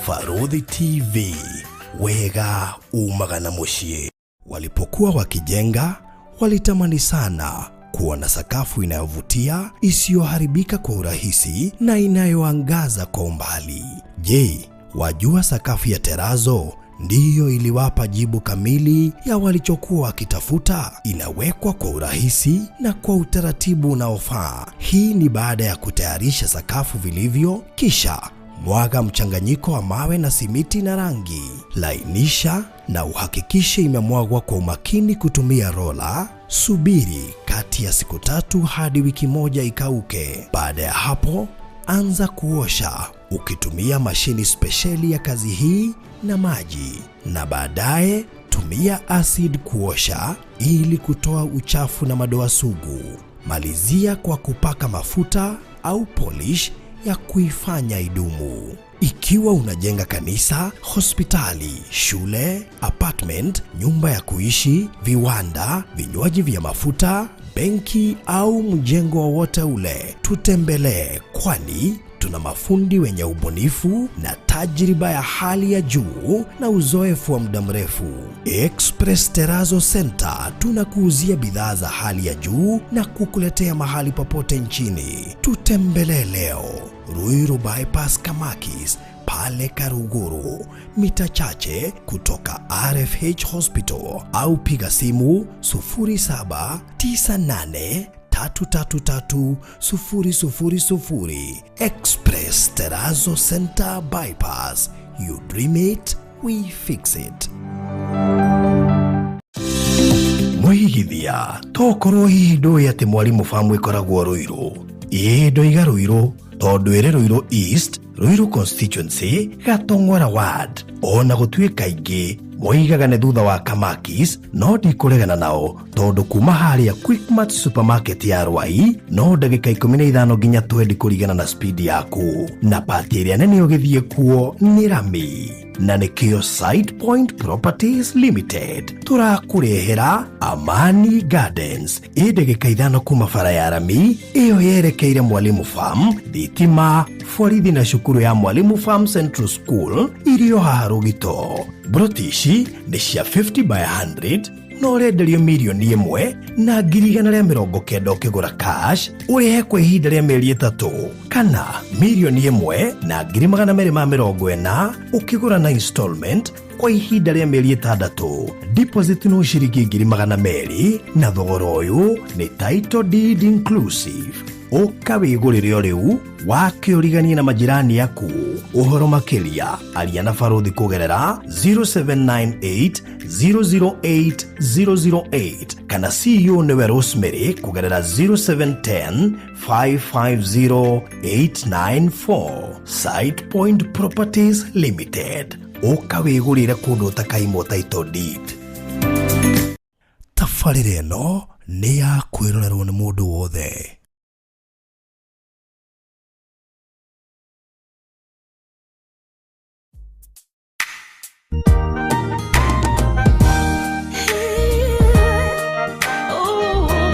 Barũthi TV, wega umaga na mũciĩ. Walipokuwa wakijenga, walitamani sana kuwa na sakafu inayovutia, isiyoharibika kwa urahisi na inayoangaza kwa umbali. Je, wajua sakafu ya terazo ndiyo iliwapa jibu kamili ya walichokuwa wakitafuta? Inawekwa kwa urahisi na kwa utaratibu unaofaa. Hii ni baada ya kutayarisha sakafu vilivyo, kisha mwaga mchanganyiko wa mawe na simiti na rangi. Lainisha na uhakikishe imemwagwa kwa umakini kutumia rola. Subiri kati ya siku 3 hadi wiki 1 ikauke. Baada ya hapo, anza kuosha ukitumia mashini spesheli ya kazi hii na maji, na baadaye tumia acid kuosha ili kutoa uchafu na madoa sugu. Malizia kwa kupaka mafuta au polish ya kuifanya idumu. Ikiwa unajenga kanisa, hospitali, shule, apartment, nyumba ya kuishi, viwanda, vinywaji vya mafuta, benki au mjengo wowote ule, tutembelee, kwani tuna mafundi wenye ubunifu na tajriba ya hali ya juu na uzoefu wa muda mrefu. Express Terrazzo Center tunakuuzia bidhaa za hali ya juu na kukuletea mahali popote nchini. Tutembelee leo Ruiru Bypass Kamakis pale Karuguru, mita chache kutoka RFH Hospital, au piga simu 0798 333 000. Express Terrazzo Center Bypass. You dream it, we fix it. Mwigithia tokorwo hihi ndũĩ atĩ Mwalimu Farm ĩkoragwo Ruiru? Ĩĩ, ndoiga Ruiru tondũ ĩrĩ Ruiru East, Ruiru Constituency, Gatong'ora Ward. Ona gũtuĩka aingĩ moigaga nĩ thutha wa Kamakis, no ndikũregana nao tondũ kuma harĩa Quickmart supermarket ya Rwai no ndagĩka 15 nginya 20 kũringana na speed yaku, na pati ĩrĩa nene ũgĩthiĩ kuo nĩ rami, na nĩkĩo Site Point Properties Limited tũrakũrehera Amani Gardens ĩ ndagĩka 5 kuma bara ya rami ĩyo yerekeire Mwalimu Farm, thitima, borithi na cukuru ya Mwalimu Farm Central School irio haha Rũgito. Broti ici nĩ cia 50 by 100 na ũrenderio 1,190,000 ũkĩgũra cash ũrĩhe kwa ihinda rĩa mĩeri 3, kana 1,240,000 ũkĩgũra na installment kwa ihinda rĩa mĩeri 6. Deposit no ciringi 200,000 na thogora ũyũ nĩ title deed inclusive. Ũka wĩgũrĩre o rĩu wake ũriganie na majirani aku. Ũhoro makĩria aria na Barũthi kũgerera 0798 008 008 kana CEO nĩwe Rosemary kũgerera 0710 550 894. Site Point Properties Limited, ũka wĩgũrĩre kũndũ ũtakaimwo title deed. Tabarĩra ĩno nĩ ya kwĩrorerwo nĩ mũndũ wothe.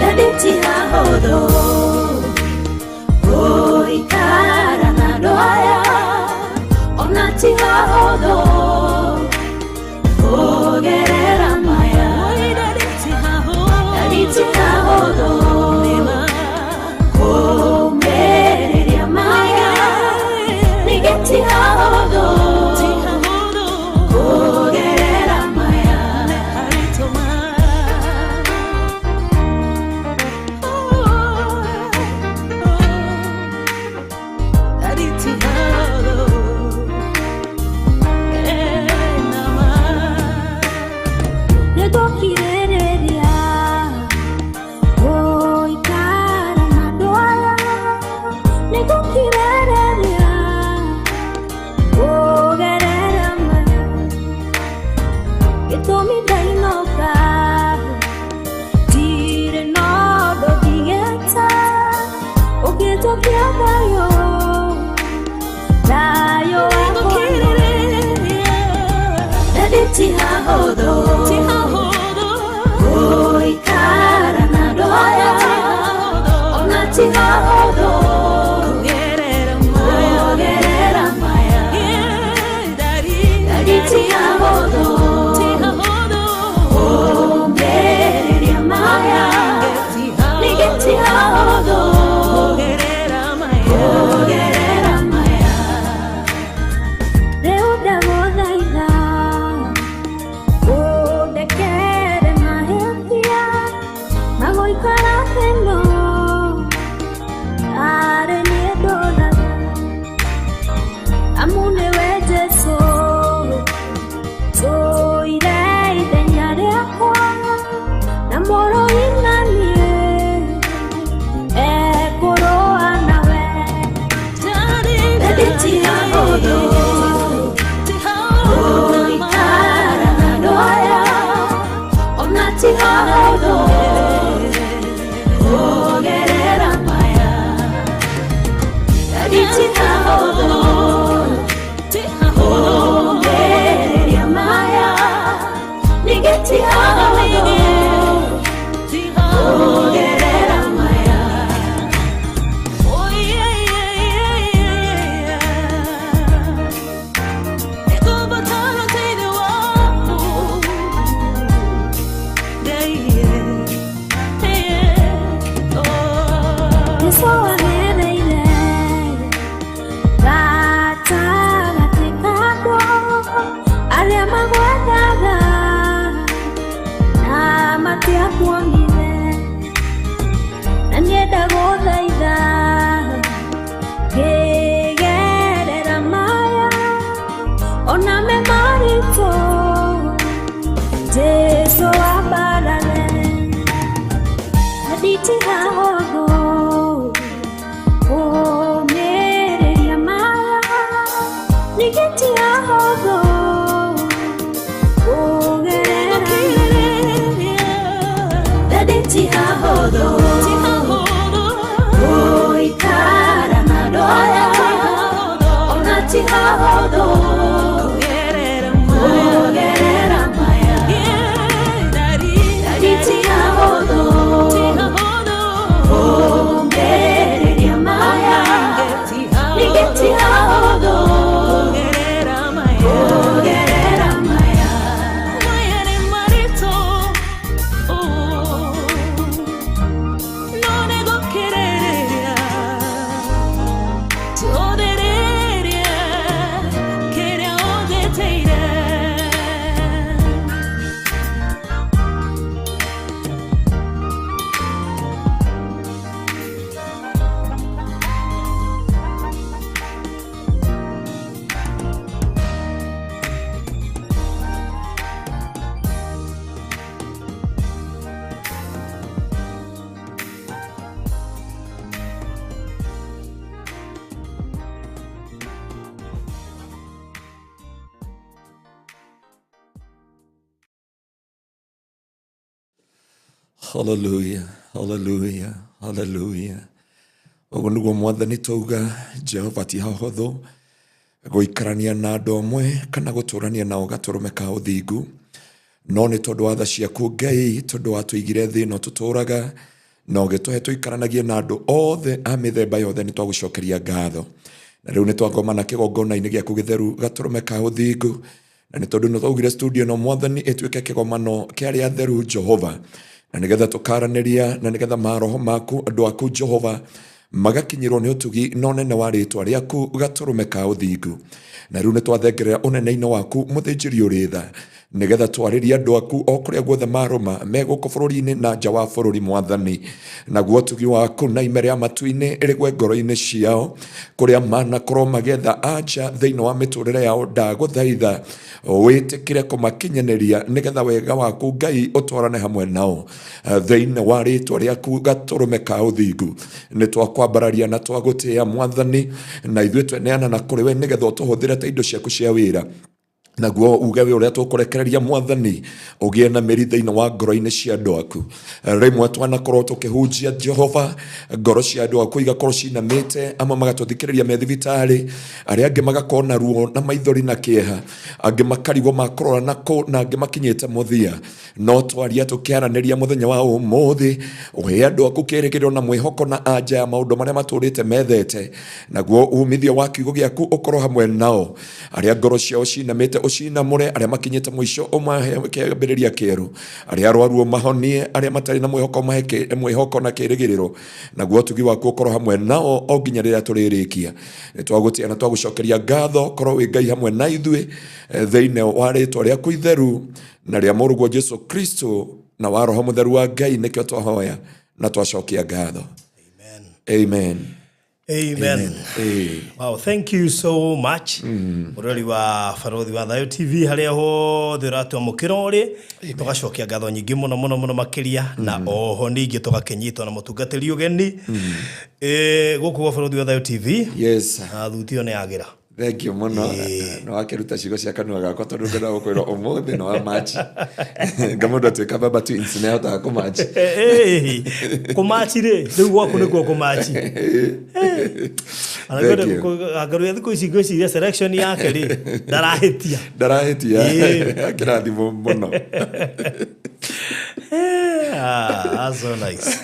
Daddy tihahotho gũikara na andũ aya, ona tihahotho kũgerera maya. Daddy tihahotho kũmĩrĩria maya, ningĩ tihahotho kũgerera maya. Nĩtũkirĩrĩria gũikara na andũ aya, nĩtũkirĩrĩria kũgerera maya. Gĩtũmi ndainũka ndirĩ na ũndũ ndigĩte ũngĩnjokia thayũ, thayũ wakwa. Daddy tihahotho gũikara na andũ aya, ona tihahotho kũgerera maya. Amu nĩwe Jesũ tũire ithenya rĩakwa na mũrũi na niĩ ekũrũa nawe. Daddy ti hahũthũ gũikara na andũ aya, ona ti hahũthũ kũgerera maya. Daddy ti hahũthũ kũgereria maya, ningĩ ti hahũthũ kũgerera maya. Oh yeah, yeah, yeah, yeah. Nĩngũbatara ũteithio waku. Yeah, yeah, yeah. Oh. Jesũ agereire gatagatĩ kakwa arĩa magwethaga na matiakuonire, na niĩ ndagũthaitha ngĩgerera maya ona me maritũ, Jesũ ambarare. Daddy ti hahũthũ kũmĩrĩria maya, ningĩ ti hahũthũ kũgerera maya. Daddy ti hahũthũ gũikara na andũ aya, ona ti hahũthũ kũgerera maya. Daddy ti hahũthũ kũmĩrĩria maya, ningĩ ti hahũthũ kũgerera maya. Maya nĩ maritũ, oh, no nĩngũkirĩrĩria, tũthĩrĩrie kĩrĩa ũnjĩtĩire. Hallelujah, hallelujah, hallelujah. Ũguo nĩguo Mwathani twauga Jehova ti hahũthũ gũikarania na andũ amwe kana gũtũrania nao gatũrũme ka ũthingu, no nĩ tondũ wa tha ciaku Ngai, tondũ watũigire thĩ ĩno tũtũraga na ũgĩtũhe tũikaranagie na andũ othe a mĩthemba yothe, nĩ twagũcokeria ngatho. Na rĩu nĩ twagomana kĩgongona-inĩ gĩaku gĩtheru gatũrũme ka ũthingu, na nĩ tondũ nĩ twaugire studio ĩno Mwathani ĩtuĩke kĩgomano kĩa arĩa atheru Jehova, na nĩgetha tũkaranĩria, na nĩgetha maroho maku andũ aku Jehova magakinyĩrwo nĩ ũtugi na ũnene wa rĩtwa rĩaku gatũrũme ka ũthingu. Na rĩu nĩ twathengerera ũnene-inĩ waku mũthĩnjĩri ũrĩ tha, nĩgetha twarĩrie andũ aku o kũrĩa guothe marũma me gũkũ bũrũri-inĩ na nja wa bũrũri Mwathani, naguo ũtugi waku na ime rĩa matu-inĩ rĩgwe ngoro-inĩ ciao kũrĩa manakorwo magĩetha anja thĩinĩ wa mĩtũrĩre yao. Ndagũthaitha wĩtĩkĩre kũmakinyanĩria nĩgetha wega waku Ngai ũtwarane hamwe nao thĩinĩ wa rĩtwa rĩaku gatũrũme ka ũthingu. Nĩ twakwambararia na twagũtĩĩa Mwathani, na ithuĩ tweneana na kũrĩ we nĩgetha ũtũhũthĩre ta indo ciaku cia wĩra, naguo uge wĩ ũrĩa tũkũrekereria Mwathani ũgĩe na mĩri thĩinĩ wa ngoro-inĩ cia andũ aku. Rĩmwe twanakorwo tũkĩhunjia Jehova, ngoro cia andũ aku igakorwo cinamĩte, amwe magatũthikĩrĩria me thibitarĩ, arĩa angĩ magakorwo na ruo na maithori na kĩeha, angĩ makarigwo makũrora nakũ, na angĩ makinyĩte mũthia. No twaria tũkĩaranĩria mũthenya wa ũmũthĩ, ũhe andũ aku kĩrĩgĩrĩro na mwĩhoko na anja ya maũndũ marĩa matũrĩte methete, naguo umithio wa kiugo gĩaku ũkorwo hamwe nao. Arĩa ngoro ciao cinamĩte ũcinamũre, arĩa makinyĩte mũico ũmahe kĩambĩrĩria kĩerũ, arĩa arwaru ũmahonie, arĩa matarĩ na mwĩhoko ũmahe mwĩhoko na kĩrĩgĩrĩro, naguo ũtugi waku ũkorwo hamwe nao o nginya rĩrĩa tũrĩrĩkia. Nĩ twagũtĩa na twagũcokeria ngatho, korwo wĩ Ngai hamwe na ithuĩ thĩinĩ wa rĩtwa rĩaku itheru na rĩa mũrũguo Jesu Kristo na wa Roho Mũtheru wa Ngai, nĩkĩo twahoya na twacokia ngatho. Amen. Amen. Ĩĩ. Wow, thank you so much. Mũrori wa Barothi wa Thayo TV harĩa hothe ũratwamũkĩra ũrĩ, tũgacokia ngatho nyingĩ mũno mũno mũno makĩria na oho ningĩ tũgakĩnyitwo na mũtungatĩri ũgeni gũkũ gwa Barothi wa Thayo TV. Yes. Na thuti ĩyo nĩ yagĩra. Thank you mũno. Nĩ wakĩruta ciugo cia kanua gakwa tondũ ngenda gũkwĩra ũmũthĩ nĩ wa machi. Nga mũndũ atuĩka baba twins nĩ ahotaga kũmachi. Kũmachi rĩ, rĩu gwaku nĩkuo kũmachi. Thank you. Ngaruya thikũ ici ngwĩciria selection yake rĩ, ndarahĩtia. Ndarahĩtia. Ĩĩ. Akĩrathimwo mũno. Ah, that's so nice.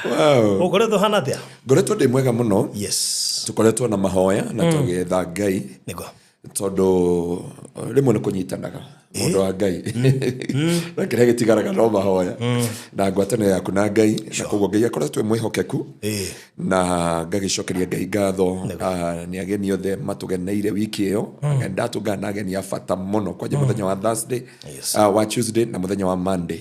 Wow. Ũkoretwo hana atĩa? Ngoretwo ndĩ mwega mũno. Yes. Tũkoretwo na mahoya na tũgĩetha Ngai. Nĩguo. Tondũ rĩmwe nĩ kũnyitanaga mũndũ wa Ngai na kĩrĩa gĩtigaraga no mahoya na ngwatanĩro yaku na Ngai, na koguo Ngai akoretwo e mwĩhokeku na ngagĩcokeria Ngai ngatho. Nĩ ageni othe matũgeneire wiki ĩyo. Ndatũngana na ageni a bata mũno kwanja mũthenya wa Thursday, Yes. wa Tuesday na mũthenya wa Monday.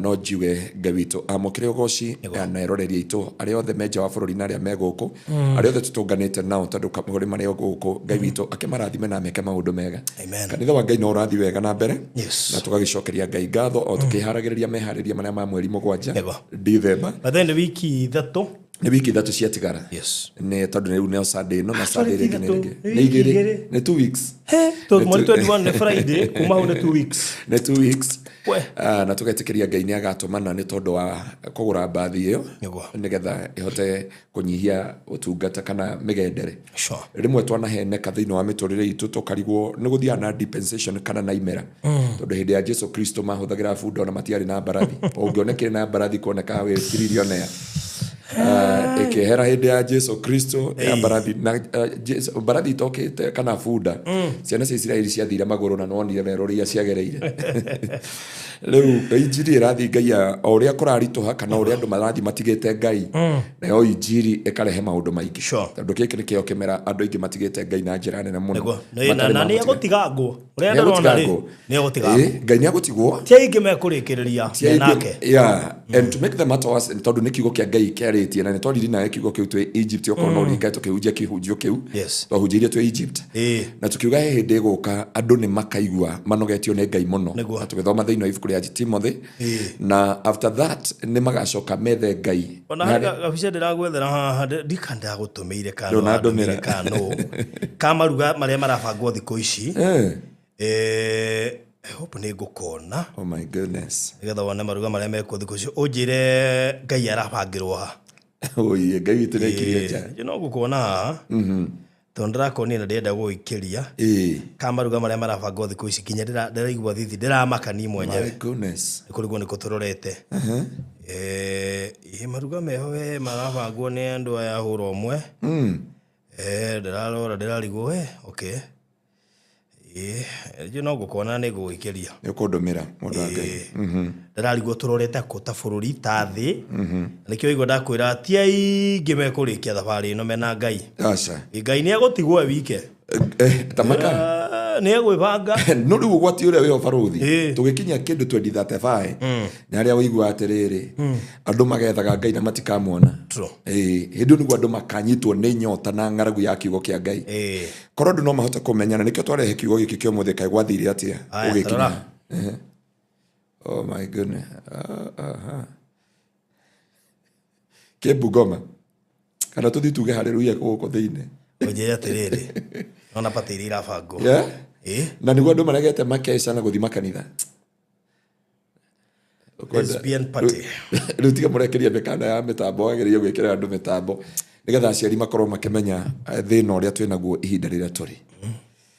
No njiuge Ngai witũ amũkĩre ũgoci na eroreri aitũ arĩa othe me nja wa bũrũri na arĩa me gũkũ, arĩa othe tũtũnganĩte nao tondũ kũrĩ marĩa gũkũ, Ngai witũ akĩmarathime na ameke maũndũ mega. Amen. Kanitha wa Ngai no ũrathiĩ wega na mbere. Yes. Na tũgagĩcokeria Ngai ngatho o tũkĩharagĩrĩria meharĩria marĩa ma mweri 7 Nĩguo. December. But then wiki ithatũ. Nĩ wiki ithatũ ciatigara. Yes. Nĩ tondũ rĩu nĩo Sunday ĩno na Sunday sorry, ĩrĩa ĩngĩ nĩ ithatũ. ĩrĩngĩ. Nĩ Nĩ wiki igĩrĩ. igĩrĩ. Nĩ 2 weeks. Tondũ mweri 21 nĩ Friday, kuma hau nĩ 2 weeks. Nĩ 2 weeks. We. Na tũgetĩkĩria Ngai nĩ agatũmana nĩ tondũ wa kũgũra mbathi ĩyo Nĩguo. nĩgetha ĩhote kũnyihia ũtungata kana mĩgendere. Sure. Rĩmwe twanaheneka thĩinĩ wa mĩtũrĩre itũ tũkarigwo nĩ gũthiaga na dispensation kana na imera. Tondũ hĩndĩ ya Jesu Kristo mahũthagĩra bunda ona matiarĩ na mbarathi. Ũngĩonekire na mbarathi kuoneka wĩ billionaire. Ĩkĩehera hĩndĩ ya Jesu Kristo ya mbarathi na mbarathi itokĩte kana bunda. Ciana cia Isiraeli ciathire magũrũ na nonire werũ ũrĩa ciagereire. Rĩu injiri ĩrathiĩ Ngai o ũrĩa kũraritũha kana ũrĩa andũ marathiĩ matigĩte Ngai, nayo injiri ĩkarehe maũndũ maingĩ. Sure. Tondũ gĩkĩ nĩkĩo kĩmera andũ aingĩ matigĩte Ngai na njĩra nene mũno. Nĩguo. Matarĩ Na nĩ mamũtiga. egũtiga ngũ. Ũrĩa ndĩrona rĩ, nĩ egũtiga ngũ. Ngai nĩ egũtigwo. Ti aingĩ mekũrĩkĩrĩria me nake. Yeah. And to make the matter worse, tondũ nĩ kiugo kĩa Ngai kĩarĩtie na nĩ twariri nawe kiugo kĩu twĩ Egypt, okorwo no ũririkane tũkĩhunjia kĩhunjio kĩu. Yes. Twahunjĩirie twĩ Egypt. Na tũkiuga he hĩndĩ ĩgũka andũ nĩ makaigua manogetio nĩ Ngai mũno. Nĩguo. Na tũgĩthoma thĩinĩ wa ibuku rĩa Timothy. Na after that nĩ magacoka methe Ngai. Ona Na harĩ gabica ndĩragwethera haha, ndika ndagũtũmĩire kana Ndũnandũmĩra. wandũmĩire kana nũ. Ka maruga marĩa marabangwo thikũ ici. I hope nĩ ngũkona. Oh my goodness. Nĩgetha wone maruga marĩa mekuo thikũ ici. Ũnjĩre Ngai arabangĩrwo ha. Oye, Ngai witũ nĩ aikirie nja. No ngũkuona haha. Tondũ ndĩrakuonia na ndĩrenda gũgũikĩria. Ka maruga marĩa marabangwo thikũ ici nginya ndĩraigua thithi, ndĩramaka niĩ mwenyewe. My goodness. Nĩ kũrigwo nĩ kũ tũrorete. Maruga meho we marabangwo nĩ andũ aya hũra ũmwe. Ndĩrarora ndĩrarigwo we, okay. No ngũkuona nĩ ngũgũikĩria. Nĩ ũkũndũmĩra mũndũ wa Ngai. Ndĩrarigwo tũrorete kũ ta bũrũri ta thĩ. Nĩkĩo waigua ndakwĩra ti aingĩ mekũrĩkia thabarĩ ĩno mena Ngai. Aca. Ngai nĩ egũtigwo e wike. Tamaka. Nĩ egwĩbanga. No rĩu ũgwati ũrĩa wĩho barũthi. Tũgĩkinya kĩndũ 2035. Nĩ harĩa ũiguaga atĩrĩrĩ, andũ magethaga Ngai na matikamuona. True. Hĩndĩ ĩyo nĩguo andũ makanyitwo nĩ nyota na ng'aragu ya kiugo kĩa Ngai. Korwo andũ no mahote kũmenyana, nĩkĩo twarehe kiugo gĩkĩ kĩa ũmũthĩ, kaĩ gwathire atĩa Aya, ũgĩkinya? tarora. Oh my goodness. Kĩ Bungoma. Kana tũthiĩ tuge hallelujah gũkũ thĩinĩ. Ũnjĩre atĩrĩrĩ, nona pati iria irabangwo. Yeah? Na nĩguo andũ maregete makeca na gũthiĩ makanitha. Lesbian party. Rĩu tiga mũrekerie mĩkana ya mĩtambo, wagĩrĩire gwĩkĩra andũ mĩtambo nĩgetha aciari makorwo makĩmenya thĩna ũrĩa twĩnaguo ihinda rĩrĩa tũrĩ.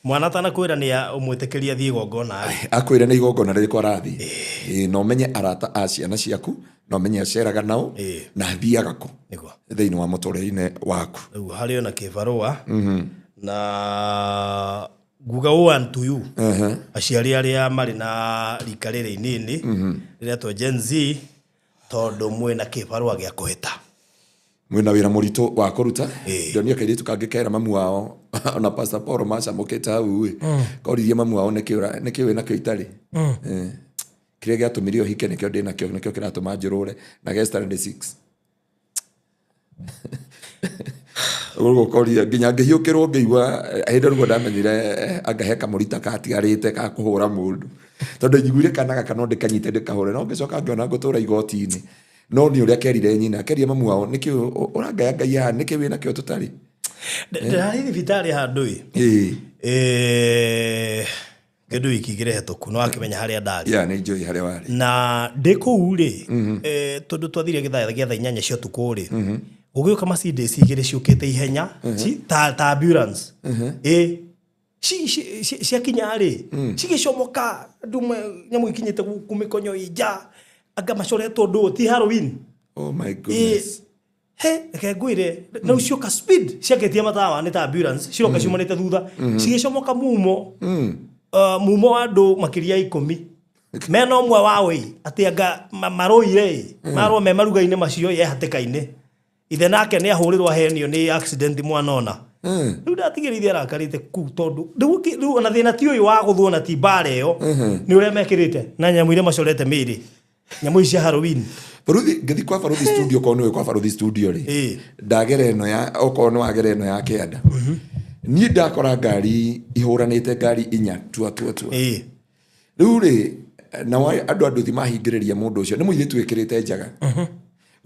Mwana atanakwĩra nĩ ũmwĩtĩkĩrie athiĩ igongona rĩ. Akwĩre nĩ igongona rĩrĩkũ arathiĩ. Na ũmenye arata a ciana ciaku, na ũmenye aceraga nao, na athiaga kũ Nĩguo. thĩinĩ wa mũtũrĩre-inĩ waku. Rĩu harĩ ona kĩbarũa. Na nguga one to you. Aciari arĩa marĩ na rika rĩrĩ inini, rĩrĩa twa Gen Z, tondũ mwĩna kĩbarũa gĩa kũhĩta. Mwĩna wĩra mũritũ wa kũruta. Ndionire kairĩtu kangĩ kera mamu wao, ona Pastor Paul macamũkĩte hau ĩ. Koririe mamu wao nĩkĩ wĩna kĩo itarĩ. Kĩrĩa gĩatũmire ũhike nĩkĩo ndĩnakĩo, nĩkĩo kĩratũma njũrũre na ge standard 6. Gũkoria nginya ngĩhiũkĩrwo ngĩigua hĩndĩ ĩyo nĩguo ndamenyire anga he kamũrita gatigarĩte ga kũhũra mũndũ, tondũ njiguire kana gaka no ndĩkanyite ndĩkahũre, no ngĩcoka ngĩona ngũtũra igoti-inĩ. No nĩ ũrĩa kerire nyina, kerire mamu wao, nĩkĩ ũrangaya ngai haha, nĩkĩ wĩnakĩo tũtarĩ? Ndĩrarĩ thibitarĩ handũ ĩ. Kĩndũ wiki igĩrĩ hetũku, nĩ wakĩmenya harĩa ndarĩ. Ya, nĩ njũĩ harĩa warĩ. Na ndĩ kũu rĩ, tondũ twathire gĩthaa gĩa thaa 8 cia ũtukũ rĩ, gũgĩũka Mercedes igĩrĩ ciũkĩte ihenya ta ambulance. Ĩ ciakinya rĩ, cigĩcomoka andũ nyamũ ikinyĩte gũkũ mĩkonyo ĩ nja, anga macoretwo ndũ ti Halloween. Oh my goodness. He reke ngwĩre, na cioka speed ciakĩtie matawa, nĩ ta ambulance ciroka ciumanĩte thutha, cigĩcomoka mumo mumo wa andũ makĩria ya 10 mena ũmwe wao ĩ atĩ anga marũire ĩ marwo me maruga-inĩ macio ĩ hatĩka-inĩ, ithe nake nĩ ahũrĩrwo ahenio nĩ accident mwana ona. Rĩu ndatigĩrĩire arakarĩte kuu, tondũ rĩu ona thĩna ti ũyũ wa gũthwo na ti mbara ĩyo, nĩ ũrĩa mekĩrĩte na nyamũ iria macorete mĩĩrĩ, nyamũ ici cia Halloween. Baruthi, ngĩthi kwa Baruthi studio, korwo nĩwe kwa Baruthi studio rĩ, ndagera ĩno ya okorwo nĩ wagera ĩno ya kĩanda, niĩ ndakora ngari ihũranĩte, ngari inya tua tua tua. Rĩu rĩ, nao andũ a nduthi mahingĩrĩria mũndũ ũcio, nĩ mũirĩtu wĩkĩrĩte njaga,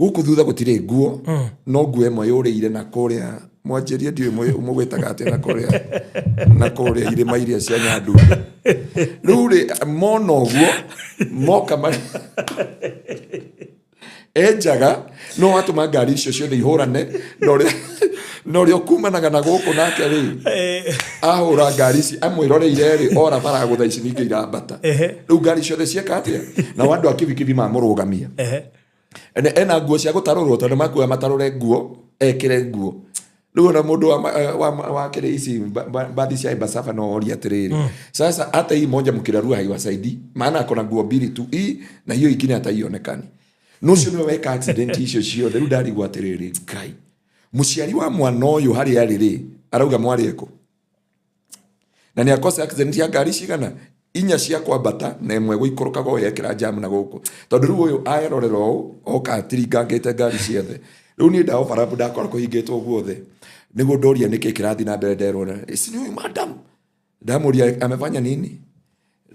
gũkũ thutha gũtirĩ nguo, no nguo ĩmwe yũrĩire na kũrĩa mwanjĩrie, ndiũĩ mũgwĩtaga atĩa, na kũrĩa irĩma iria cia Nyandundu. Rĩu rĩ, mona ũguo moka enjaga, no watũma ngari icio ciothe ihũrane na ũrĩa ũkumanaga na gũkũ nake rĩ, ahũra ngari ici amwĩroreire rĩ, ora baragũtha ici ningĩ irambata. Rĩu ngari ciothe cieka atĩa? Nao andũ a kibikibi mamũrũgamia. Ena nguo cia gũtarũrwo, tondũ makuoya matarũre nguo ekĩre nguo. Rĩu ona mũndũ wa kĩrĩ ici bathi cia Embassava no orie atĩrĩrĩ, sasa hata hii moja mkirarua haiwasaidii, maana ako na nguo mbili tu, hii na hiyo ingine hata haionekani. No ũcio nĩwe weka accident icio ciothe. Rĩu ndarigwo atĩrĩrĩ, Ngai, mũciari wa mwana ũyũ harĩa arĩ rĩ, arauga mwarĩ ekũ na nĩ akosa accident ya ngari cigana inya cia kwambata na ĩmwe gũikũrũka go yekĩra jam na gũkũ, tondũ rĩu ũyũ aerorera ũũ oka atiringangĩte ngari ciothe. Rĩu niĩ ndaobarabu ndakora kũhingĩtwo guothe, nĩguo ndoria nĩkĩ kĩrathiĩ na mbere, nderwo si ni huyu madam. Ndamũria amefanya nini.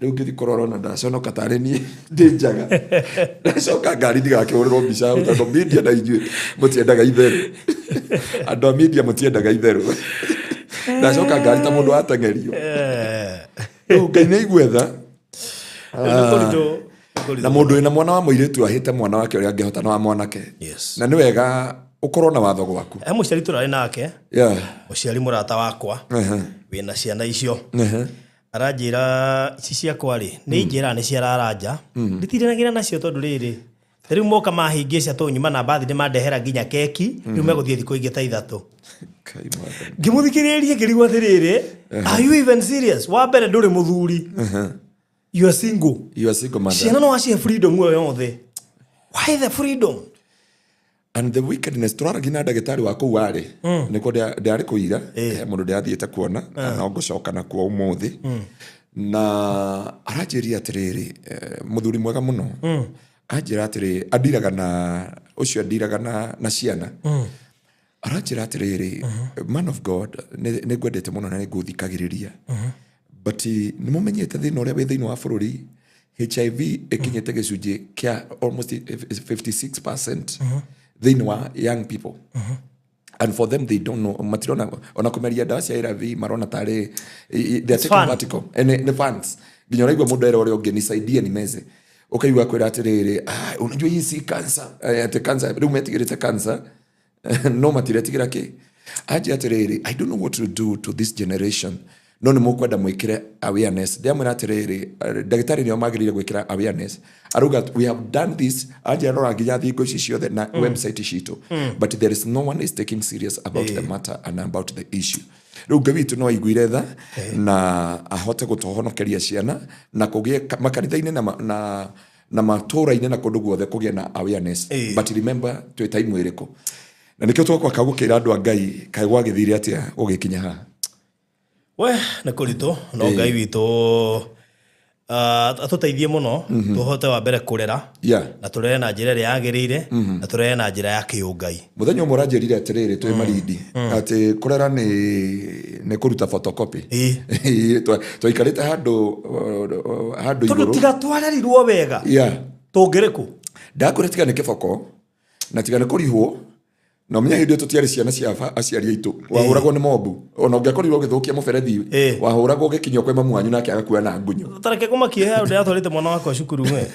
Rĩu ngĩthiĩ kũrora ona ndaconoka tarĩ niĩ ndĩ njaga, ndacoka ngari ndigakĩhũrĩrwo mbica hau, tondũ media na inyuĩ mũtiendaga itherũ, andũ a media mũtiendaga itherũ. Ndacoka ngari ta mũndũ wateng'erio. Rĩu Ngai nĩ aigua tha. Nĩ kũritũ, nĩ kũritũ. Na mũndũ wĩna mwana wa mũirĩtu ahĩte mwana wake ũrĩa angĩhota na wa mwanake. Na nĩ wega ũkorwo na watho gwaku. He mũciari tũrarĩ nake, mũciari mũrata wakwa wĩna ciana icio, aranjĩra ici ciakwa rĩ, nĩ injĩraga nĩ ciararanja, nditindanagĩra nacio, tondũ rĩrĩ, ta rĩu moka mahingĩca tũnyuma na mbathi, nĩ mandehera nginya keki, rĩu megũthiĩ thikũ ingĩ ta 3. Ngai Mwathani. Ngĩmũthikĩrĩria ngĩrigwo atĩrĩrĩ, are you even serious? Wa mbere, ndũrĩ mũthuri, you are single. You are single mother. Ciana no wacihe freedom ĩyo yothe, why the freedom? And the wickedness, tũraragia na ndagĩtarĩ wa kũu warĩ nĩkuo ndĩarĩ kũira, he mũndũ ndĩrathiĩte kuona na no ngũcoka nakuo ũmũthĩ, na aranjĩria atĩrĩrĩ, mũthuri mwega mũno, anjĩra atĩrĩ, andiraga na ũcio, andiraga na ciana, aranjĩra atĩrĩrĩ, "Man of God, nĩ ngwendete mũno na nĩ ngũthikagĩrĩria, but nĩ mũmenyete thĩna ũrĩa wĩ thĩinĩ wa bũrũri, HIV ĩkinyĩte gĩcunjĩ kĩa almost 56% thĩinĩ wa young people, and for them they don't know, matirona ona kũmeria ndawa cia ARV, marona tarĩ they are taking fun. Vertical. Nĩ fans nginya ũraigua mũndũ era ũrĩa ũngĩ, "Nisaidie nimeze," ũkaigua kwĩra atĩrĩrĩ, "Ah, unajua hii si cancer." Atĩ cancer, rĩu metigĩrĩte cancer no matiretigĩra kĩ. Anjia atĩrĩrĩ, "I don't know what to do to this generation, no nĩ mũkwenda mwĩkĩre awareness." Ndĩamwĩra atĩrĩrĩ, ndagĩtarĩ nĩo magĩrĩire gwĩkĩra awareness. Arauga, "We have done this," anjia rora nginya thingo ici ciothe na website citũ, but there is no one is taking serious about the matter and about the issue. Rĩu Ngai witũ no aiguire tha na ahote gũtũhonokeria ciana na kũgĩe makanitha-inĩ na matũra-inĩ na kũndũ guothe kũgĩe na awareness. But remember, twĩ time ĩrĩkũ, na nĩkĩo twakwa gũkĩra andũ a Ngai, kaĩ gwagĩthire atĩa gũgĩkinya haha? We, nĩ kũritũ, no Ngai witũ Atũteithie mũno tũhote wa mbere kũrera na tũrere na njĩra ĩrĩa yagĩrĩire na tũrere na njĩra ya kĩũngai. Mũthenya ũmwe ũranjĩrire atĩrĩrĩ twĩ Marindi atĩ kũrera nĩ kũruta photocopy. Twaikarĩte handũ Tondũ igũrũ. Tiga twarerirwo wega, tũngĩrĩ kũ? Ndakwĩra tiga nĩ kĩboko na tiga nĩ kũrihwo na ũmenye hĩndĩ ĩyo tũtiarĩ ciana cia aciari aitũ, wahũragwo nĩ mobu ona ũngĩakorirwo ũgĩthũkia mũberethi, wahũragwo ũgĩkinyio kwĩ mamu wanyu nake agakuoya na ngunyo. Tareke kũmakie he ndĩratwarĩte mwana wakwa cukuru we.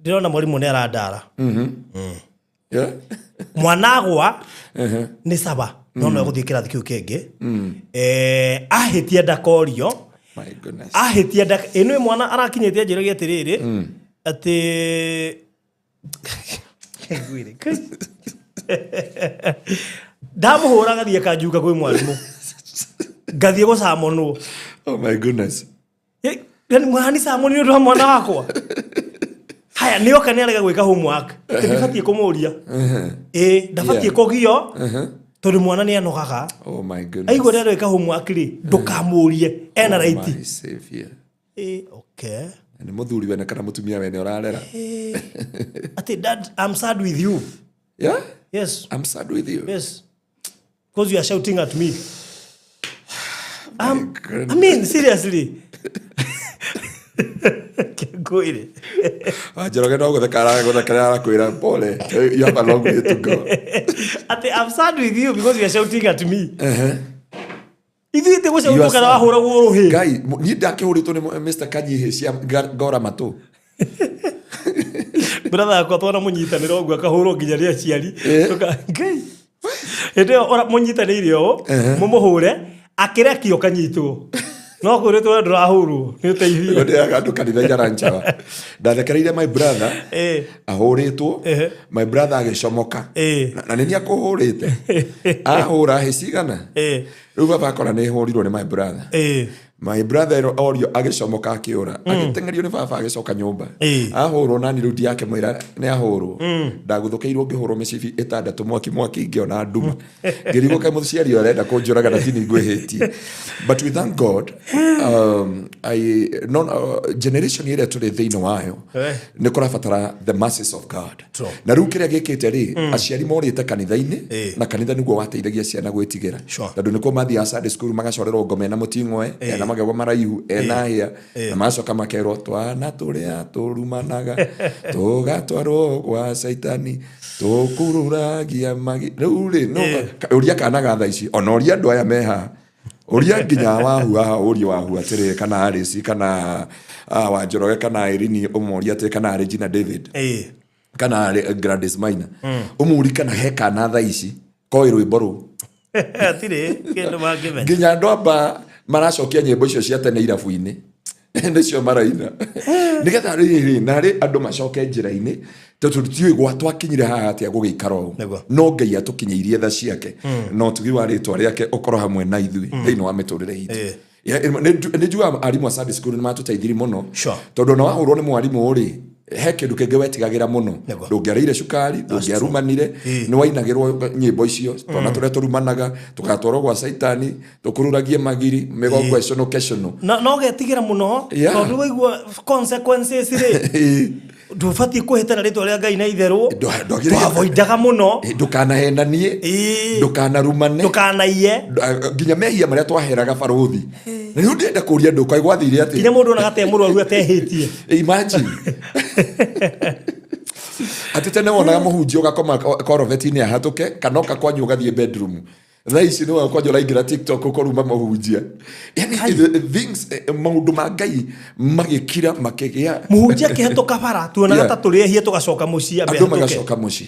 Ndĩrona mwarimũ nĩ arandara. Mwana agwa nĩ saba no no egũthiĩ kĩrathi kĩu kĩngĩ. Ahĩtia ndakorio. My goodness. Ahĩtia ndaka ĩno mwana arakinyĩtie njĩragia atĩrĩrĩ atĩ Ngwĩre, kai. Ndamũhũra ngathiĩ akanjuka kwĩ mwarimũ ngathiĩ gũcamonwo. Oh my goodness. Yani mwana samoni nĩ ũndũ wa mwana wakwa haya nĩ oka nĩ arega gwĩka homework, atĩ ndibatiĩ kũmũria, ĩ ndabatiĩ kũgio tondũ mwana nĩ anogaga. Oh my goodness. Aigua nĩ areka homework rĩ, ndũkamũrie ena Oh right. my savior. Ĩ, okay. Nĩ mũthuri wene kana mũtumia wene ũrarera. Ĩ, atĩ dad, I'm sad with you. Yes. I'm sad with you. Yes, because you are shouting at me. Goodness. I mean, seriously. Ngwĩre. Njoroge no gũtheka aragũthekera arakwĩra pole, you have a long way to go. Atĩ I'm sad with you because you are shouting at me. Ithuĩ tĩ You gũcautwo are kana sad. wahũragwo rũhĩ. Ngai, niĩ ndakĩhũrĩtwo nĩ Mr. Kanyihĩ cia ngora matũ. Brother yakwa twana mũnyitanĩra ũguo akahũrwo nginya nĩ aciari. Ngai. Hĩndĩ ĩyo mũnyitanĩire ũũ, mũmũhũre, akĩrekio kanyitwo. No kũrĩtwo we ndũrahũrwo, nĩ ũteithio. Ndĩraga andũ kanitha ijaranjawa ndathekereire my brother ahũrĩtwo. My brother agĩcomoka. Na nĩ niĩ akũhũrĩte ahũra hĩ cigana. Rĩu baba akora nĩ hũrirwo nĩ my brother. My brother orio agĩcomoka akĩũra, agĩteng'erio nĩ baba agĩcoka nyũmba. Ahũrwo nani rĩu ndiakĩmwĩra nĩ ahũrwo, ndaguthũkĩirwo ngĩhũrwo mĩcibi 6 mwaki mwaki ngĩona nduma ngĩrigwo kaĩ mũciari ũyũ arenda kũnjũraga na tini ngwĩhĩtie. But we thank God, I, no, generation ĩrĩa tũrĩ thĩinĩ wayo nĩ kũrabatara the masses of God. Na rĩu kĩrĩa gĩkĩte rĩ, aciari morĩte kanitha-inĩ na kanitha nĩguo wateithagia ciana gwĩtigĩra tondũ nĩkuo mathiaga Sunday school magacorerwo ngoma ena mũting'oe ena magego maraihu ena hĩa na magacoka makerwo twana tũrĩa tũrumanaga tũgatwarwo gwa caitani tũkururagia magi. Rĩu rĩ no ũria kana ga thaa ici ona ũria andũ aya me haha, ũria nginya wahu haha, ũrie wahu atĩrĩ kana Alice kana Wanjoroge kana Irini, ũmorie atĩrĩ kana Regina David kana Gladys Maina, ũmũri kana he kana thaa ici koĩ rwĩmbo rũu. Hatirĩ kĩndũ mangĩmenya. Nginya andũ amba maracokia nyĩmbo icio cia tene irabu-inĩ nĩcio maraina nĩgetha rĩrĩ narĩ andũ macoke njĩra-inĩ tondũ tũtiũĩ gwa twakinyire haha atĩa gũgĩikara ũũ. No Ngai atũkinyĩirie tha ciake na ũtugi wa rĩtwa rĩake ũkorwo hamwe na ithuĩ thĩinĩ wa mĩtũrĩre itũ. Nĩ njugaga arimũ a Sunday school nĩ matũteithirie mũno tondũ ona wahũrwo nĩ mwarimũ rĩ, he kĩndũ kĩngĩ wetigagĩra mũno. Ndũngĩarĩire cukari, ndũngĩarumanire, nĩ wainagĩrwo nyĩmbo icio twana tũrĩa tũrumanaga tũgatwarwo gwa caitani tũkururagie magiri mĩgongo ĩcũnũke cũnũ. Na no getigĩra mũno tondũ waigua consequences rĩ, ndũbatiĩ kũhĩtana rĩtwa rĩa Ngai na itherũ. Twavoidaga mũno. Ndũkanahenanie, ndũkanarumane, ndũkanaiye. Nginya mehia marĩa twaheraga barũthi na rĩu ndĩrenda kũria andũ kaĩ gwathire atĩa? Nginya mũndũ onaga te mũrwaru atehĩtie. Imagine atĩ tene wonaga mũhunjia ũgakoma korobeti-inĩ ahatũke kana ũka kwanyu ũgathiĩ bedroom, thaa ici nĩwe kwanja ũraingĩra TikTok ũkoruma mũhunjia. Yani the things, maũndũ ma Ngai magĩkira makĩgĩa. Mũhunjia akĩhetũka bara tuonaga ta tũrĩ ehia tũgacoka mũciĩ ambe Andũ ahetũke. Magacoka mũciĩ.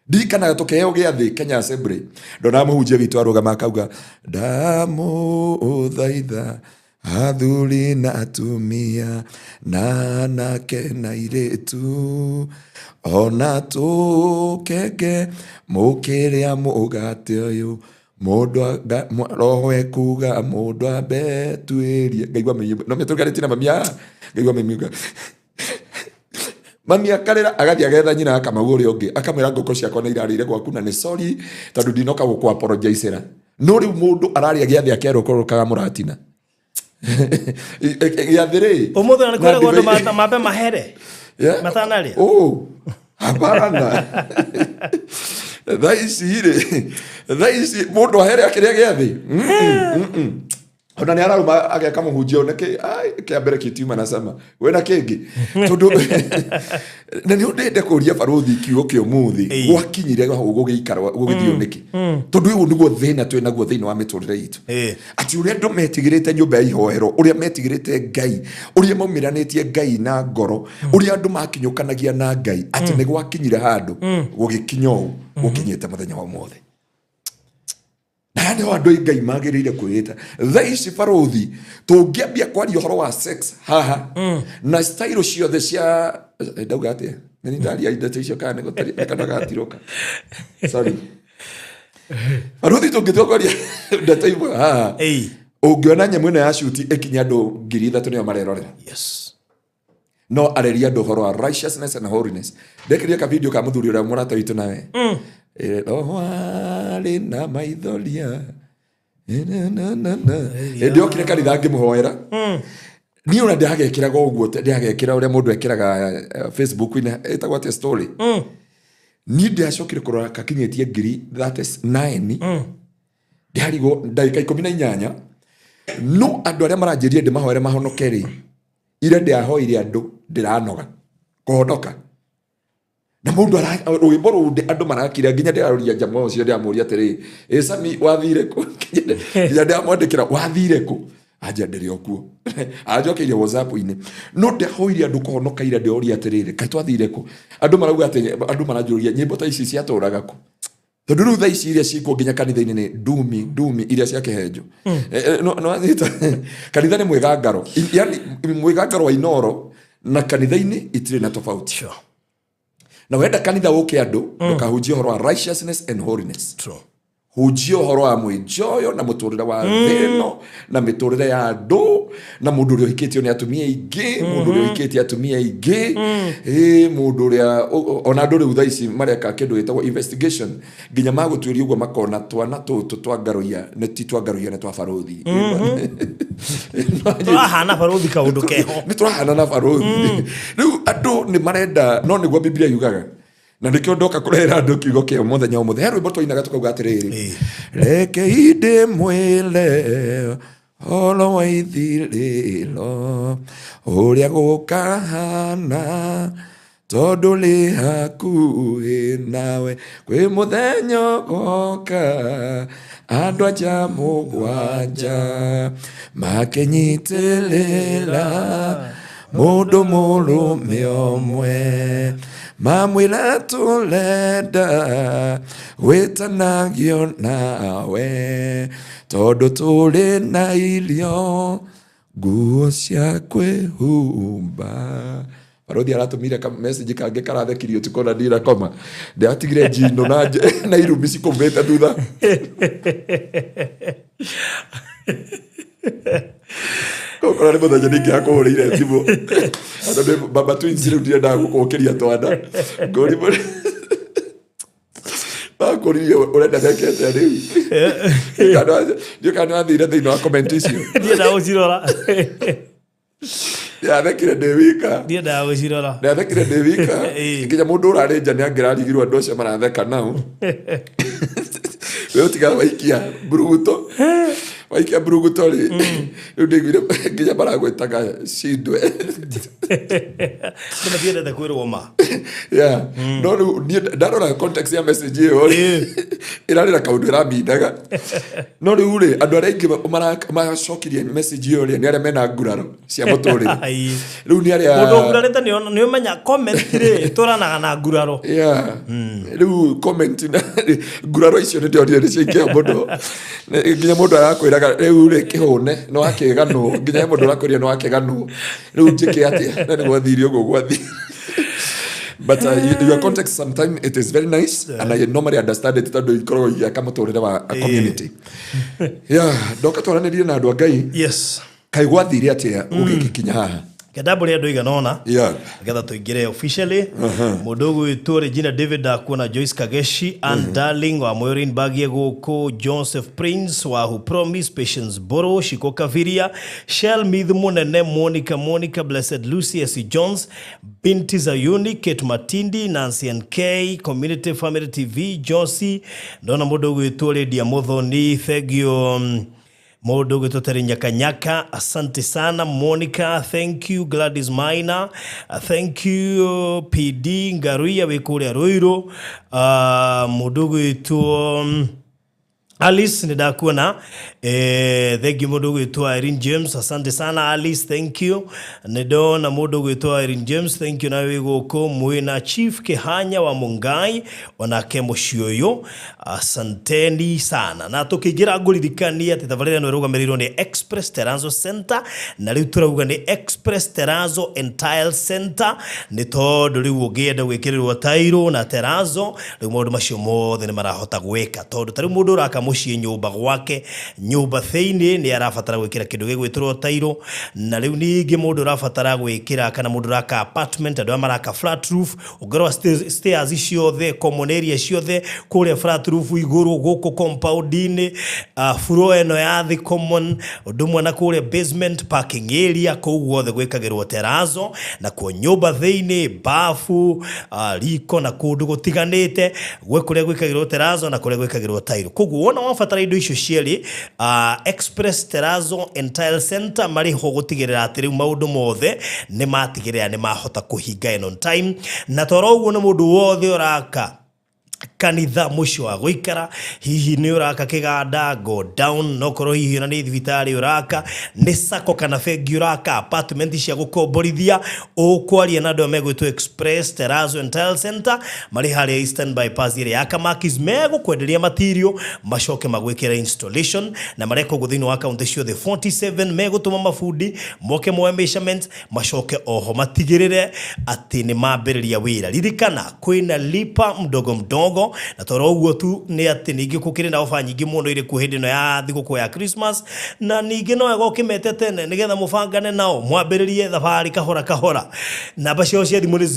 Ndirikanaga tũkĩheo gĩathĩ Kenya Assembly ndonaga mũhunjia witũ arũgama akauga ndamũthaitha athuri na atumia na anake na airĩtu ona tũkenge mũkĩrĩa mũgate ũyũ mũndũ roho ekuga mũndũ ambe tuĩrie ngaigua mĩiyũ no mĩtũgarĩtie na mami haha ngaigua mĩmiuga mami akarĩra agathiĩ agetha nyina akamau ũrĩa ũngĩ akamwĩra ngũkũ ciakwa nĩ irarĩire gwaku na nĩ sorry tondũ ndinoka gũkũ apologizera no rĩu mũndũ ararĩa gĩathĩ akerwo kũrũkaga mũratina. Gĩathĩ rĩ Ũmũthĩ na nĩ na kwĩragwo andũ ndibei- mambe mahere. Yeah. Matanarĩa. Oh, hapana. Thaa ici rĩ, thaa ici mũndũ ahere akĩrĩa gĩathĩ. Ona nĩ ararũma ageka mũhunjia one kĩ ai, kĩa mbere kĩtiuma na cama wena kĩngĩ tondũ na nĩ ndĩende kũria barũthi kiugo kĩa ũmũthĩ Ĩĩ. gwakinyire hau gũgĩikara gũgĩthio nĩkĩ tondũ ũyũ nĩguo thĩna twĩ naguo thĩinĩ wa mĩtũrĩre itũ Ĩĩ. atĩ ũrĩa andũ metigĩrĩte nyũmba ya ihoero ũrĩa metigĩrĩte ngai ũrĩa maumĩranĩtie ngai na ngoro ũrĩa andũ makinyũkanagia na ngai atĩ nĩ gwakinyire handũ gũgĩkinya ũũ gũkinyĩte mũthenya wa ũmũthĩ. Na aya nĩo andũ a ngai magĩrĩire kwĩĩta. Thaa ici barũthi tũngĩambia kwaria ũhoro wa sex haha na style ciothe cia ndauga atĩa nĩ ndaria ndeto icio kana nĩ gũtari kana gatirũka, sorry barũthi, tũngĩtua kwaria ndeto imwe haha, Ĩĩ. ũngĩona nyamũ ĩno ya cuti ĩkinya andũ 3,000 nĩo marerorera. No areria andũ ũhoro wa righteousness and holiness. Ndekĩria ka video ka mũthuri ũrĩa mũrata witũ nawe. Roho arĩ na maithoria. Na, na, na, na. Hĩndĩ okire kanitha ngĩmũhoera niĩ ona ndĩagekĩraga ũguo, ndĩagekĩra ũrĩa mũndũ ekĩraga Facebook-inĩ ĩtagwo atĩa, story. Niĩ ndĩacokire kũrora kakinyĩtie 39,000 ndĩarigwo ndagĩka 18. No andũ arĩa maranjĩrie ndĩmahoere mahonoke rĩ, ira ndĩahoire andũ ndĩranoga kũhonoka na mũndũ rwĩmbo rũu andũ marakira nginya ndĩraroria njama ũcio ndĩramũria atĩrĩ, ĩ Sami, wathire kũ? Nginya ndĩramwandĩkĩra, wathire kũ? Anja ndĩrĩ o kuo, anjokeirie WhatsApp-inĩ. No ndahoire andũ kũhonoka ira, ndĩroria atĩrĩrĩ, kaĩ twathire kũ? Andũ marauga atĩ andũ maranjũria nyĩmbo ta ici ciatũraga kũ, tondũ rĩu thaa ici iria cikuo nginya kanitha-inĩ nĩ ndumi ndumi iria cia kĩhenjo. No anyita kanitha nĩ mwĩgangaro, yani mwĩgangaro wa Inoro na kanitha-inĩ itirĩ na tofauti. Na wenda kanitha ũke andũ, ndũkahunjie ũhoro wa righteousness and holiness. Hunjia ũhoro wa mwĩnjoyo na mũtũrĩre wa thĩ ĩno na mĩtũrĩre ya andũ na mũndũ ũrĩa ũhikĩtio nĩ atumia aingĩ, mũndũ ũrĩa ũhikĩtie atumia aingĩ, ĩ mũndũ ũrĩa ona andũ rĩu thaa ici mareka kĩndũ gĩtagwo investigation nginya magũtuĩria ũguo makona twana tũtũ twa ngaroia nĩ ti twa ngaroia, nĩ twa barũthi. Tũrahana barũthi kaũndũ keho. Nĩ tũrahana na barũthi. Rĩu andũ nĩ marenda, no nĩguo Biblia yugaga na nĩkĩo ndoka kũrehera andũ kiugo kĩa mũthenya ũmũthĩ. He rwĩmbo twainaga tũkauga atĩrĩrĩ, reke indĩ mwĩle horo wa ithirĩro ũrĩa gũkahana tondũ rĩ hakuhĩ nawe kwĩ mũthenya ũgoka andũ aja mũgwanja makĩnyitĩrĩra mũndũ mũrũme ũmwe mamwĩra tũrenda gwĩtanagio nawe tondũ tũrĩ na irio nguo cia kwĩhumba. Barũthi aratũmire ka message kangĩ karathekirie ũtukũ na ndirakoma, ndĩratigire njino na irumi cikũmĩte thutha. Gũkorwo nĩ mũthenya ningĩ akũhũrĩire thimũ. Andũ nĩ baba twins rĩu ndirendaga gũkũkĩria twana ngũri bakũririe ũrenda meke atĩa rĩu. Ndiũ kana nĩwathire thĩinĩ wa comment icio. Ndiendaga gũcirora. Yathekire ndĩ wika. Ndiendaga gũcirora. Ndathekire ndĩ wika. Nginya mũndũ ũrarĩ nja nĩ angĩrarigirwo andũ acio maratheka nao. We ũtigaga waikia mburuguto, waikia mburuguto rĩ, rĩu ndĩiguire nginya maragwĩtaga cindwe. Andũ matiendete kwĩrwo ma. Yeah. No rĩu niĩ ndarora context ya message ĩyo rĩ, ĩrarĩ na kaũndũ ĩramindaga. No rĩu rĩ, andũ arĩa aingĩ macokirie message ĩyo rĩ, nĩ arĩa mena nguraro cia mũtũrĩre. Rĩu nĩ arĩa Mũndũ ũgurarĩte nĩ ũmenya comment rĩ ĩtũranaga na nguraro. Yeah. Rĩu comment na nguraro icio nĩ ndĩronire nĩ ciaingĩha mũno. Nginya mũndũ arakwĩraga rĩu rĩ kĩhũne nĩ wakĩganwo, nginya he mũndũ ũrakwĩrire nĩ wakĩganwo, rĩu njĩke atĩa? Na nĩ gwathire ũguo gwathire. But your context sometimes it is very nice and I normally understand it tondũ ikoragwo igĩaka mũtũrĩre wa a community. Yeah, ndoka twaranĩrie na andũ a Ngai. Kaĩ gwathire atĩa gũgĩgĩkinya haha? Kendambũrĩ andũ igana ũna nĩgetha tũingĩre officially. Mũndũ ũgwĩtwo Regina David ndakuona, Joyce Kageshi, Ann Darling wa Moyorin Bagie gũkũ, Joseph Prince wa Who Promise, Patience Boro, Shiko Kaviria, Shell Mith Mũnene, Monica Monica, Blessed Lucy, S Jones, Binti Zayuni, Kate Matindi, Nancy NK, Community Family TV, Josie, ndona mũndũ ũgwĩtwo Lydia Muthoni, thank you. Mũndũ ũgwĩtwo Terry Nyakanyaka, asante sana. Monica, thank you. Gladys Maina, thank you. PD Ngaruia wĩ kũrĩa Ruiru, mũndũ ũgwĩtwo Alice nĩ ndakuona, thank you. Mũndũ ũgwĩtwo Irene James, asante sana Alice, thank you. Nĩ ndona mũndũ ũgwĩtwo Irene James, thank you nawe wĩ gũkũ. Mwĩna Chief Kĩhanya wa Mungai onake mũciĩ ũyũ, asanteni sana. Na tũkĩingĩra ngũririkanie atĩ tabarĩra ĩno ĩrũgamĩrĩirwo nĩ Express Terrazzo Center, na rĩu tũrauga nĩ Express Terrazzo and Tile Center nĩ tondũ rĩu ũngĩenda gwĩkĩrĩrwo tairo na terrazzo, rĩu maũndũ macio mothe nĩ marahota gwĩka, tondũ ta rĩu mũndũ ũraka mũciĩ nyũmba gwake nyũmba thĩinĩ nĩ arabatara gwĩkĩra kĩndũ gĩgwĩtĩrwo tairo, na rĩu ningĩ mũndũ ũrabatara gwĩkĩra kana mũndũ ũraka apartment, andũ arĩa maraka flat roof, ũngĩrora stairs ciothe, common area ciothe kũrĩa flat roof igũrũ gũkũ compound-inĩ, floor ĩno ya thĩ common, ũndũ ũmwe na kũrĩa basement parking area, kũu guothe gwĩkagĩrwo terrazzo, nakuo nyũmba thĩinĩ bafu, riko na kũndũ gũtiganĩte gwĩ kũrĩa gwĩkagĩrwo terrazzo na kũrĩa gwĩkagĩrwo tairo. Koguo wona wabatara indo icio cierĩ, Express Terrazzo and Tile Center marĩ ho gũtigĩrĩra atĩ rĩu maũndũ mothe nĩ matigĩrĩra nĩ mahota kũhinga in on time. Na toro ũguo nĩ mũndũ wothe ũraka kanitha, mũciĩ wa gũikara, hihi nĩ ũraka kĩganda, go down, no korwo hihi ona nĩ thibitarĩ ũraka, nĩ sacco kana bengi ũraka, apartment cia gũkomborithia, ũkwaria na andũ arĩa megwĩtwo Express Terrazzo and Tile Center marĩ harĩa Eastern Bypass ĩrĩa ya Kamakis, megũkwenderia material macoke magwĩkĩra installation, na mareka ũguo thĩinĩ wa kaunti ciothe 47. Megũtũma mabundi moke moe measurements, macoke oho matigĩrĩre atĩ nĩ mambĩrĩria wĩra. Ririkana kwĩna lipa mdogo mdogo, na toro ũguo tu nĩ atĩ ningĩ gũkĩrĩ na ofa nyingĩ mũno irĩ kuo hĩndĩ ĩno ya thigũkũ ya Christmas, na ningĩ no wega ũkĩmete tene nĩgetha mũbangane nao mwambĩrĩrie thabarĩ kahora kahora. Namba ciao cia thimũ nĩ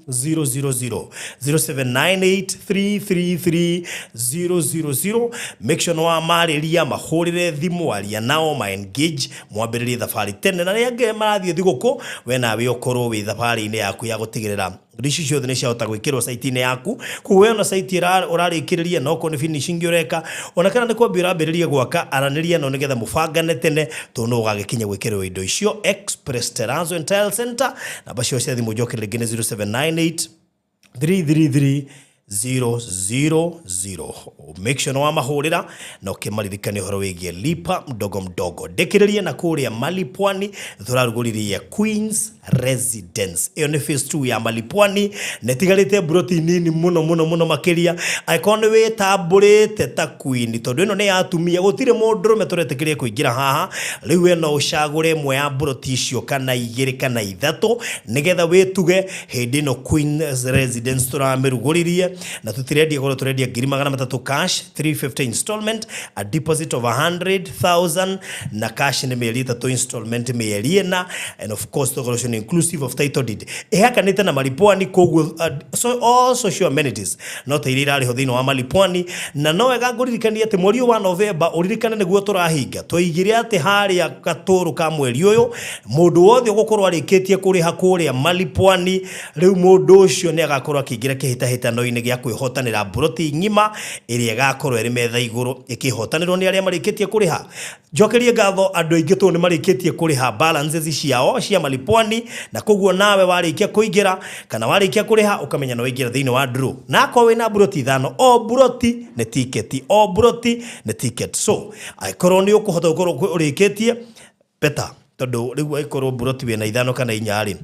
0798333000, 0798333000. Make sure nĩ wamarĩria, mahũrĩre thimũ, aria nao, ma engage, mwambĩrĩrie thabarĩ tene, na arĩa angĩ marathiĩ thigũkũ, we nawe ũkorwo wĩ thabarĩ-inĩ yaku ya gũtigĩrĩra indo ici ciothe nĩ ciahota gwĩkĩrwo site-inĩ yaku. Koguo we ona site ũrarĩkĩrĩria, na okorwo nĩ finishing ũreka, ona kana nĩ kwambia ũrambĩrĩria gwaka, aranĩria nao nĩgetha mũbangane tene, tondũ no ũgagĩkinya gwĩkĩrwo indo icio. Express Terrazzo and Tile Center, namba ciao cia thimũ njokere rĩngĩ nĩ 0798 333 000. Make sure nĩ wamahũrĩra na ũkĩmaririkania ũhoro wĩgiĩ lipa mdogo mdogo. Ndĩkĩrĩrie na kũrĩa Malipwani tũrarugũririe Queens Residence, ĩyo nĩ phase 2 ya Malipwani na ĩtigarĩte mburoti nini mũno mũno mũno makĩria. Angĩkorwo nĩ wĩtambũrĩte ta queen, tondũ ĩno nĩ ya atumia, gũtirĩ mũndũrũme tũretĩkĩria kũingĩra haha. Rĩu we no ũcagũre ĩmwe ya mburoti icio kana igĩrĩ kana ithatũ nĩgetha wĩtuge hĩndĩ ĩno Queens Residence tũramĩrugũririe, na tũtirendia goro, tũrendia 300,000 cash, 350 installment, a deposit of 100,000, na cash nĩ mĩeri 3, installment mĩeri 4, and of course thogora ũcio nĩ inclusive of title deed. Ĩhakanĩte na Malipwani, koguo so all social amenities no ta iria irarĩho thĩinĩ wa Malipwani. Na no wega ngũririkanie atĩ mweri ũyũ wa November, ũririkane nĩguo tũrahinga, twaigire atĩ harĩa gatũrũ ka mweri ũyũ mũndũ wothe ũgũkorwo arĩkĩtie kũrĩha kũrĩa Malipwani, rĩu mũndũ ũcio nĩ agakorwo akĩingĩra kĩhĩtahĩtano-inĩ gĩa kwĩhotanĩra mburoti ng'ima ĩrĩa ĩgakorwo ĩrĩ metha igũrũ ĩkĩhotanĩrwo nĩ arĩa marĩkĩtie kũrĩha. Njokerie ngatho andũ aingĩ tondũ nĩ marĩkĩtie kũrĩha balances ciao cia Malipwani, na koguo nawe warĩkia kũingĩra kana warĩkia kũrĩha ũkamenya no waingĩra thĩinĩ wa draw. Na akorwo wĩna mburoti ithano, o mburoti nĩ tiketi, o mburoti nĩ ticket. So angĩkorwo nĩ ũkũhota gũkorwo ũrĩkĩtie better, tondũ rĩu angĩkorwo mburoti wĩna ithano kana inya rĩ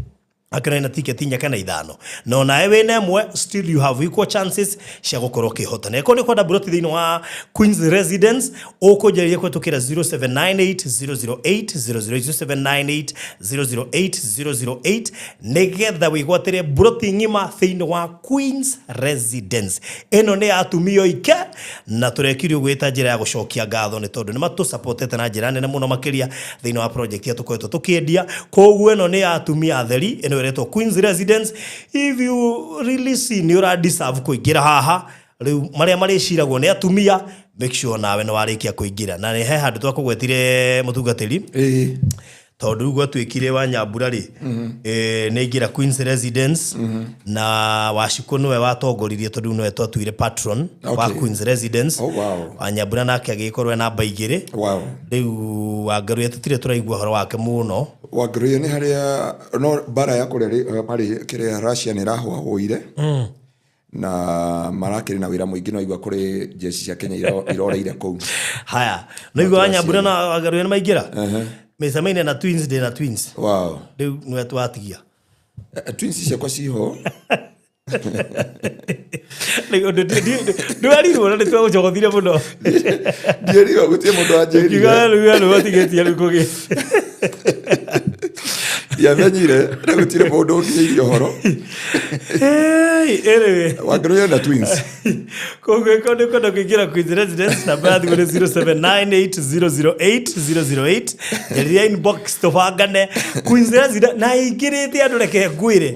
Akĩona ina tiketi inya kana ithano, no nawe wĩna ĩmwe, still you have equal chances cia gũkorwo ũkĩhotana. Ĩkorwo nĩ ũkwenda mburoti thĩinĩ wa Queens Residence, ũkũnjarĩria kũhetũkĩra 0798 008 00798 008 008 nĩgetha wĩgwatĩre mburoti ng'ima thĩinĩ wa Queens Residence. Ĩno nĩ ya atumia oike, na tũrekirio gwĩta njĩra ya gũcokia ngatho nĩ tondũ nĩ matũsupportete na njĩra nene mũno makĩria thĩinĩ wa project ĩrĩa tũkoretwo tũkĩendia. Koguo ĩno nĩ ya atumia atheri, ĩno ĩretwo Queens Residence. If you really see nĩ ũra deserve kũingĩra haha, rĩu marĩa marĩciragwo nĩ atumia, make sure nawe nĩ warĩkia kũingĩra. Na nĩ he handũ twakũgwetire, mũtungatĩri, tondũ rĩu gwatuĩkire wa Nyambura rĩ, nĩ aingĩra Queens Residence, na Wacikũ nĩwe watongoririe tondũ rĩu nĩwe twatuire patron wa Queens Residence. Wa Nyambura nake agĩgĩkorwo e namba 2. Rĩu Wangaruya tũtirĩ tũraigua ũhoro wake mũno. Wangaruya nĩ harĩa no mbara ya kũrĩa marĩ kĩrĩa Russia nĩ ĩrahũahũire na marakĩrĩ na wĩra mũingĩ, no igua kũrĩ jeshi cia Kenya iroreire kũu. Haya, no igua wa Nyambura na Wangaruya nĩ maingĩra Mr. Maina na twins, ndĩ na twins. Rĩu nĩwe twatigia. Twins ciakwa ciho. Rĩu ũndũ ndĩwerirwo na nĩtwagũcogothire mũno. Ndiĩrirwo, gũtirĩ mũndũ wanjĩrire. Kiuga rĩu we nĩwe ũtigĩtie rĩu kũgĩ. Ndiamenyire na gũtirĩ mũndũ ũnginyĩirie ũhoro. Hey, anyway. Wangaruya na twins. Koguo ĩkorwo nĩ ũkwenda kũingĩra Queens Residence, namba ya thimũ nĩ 0798008008. Njarĩria inbox tũbangane Queens Residence na ĩingĩrĩte andũ, reke ngwĩre.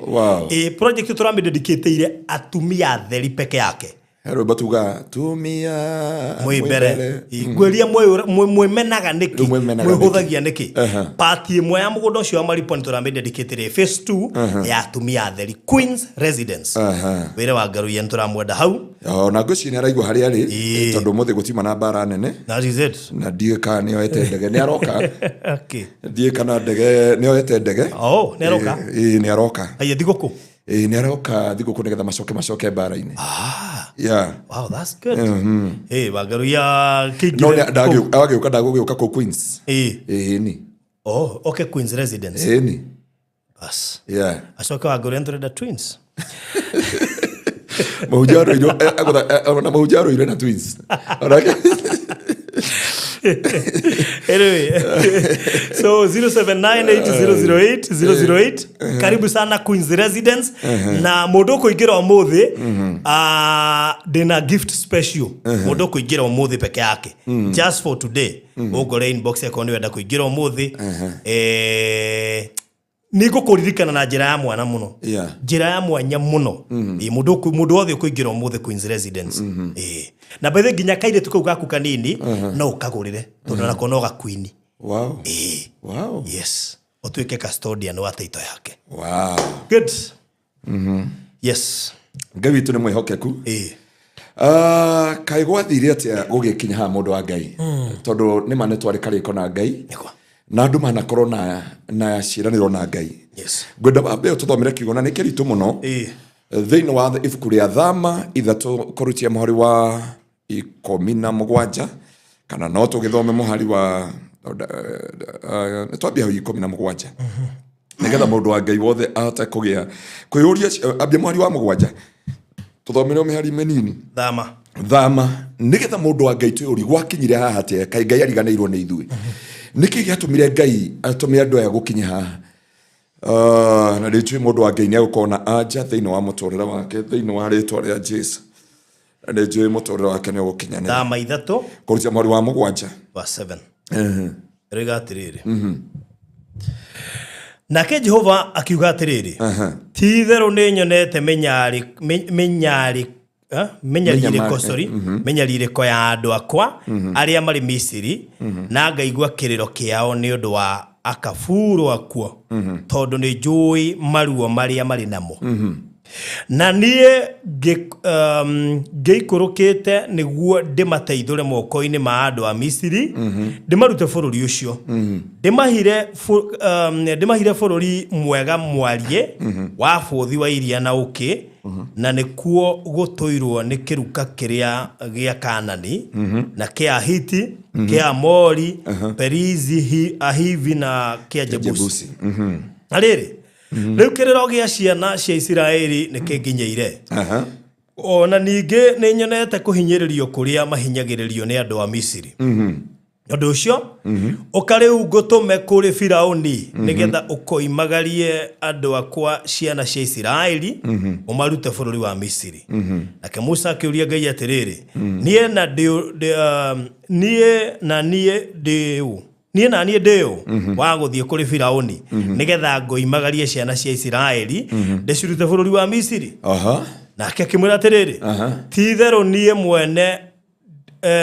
Ĩ project tũramĩdedicate atumia atheri peke yake. He rwĩmbo tuga tumia Mwĩ mbere ngwĩria mwĩmenaga nĩkĩ? Rĩu mwĩmenaga? Mwĩhũthagia nĩkĩ? Part ĩmwe ya mũgũnda ũcio wa Maripo nĩ tũramĩdedicate phase 2 ya atumia atheri, Queens Residence. Wĩra wa Ngaruiya nĩ tũramwenda hau. Ona ngwĩciria nĩ araigua harĩa arĩ, tondũ ũmũthĩ gũtiuma na mbara nene. That is it. Na ndiũĩ kana nĩ oete ndege, nĩ aroka. Ndiũĩ kana ndege nĩ oete ndege. Oh, nĩ aroka? Ĩĩ, nĩ aroka. Aya thigũkũ. Ĩĩ, nĩ aroka thigũkũ nĩgetha macoke mbara-inĩ. Yeah. Wow, that's good. Hey, Wangaruya No kĩingĩre kũu. Agĩũka ndagũgĩũka kũu Queens. Ĩĩ ni. Oh, okay, Queens Residence. Ĩĩ ni. Bas. Yeah. Acoke Wangaruya nĩtũrenda twins. Mahunjia arũirwo, ona mahunjia arũire na twins. Onake. Anyway, so 0798008008, karibu sana Queens Residence. Na mũndũ ũkũingĩra ũmũthĩ, ndĩna gift special. Mũndũ ũkũingĩra ũmũthĩ peke yake, just for today, ũngore inbox akorwo nĩ wenda kũingĩra ũmũthĩ. Nĩ ngũkũririkana na njĩra ya mwana mũno. Njĩra ya mwanya mũno. Ĩ, mũndũ wothe ũkũingĩra ũmũthĩ Queens Residence. Ĩ. Na by the way, nginya kairĩtu kau gaku kanini no ũkagũrĩre tondũ onako no gakuini. Ĩ. Yes, ũtuĩke custodian wa taito yake. Good. Yes. Ngai witũ nĩ mwĩhokeku. Kaĩ gwathire atĩa gũgĩkinya haha, mũndũ wa Ngai? Tondũ nĩ ma nĩ twarĩ karĩko na Ngai. Nĩkwa. Na andũ manakorwo na ciĩranĩro na Ngai. Ngwenda wambe ũtũthomere kiugo na nĩ kĩritũ mũno. Thĩinĩ wa ibuku rĩa Thama 3 kũrutia mũhari wa 17, kana no tũgĩthome mũhari wa twambie hau 17 nĩgetha mũndũ wa Ngai wothe ahote kũgĩa kwĩyũria. Ambia mũhari wa 7, tũthomere o mĩhari mĩnini. Thama. Thama, nĩgetha mũndũ wa Ngai twĩyũrie gwakinyire haha atĩa, kaĩ Ngai ariganĩirwo nĩ ithuĩ? Nĩkĩ gĩatũmire Ngai atũme andũ aya gũkinya haha? Na rĩu mũndũ wa Ngai nĩ egũkorwo na anja thĩinĩ wa mũtũrĩre wake, thĩinĩ wa rĩtwa rĩa Jesu, na nĩ njũĩ mũtũrĩre wake nĩ ũgũkinyanĩra. Thama 3 Kũrutia mweri wa 7. Verse 7 ĩroiga atĩrĩrĩ, nake Jehova akiuga atĩrĩrĩ, ti itherũ nĩ nyonete mĩnyarirĩko, sorry, mĩnyarirĩko ya andũ akwa arĩa marĩ Misiri, na ngaigua kĩrĩro kĩao nĩ ũndũ wa akaburu akuo, tondũ nĩ njũĩ maruo marĩa marĩ namo, na niĩ ngĩikũrũkĩte nĩguo ndĩmateithũre moko-inĩ ma andũ a Misiri, ndĩmarute bũrũri ũcio, ndĩmahire bũrũri mwega mwariĩ wa bũthi wa iria na ũkĩ, na nĩkuo gũtũirwo nĩ kĩruka kĩrĩa gĩa Kanani na kĩa Ahiti, kĩa Amori, Perizi, Ahivi na kĩa Jebusi. Jebusi. Na rĩrĩ, Rĩu kĩrĩro gĩa ciana cia Isiraeli nĩ kĩnginyĩire. Aha. Ona ningĩ nĩ nyonete kũhinyĩrĩrio kũrĩa mahinyagĩrĩrio nĩ andũ a Misiri. Ũndũ ũcio ũka rĩu ngũtũme kũrĩ Firaũni nĩgetha ũkoimagarie andũ akwa ciana cia Isiraeli ũmarute bũrũri wa Misiri. Nake Musa akĩũria Ngai atĩrĩrĩ, niĩ na ndĩ niĩ na niĩ ndĩ ũ? Niĩ na niĩ ndĩ ũ wa gũthiĩ kũrĩ Firaũni nĩgetha ngoimagarie ciana cia Isiraeli ndĩcirute bũrũri wa Misiri? Aha. Nake akĩmwĩra atĩrĩrĩ, Aha. ti-itherũ niĩ mwene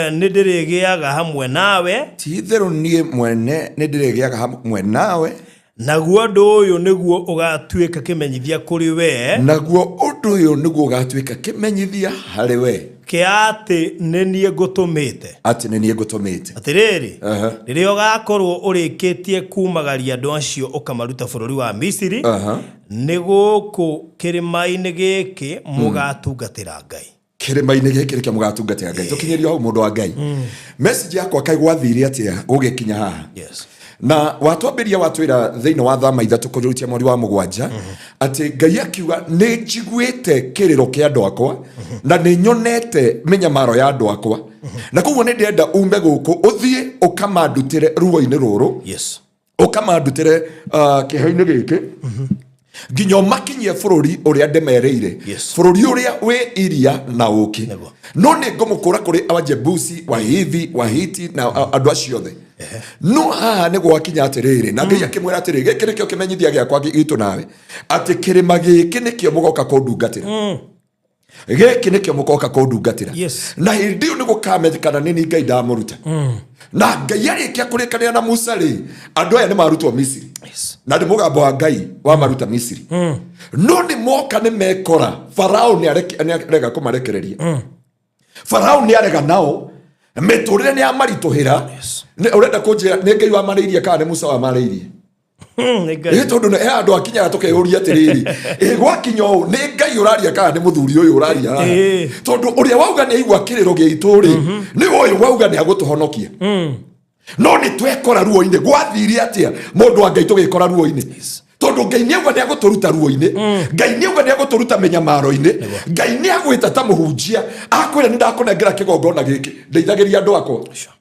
nĩ ndĩrĩgĩaga hamwe nawe. Ti itherũ niĩ mwene nĩ ndĩrĩgĩaga hamwe nawe. Naguo ũndũ ũyũ nĩguo ũgatuĩka kĩmenyithia kũrĩ wee. Naguo ũndũ ũyũ nĩguo ũgatuĩka kĩmenyithia harĩ wee. Kĩa atĩ nĩ niĩ ngũtũmĩte. Atĩ nĩ niĩ ngũtũmĩte. Atĩrĩrĩ, Aha. rĩrĩa ũgaakorwo ũrĩkĩtie kuumagaria andũ acio ũkamaruta bũrũri wa Misiri, Aha. nĩ gũkũ kĩrĩma-inĩ gĩkĩ mũgaatungatĩra Ngai. Kĩrĩma-inĩ gĩkĩ nĩkĩo mũgatungatĩra Ngai. Tũkinyĩrio hau mũndũ wa Ngai. Message yakwa kaĩ gwathire atĩa gũgĩkinya haha? Yes. Na watwambĩria watwĩra thĩinĩ wa thama ithatũ kũrutia mweri wa mũgwanja atĩ Ngai akiuga nĩ njiguĩte kĩrĩro kĩa andũ akwa na nĩ nyonete mĩnyamaro ya andũ akwa, na koguo nĩ ndĩrenda ume gũkũ ũthiĩ ũkamandutĩre ruo-inĩ rũrũ. Yes. Ũkamandutĩre kĩeha-inĩ gĩkĩ nginya ũmakinyie bũrũri ũrĩa ndĩmerĩire. Yes. Bũrũri ũrĩa wĩ iria na ũkĩ. Nĩguo. No nĩ ngũmũkũra kũrĩ Awajebusi, Wahivi, Wahiti na andũ acio othe. No haha nĩ gwakinya atĩrĩrĩ, na Ngai akĩmwĩra atĩrĩ, gĩkĩ nĩkĩo kĩmenyithia gĩakwa gitũ nawe, atĩ kĩrĩma gĩkĩ nĩkĩo mũgoka kũndungatĩra. Gĩkĩ nĩkĩo mũgoka kũndungatĩra. Yes. Na hĩndĩ ĩyo nĩ gũkamenyekana nĩ niĩ Ngai ndamũruta. Na Ngai arĩkia kũrĩkanĩra na Musa rĩ, andũ aya nĩ marutwo Misiri. Yes. Na nĩ mũgambo wa Ngai wamaruta Misiri. No nĩ moka nĩ mekora Farao nĩ arega kũmarekereria. Farao nĩ arega nao, mĩtũrĩre nĩ yamaritũhĩra. Yes. Ũrenda kũnjĩra nĩ Ngai wamarĩirie kana nĩ Musa wamarĩirie? Nĩ Ngai. Ĩ tondũ he andũ akinyaga tũkeyũria atĩrĩrĩ, ĩ gwakinya ũũ nĩ Ngai ũraria kana nĩ mũthuri ũyũ ũraria haha? Tondũ ũrĩa wauga nĩ aigua kĩrĩro gĩitũ rĩ, nĩ ũyũ wauga nĩ agũtũhonokia. No nĩ twekora ruo-inĩ. Gwathire atĩa mũndũ wa Ngai tũgĩkora ruo-inĩ? Tondũ Ngai nĩ auga nĩ agũtũruta ruo-inĩ, Ngai nĩ auga nĩ agũtũruta mĩnyamaro-inĩ, Ngai nĩ agwĩta ta mũhunjia akwĩra nĩ ndakũnengera kĩgongona gĩkĩ ndeithagĩria andũ akwa. Sure.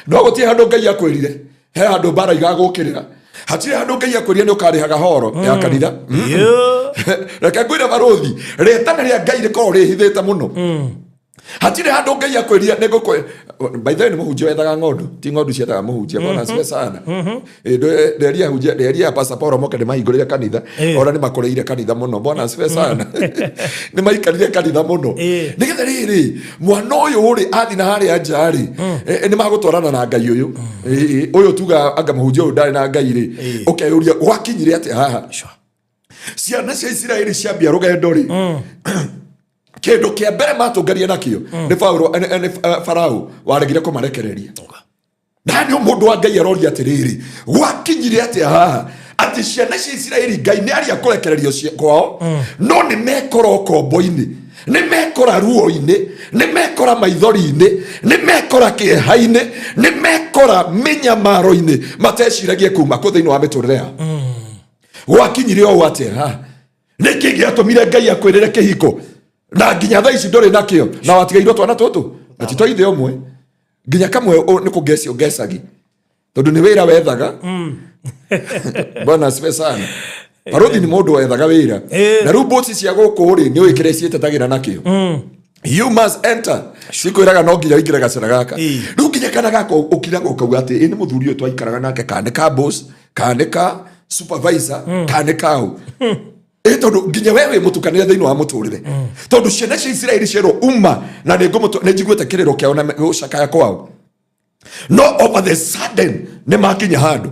No gũtirĩ handũ Ngai akwĩrire he handũ mbara igagũkĩrĩra, hatirĩ handũ Ngai akwĩrire nĩ ũkarĩhaga horo ya kanitha. Yeah. Reke ngwĩre barũthi, rĩtana rĩa Ngai rĩkoragwo rĩhithĩte mũno. Hatirĩ handũ Ngai akwĩrire nĩ ngũkũ. By the way, nĩ mũhunjia wethaga ng'ondu, ti ng'ondu ciethaga mũhunjia. Bwana asifiwe sana. Nderia hunjia, nderia Pastor Paul moke nĩ mahingũrĩre kanitha. Ona nĩ makũrĩire kanitha mũno. Bwana asifiwe sana. Nĩ maikarire kanitha mũno. Nĩgetha rĩrĩ mwana ũyũ rĩ athi na harĩa nja rĩ, nĩ magũtwarana na Ngai ũyũ. Ũyũ tuga anga mũhunjia ũyũ ndarĩ na Ngai rĩ, ũkeyũria gwakinyire atĩa haha? Sure. Ciana cia Isiraeli ciambia rũgendo rĩ, kĩndũ kĩa mbere matũngarie nakĩo nĩ Paulo, nĩ Farao waregire kũmarekereria. Na nĩ mũndũ wa Ngai aroria atĩrĩrĩ, gwakinyire atĩa haha atĩ ciana cia Isiraeli Ngai nĩ aria kũrekererio kwao, no nĩ mekora ũkombo-inĩ, nĩ mekora ruo-inĩ, nĩ mekora maithori-inĩ, nĩ mekora kĩeha-inĩ, nĩ mekora mĩnyamaro-inĩ mateciragie kuma kũ thĩinĩ wa mĩtũrĩre yao. Gwakinyire ũũ atĩa haha? Nĩkĩ gĩatũmire Ngai akwĩrĩre kĩhiko na nginya thaa ici ndũrĩ nakĩo, na watigairwo twana tũtũ na ti twa ithe ũmwe, nginya kamwe nĩ kũngecio ngecagi tondũ nĩ wĩra wethaga. Bwana asifiwe sana. Barũthi nĩ mũndũ wethaga wĩra. Na rĩu mbũci cia gũkũ rĩ, nĩ ũĩ kĩrĩa ciĩtetagĩra nakĩo, you must enter, cikwĩraga no nginya ũingĩre gacĩra gaka. Rĩu nginya kana gaka ũkiraga ũkauga atĩ ĩ nĩ mũthuri ũyũ twaikaraga nake, kana nĩ ka boss, kana nĩ ka supervisor, kana nĩ kaũ. Ĩ tondũ nginya we wĩ mũtukanĩre thĩinĩ wa mũtũrĩre, tondũ ciana cia Isiraeli cierwo uma na nĩ njiguĩte kĩrĩro kĩao na gũcakaya kwao, no over the sudden nĩ makinya handũ,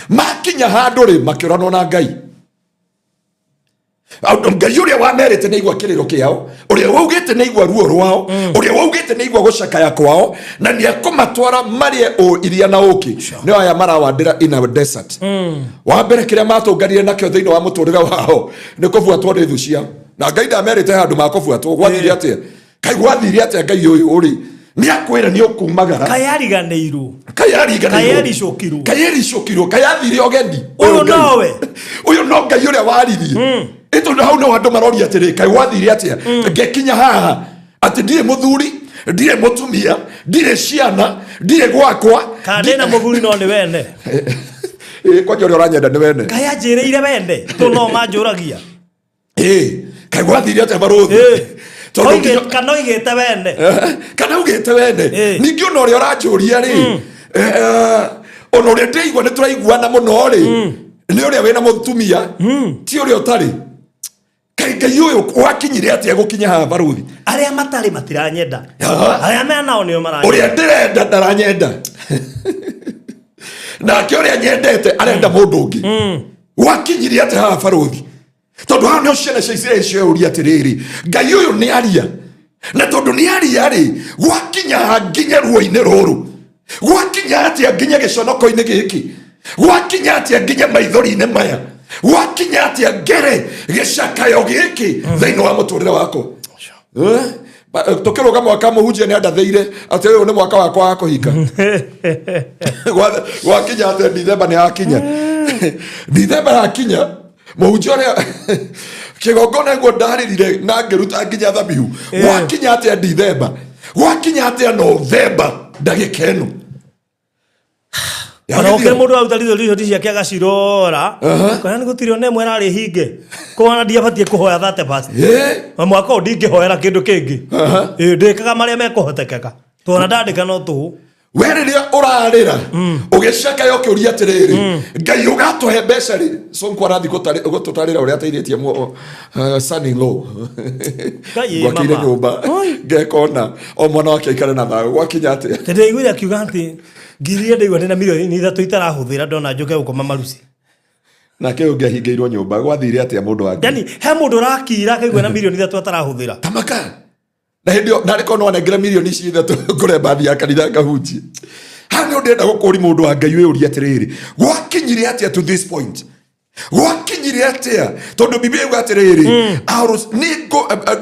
makinya handũ rĩ, makĩũranwo na Ngai. Ngai ũrĩa wamerĩte nĩ aigua kĩrĩro kĩao, ũrĩa waugĩte nĩ aigua ruo rwao, ũrĩa waugĩte nĩ aigua gũcakaya kwao na nĩ ekũmatwara marĩe iria na ũkĩ, nĩ aya marawandĩra in a desert. Wa mbere kĩrĩa matũnganire nakĩo thĩinĩ wa mũtũrĩre wao nĩ kũbuatwo nĩ thũ ciao, na Ngai ndamerĩte handũ ma kũbuatwo. Gwathire atĩa? Kaĩ gwathire atĩa Ngai ũyũ ũrĩ? Nĩ akwĩra nĩ ũkumagara. Kaĩ ariganĩirwo. Kaĩ ariganĩirwo. Kaĩ ericũkirwo. Kaĩ ericũkirwo. Kaĩ athire ũgeni. Ũyũ Ngai. nowe. Ũyũ no Ngai ũrĩa waririe. Ĩ tondũ hau no andũ maroria atĩrĩ, kaĩ gwathire atĩa ngĩkinya haha atĩ ndirĩ mũthuri, ndirĩ mũtumia, ndirĩ ciana, ndirĩ gwakwa. Kana ndĩna mũthuri no nĩ wene. Ĩ, kwanja ũrĩa ũranyenda nĩ wene. Kaĩ anjĩrĩire wene tũ no manjũragia. Ĩ, kaĩ gwathire atĩa barũthi? Ĩ. Tondũ Oigĩ- nginya- kana oigĩte wene. Kana ugĩte wene. Ĩ. Ningĩ ona ũrĩa ũranjũria rĩ, ona ũrĩa ndĩraigua nĩ tũraiguana mũno rĩ, nĩ ũrĩa wĩna mũtumia, ti ũrĩa ũtarĩ. Kaĩ Ngai ũyũ wakinyire atĩa gũkinya haha barũthi? Arĩa matarĩ matiranyenda. Aha. Arĩa menao nĩo maranyenda. Ũrĩa ndĩrenda ndaranyenda, nake ũrĩa nyendete arenda mũndũ ũngĩ. Gwakinyire atĩa haha barũthi? Tondũ haha nĩho ciana cia Isiraeli cioria atĩrĩrĩ, Ngai ũyũ nĩ aria, na tondũ nĩ aria rĩ, gwakinya ha nginya ruo-inĩ rũrũ? Gwakinya atĩa nginya gĩconoko-inĩ gĩkĩ? Gwakinya atĩa nginya maithori-inĩ maya? Gwakinya atĩa ngere gĩcakayo gĩkĩ thĩinĩ wa mũtũrĩre wakwa? Eh? Tũkĩrũga mwaka mũhunjia nĩ andathĩire atĩ ũyũ nĩ mwaka wakwa wa kũhika. Gwakinya atĩ Dithemba nĩ yakinya. Dithemba yakinya, mũhunjia ũrĩa kĩgongona guo ndarĩrire na ngĩruta nginya thabihu. Gwakinya atĩa Dithemba? Gwakinya atĩa Novemba ndagĩka ĩno? Ona gũkĩrĩ mũndũ waruta resolution ciake agacirora kana nĩ gũtirĩ ona ĩmwe ĩrarĩ hinge kũhana ndiabatiĩ kũhoya thate basi. Na mwaka ũyũ ndingĩhoera kĩndũ kĩngĩ. Ĩ, ndĩkaga marĩa mekũhotekeka tona ndandĩka no tũhũ. We rĩrĩa ũrarĩra ũgĩcakaya ũkĩũria atĩrĩrĩ, Ngai ũgatũhe mbeca rĩ, Sonko arathiĩ gũtũtarĩra ũrĩa ateithĩtie son in law. Ngai ĩ, Ngwakĩire mama. nyũmba, ngekona o mwana wake aikare na thayũ. Gwakinya atĩa? Ndĩraiguire akiuga atĩ ngiri iria ndaigua ndĩna 3 milioni itarahũthĩra ndona njũke gũkoma maruci. Nake ũngĩ ahingĩirwo nyũmba. Gwathire atĩa mũndũ wa Ngai? Yani he mũndũ ũrakira akaigua na 3 milioni atarahũthĩra. Tamaka na hĩndĩ ĩyo narĩ korwo no anengere mirioni ici 3 ngũre mbathi ya kanitha ngahunjie. Haha nĩ ndĩrenda gũkũri mũndũ wa Ngai wĩyũrie atĩrĩrĩ, gwakinyire atĩa to this point? Gwakinyire atĩa? Tondũ Biblia yuga atĩrĩrĩ, nĩ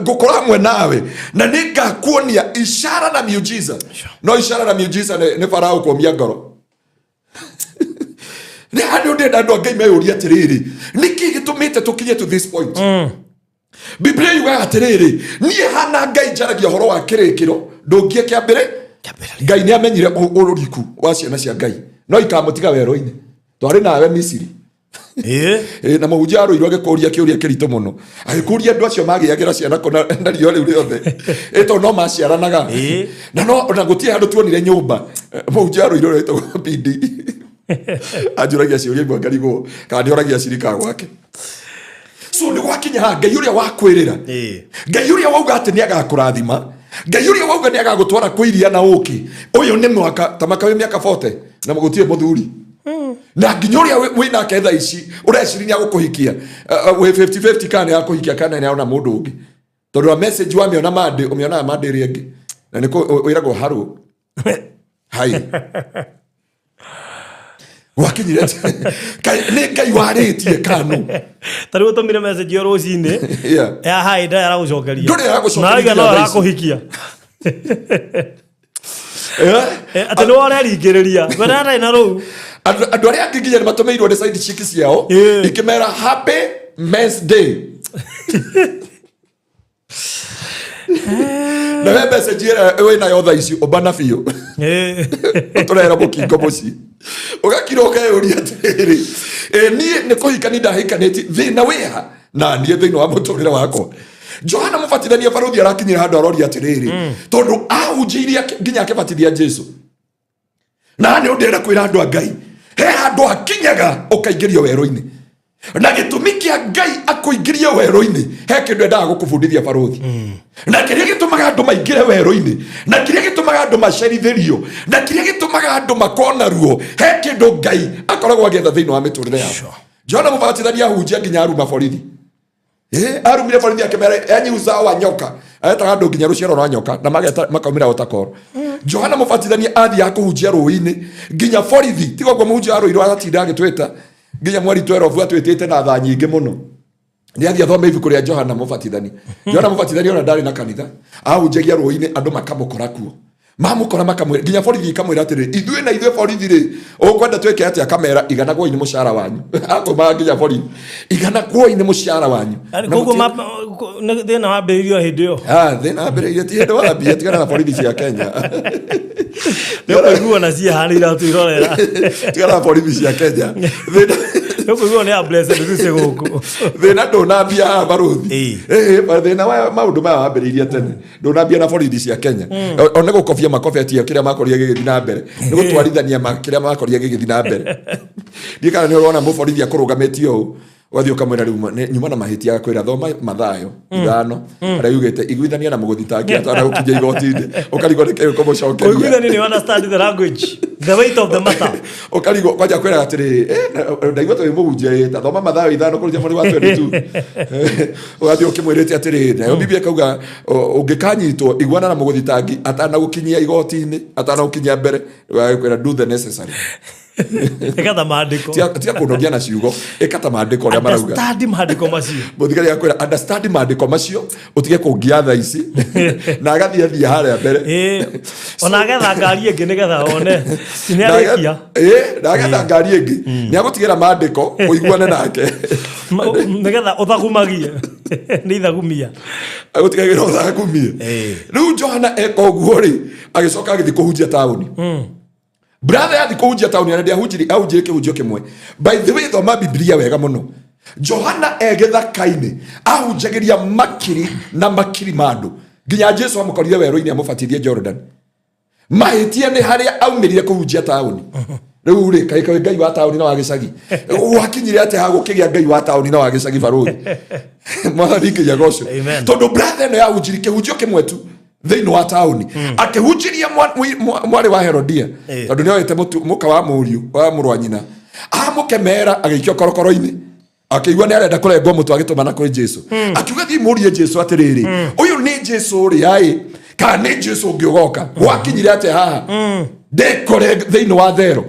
ngũkorwo hamwe nawe na nĩ ngakuonia ishara na miujiza. No ishara na miujiza nĩ Farao kũmia ngoro. Nĩ handũ ndĩrenda andũ a Ngai meyũrie atĩrĩrĩ, nĩkĩ gĩtũmĩte tũkinye to this point? Biblia yugaga atĩrĩrĩ, niĩ hana Ngai njaragia ũhoro wa kĩrĩkĩro ndũngie kĩambĩrĩ. Ngai nĩ amenyire ũriku wa ciana cia Ngai no ikamũtiga werũ-inĩ. Twarĩ nawe Misiri. Ĩ, na mũhunjia arũirwo agĩkũria kĩũria kĩritũ mũno, agĩkũria andũ acio magĩagĩra ciana kũ na riũa rĩu rĩothe? Ĩ tondũ no maciaranaga. Na no na gũtirĩ handũ tuonire nyũmba. Mũhunjia arũirwo ũrĩa wĩtagwo Pindi anjũragia ciũria imwe ngarigwo kana nĩ oragia cirika gwake. So nĩ gwakinya haha, Ngai ũrĩa wakwĩrĩra, Ngai ũrĩa wauga atĩ nĩ agakũrathima, Ngai ũrĩa wauga nĩ agagũtwara kwĩ iria na ũkĩ, ũyũ nĩ mwaka tamaka wĩ mĩaka 40 na gũtirĩ mũthuri, na nginya ũrĩa wĩ nake thaa ici ũreciria nĩ agũkũhikia, wĩ 50-50 kana nĩ agũkũhikia kana nĩ arona mũndũ ũngĩ, tondũ wa message wamĩona Monday ũmĩonaga Monday ĩrĩa ĩngĩ na nĩ wĩragwo harũ hai. Gwakinyire atĩa? Nĩ Ngai warĩtie kanu? Ta rĩu ũtũmire message o rũcinĩ ya hi, ndarĩ aragũcokeria. Ndũrĩ aragũcokeria Na arauga no nginya thaa ici. arakũhikia. Atĩ nĩ woreringĩrĩria we ndarĩ na rũu. Andũ arĩa angĩ nginya nĩ matũmĩirwo nĩ side chick ciao ikĩmera happy men's day, na we message ĩrĩa wĩ nayo thaa ici ũmbana biũ ũtũrehera mũkingo mũciĩ, ũgakira ũkeyũria atĩrĩrĩ, ĩ niĩ nĩ kũhikani ndahikanĩti, thĩna wĩha na niĩ thĩinĩ wa mũtũrĩre wakwa? Johana Mũbatithania barũthi arakinyire handũ aroria atĩrĩrĩ, tondũ ahunjĩirie nginya akĩbatithia Jesu. Na nĩ ũndĩrenda kwĩra andũ a Ngai, he handũ hakinyaga ũkaingĩrio werũ-inĩ, na gĩtũmi kĩa Ngai akũingĩrie werũ-inĩ he kĩndũ endaga gũkũbundithia barũthi. Na kĩrĩa gĩtũmaga andũ maingĩre werũ-inĩ, na kĩrĩa gĩtũmaga andũ macerithĩrio, na kĩrĩa gĩtũmaga andũ makona ruo, he kĩndũ Ngai akoragwo agĩetha thĩinĩ wa mĩtũrĩre yao. Johana Mũbatithania ahunjia nginya aruma borithi. Arumire borithi akĩmera, "Enyi uzao wa nyoka." Aretaga andũ nginya rũciaro rwa nyoka na mageta makaumĩra otakoro. Johana Mũbatithania athiaga kũhunjia rũĩ-inĩ nginya borithi tiga ũguo. Mũhunjia wa rũirũ agatinda agĩtwĩta nginya mweri 12, atwĩtĩte na thaa nyingĩ mũno. Nĩ athiĩ athome ibuku rĩa Johana Mũbatithania. Johana Mũbatithania ona ndarĩ na kanitha, ahunjagia rũĩ-inĩ, andũ makamũkora kuo. Mamũkora makamwĩra, nginya borithi ikamwĩra atĩrĩ, ithuĩ na ithuĩ borithi rĩ, ũkwenda twĩke atĩa? Kamera iganagwoi nĩ mũcara wanyu. Akaumaga nginya borithi, iganagwoi nĩ mũcara wanyu. Yaani Na koguo thĩna wambĩrĩirio hĩndĩ ĩyo. Ah, thĩna wambĩrĩirie ti hĩndĩ wambia, tigana na borithi cia Kenya. Nĩ ũkũiguo na ciaha nĩ iratwĩrorera. Tigana na borithi cia Kenya. Thĩna Nĩ ũkũiguo nĩ a Blessed Lucy gũkũ. Thĩna ndũnambia haha, barũthi. Ĩĩ. Ĩĩ, thĩna wa maũndũ maya wambĩrĩirie tene, ndũnambia na borithi cia Kenya. O nĩ gũkobia makobetie kĩrĩa makorire gĩgĩthiĩ na mbere, nĩ gũtwarithania kĩrĩa makorire gĩgĩthiĩ na mbere. Ndiĩ kana nĩ ũrona mũborithi akũrũgamĩtie ũũ, ũgathiĩ ũkamwĩra rĩu nyuma na mahĩtia, agakwĩra thoma Mathayo 5 harĩa yugĩte iguithania na mũgũthitangi atanagũkinyia igoti-inĩ. Ũkarigwo nĩ kĩĩ ũkũmũcokeria. Kũiguithania nĩ understand the language, the weight of the matter. Ũkarigwo kwanja kwĩraga atĩrĩrĩ, ndaigua tũrĩ mũhunjia, ta thoma Mathayo 5 kũrutĩa mweri wa 22. Ũgathiĩ ũkĩmwĩrĩte atĩrĩrĩ, nayo Biblia ĩkauga ũngĩkanyitwo, iguana na mũgũthitangi atanagũkinyia igoti-inĩ, atanagũkinyia mbere. Ũgagĩkwĩra do the necessary. Ĩkatha maandĩko. Tiga kũnogia na ciugo, ĩka ta maandĩko ũrĩa marauga. Understand maandĩko macio. Mũthigari akwĩra understand maandĩko macio, ũtige kũngia tha ici, na agathiĩ athiĩ harĩa mbere. Ĩĩ. Ona agetha ngari ĩngĩ nĩgetha one nĩ arĩkia. Ĩĩ, na agetha ngari ĩngĩ, nĩ agũtigĩra maandĩko ũiguane nake. Nĩgetha ũthagumagie nĩ ithagumia. Agũtigagĩra ũthagumie. Rĩu Johana eka ũguo rĩ, agĩcoka agĩthiĩ kũhunjia taũni. Brother, yathi kũhunjia taũni, ona ndiahunjirie, ahunjirie kĩhunjio kĩmwe. By the way, thoma Biblia wega mũno. Johana e gĩthaka-inĩ ahunjagĩria makiri na makiri ma andũ, nginya Jesu amũkorire werũ-inĩ amũbatithie Jordan. Mahĩtia nĩ harĩa aumĩrire kũhunjia taũni. Rĩu rĩ, kaĩ kaĩ Ngai wa taũni na wa gĩcagi gwakinyire atĩa ha gũkĩgĩa Ngai wa taũni na wa gĩcagi? Barũthi, Mwathani nginya gocwo. Amen. Tondũ brother ĩno yahunjirie kĩhunjio kĩmwe tu thĩinĩ wa taũni, akĩhunjĩria mwarĩ wa Herodia, tondũ nĩ oete mũka wa mũriũ wa mũrũ wa nyina, amũkemera, agĩikio korokoro-inĩ. Akĩigua nĩ arenda kũrengwo mũtwe, agĩtũmana kwĩ Jesu, akiuga, "Thiĩ mũrie Jesu atĩrĩrĩ, ũyũ nĩ Jesu ũrĩa ĩ, kana nĩ Jesu ũngĩ ũgoka? Gwakinyire atĩa haha ndĩkore thĩinĩ wa thero,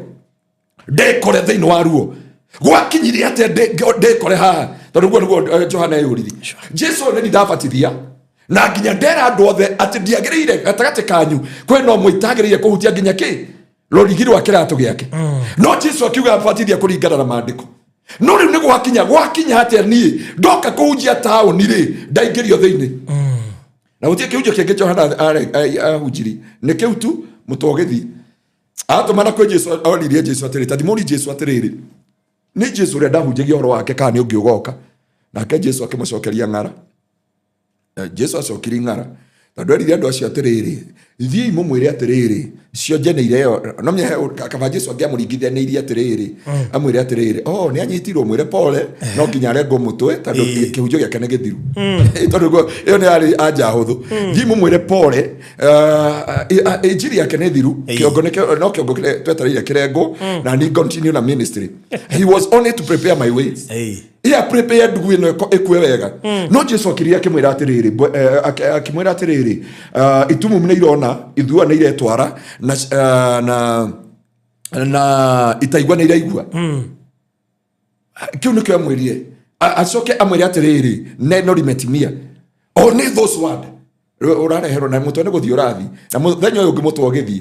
ndĩkore thĩinĩ wa ruo? Gwakinyire atĩa ndĩkore haha?" Tondũ guo nĩguo Johana eyũririe. Jesu ũyũ nĩ ndabatithia na nginya ndera andũ othe atĩ ndiagĩrĩire, gatagatĩ kanyu kwĩ no ũmwe itagĩrĩire kũhutia nginya kĩ rũrigi rwa kĩratũ gĩake. No Jesu akiuga batithia kũringana na maandĩko. No rĩu nĩ gwakinya atĩa niĩ ndoka kũhunjia taũni rĩ, ndaingĩrio thĩinĩ? Na gũtirĩ kĩhunjio kĩngĩ Johana ahunjirie, nĩ kĩu tu. Mũtwe ũgĩthiĩ, atũmana kwĩ Jesu, oririe Jesu atĩrĩ, ta thimũri Jesu atĩrĩrĩ, nĩ Jesu ũrĩa ndahunjagia ũhoro wake, kana nĩ ũngĩ ũgoka? Nake Jesu akĩmũcokeria ng'ara. Jesu acokirie ng'ara tondũ erire andũ acio atĩrĩrĩ, "Thiĩi mũmwĩre atĩrĩrĩ, cionje nĩ ireo." No menya kaba Jesu angĩamũringithanĩirie atĩrĩrĩ, amwĩre atĩrĩrĩ, "Oh, nĩ anyitirwo, mwĩre pole, no nginya arengwo mũtwe tondũ kĩhunjio gĩake nĩ gĩthiru." Tondũ ĩyo nĩ yarĩ anja hũthũ. "Thiĩi mũmwĩre pole, injiri yake nĩ thiru, kĩongo no kĩongo kĩrĩa twetereire kĩrengwo na ni continue na ministry. He was only to prepare my ways." Iya prepare ndugu ĩno ĩkue wega. No Jesu akiria akĩmwĩra atĩrĩrĩ, akĩmwĩra atĩrĩrĩ, "Itumumu nĩ irona, ithua nĩ iretwara, na itaigua nĩ iraigua." Kĩu nĩkĩo amwĩrire. Acoke amwĩre atĩrĩrĩ, "Neno limetimia." Only those word. Ũrareherwo na mũtwe nĩ gũthiĩ ũrathiĩ, na mũthenya ũyũ ũngĩ mũtwe ũgĩthiĩ.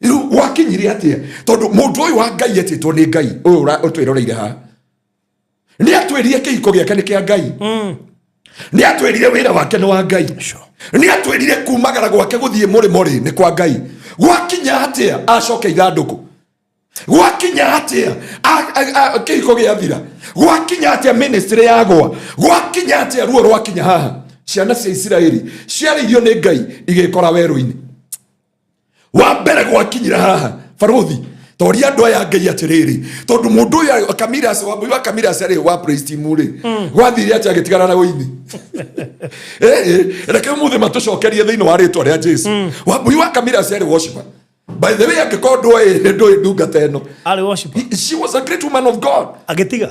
Rĩu gwakinyire atĩa? Tondũ mũndũ ũyũ wa Ngai etĩtwo nĩ Ngai, ũyũ ũtwĩroreire haha, nĩ atwĩrire kĩhiko gĩake nĩ kĩa Ngai, nĩ atwĩrire wĩra wake nĩ wa Ngai, nĩ atwĩrire kumagara gwake gũthiĩ mũrĩmo rĩ nĩ kwa Ngai. Gwakinya atĩa acoke ithandũkũ? Gwakinya atĩa kĩhiko gĩathira? Gwakinya atĩa ministry yagwa? Gwakinya atĩa ruo rwakinya haha? Ciana cia Isiraeli ciarĩirio nĩ Ngai igĩkora werũ-inĩ wa mbere. Gwakinyira haha, barũthi, toria andũ aya Ngai atĩrĩrĩ, tondũ mũndũ ũyũ Kamiras wa wa Kamiras arĩ wa praise team rĩ, gwathire atĩa agĩtigana na ũini? Reke ũmũthĩ matũcokerie thĩinĩ wa rĩtwa rĩa Jesu. Wambui wa Kamiras arĩ worshiper, by the way. Angĩkorwo ndũĩ ndungata ĩno, Arĩ worshiper. She was a great woman of God. Agĩtiga.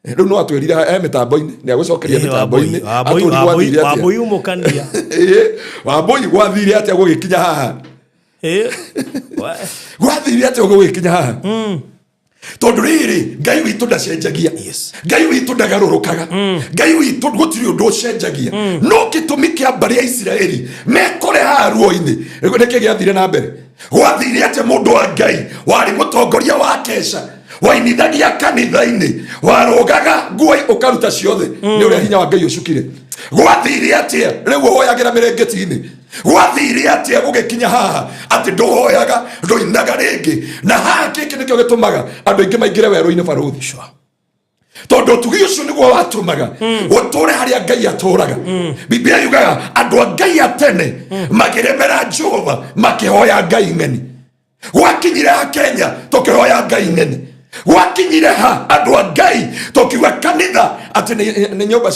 Rĩu no atwĩrire he mĩtambo-inĩ, nĩ agũcokeria mĩtambo-inĩ. Atũri gwathire atĩa? Wambui umũkania. Ĩĩ, Wambui, gwathire atĩa gũgĩkinya haha? Gwathire atĩa gũgĩkinya haha? Tondũ rĩrĩ, Ngai witũ ndacenjagia. Yes. Ngai witũ ndagarũrũkaga. Ngai witũ gũtirĩ ũndũ ũcenjagia. No gĩtũmi kĩa mbarĩ ya Isiraeli mekore haha ruo-inĩ nĩkĩ gĩathire na mbere? Gwathire atĩa mũndũ wa Ngai warĩ mũtongoria wa kesha, wainithagia kanitha-inĩ, warũgaga nguo ũkaruta ciothe nĩ ũrĩa hinya wa Ngai ũcukire? Gwathire atĩa rĩu ũhoyagĩra mĩrĩngĩti-inĩ? Gwathire atĩa gũgĩkinya haha atĩ ndũhoyaga, ndũinaga rĩngĩ? Na haha gĩkĩ nĩkĩo gĩtũmaga andũ aingĩ maingĩre werũ-inĩ, barũthi. Tondũ ũtugi ũcio nĩguo watũmaga ũtũre harĩa Ngai atũraga. Biblia yugaga andũ a Ngai a tene makĩremera Jehova, makĩhoya ngai ng'eni. Gwakinyire ha Kenya tũkĩhoya ngai ng'eni? Gwakinyire ha andũ a Ngai tũkiuga kanitha atĩ nĩ nyũmba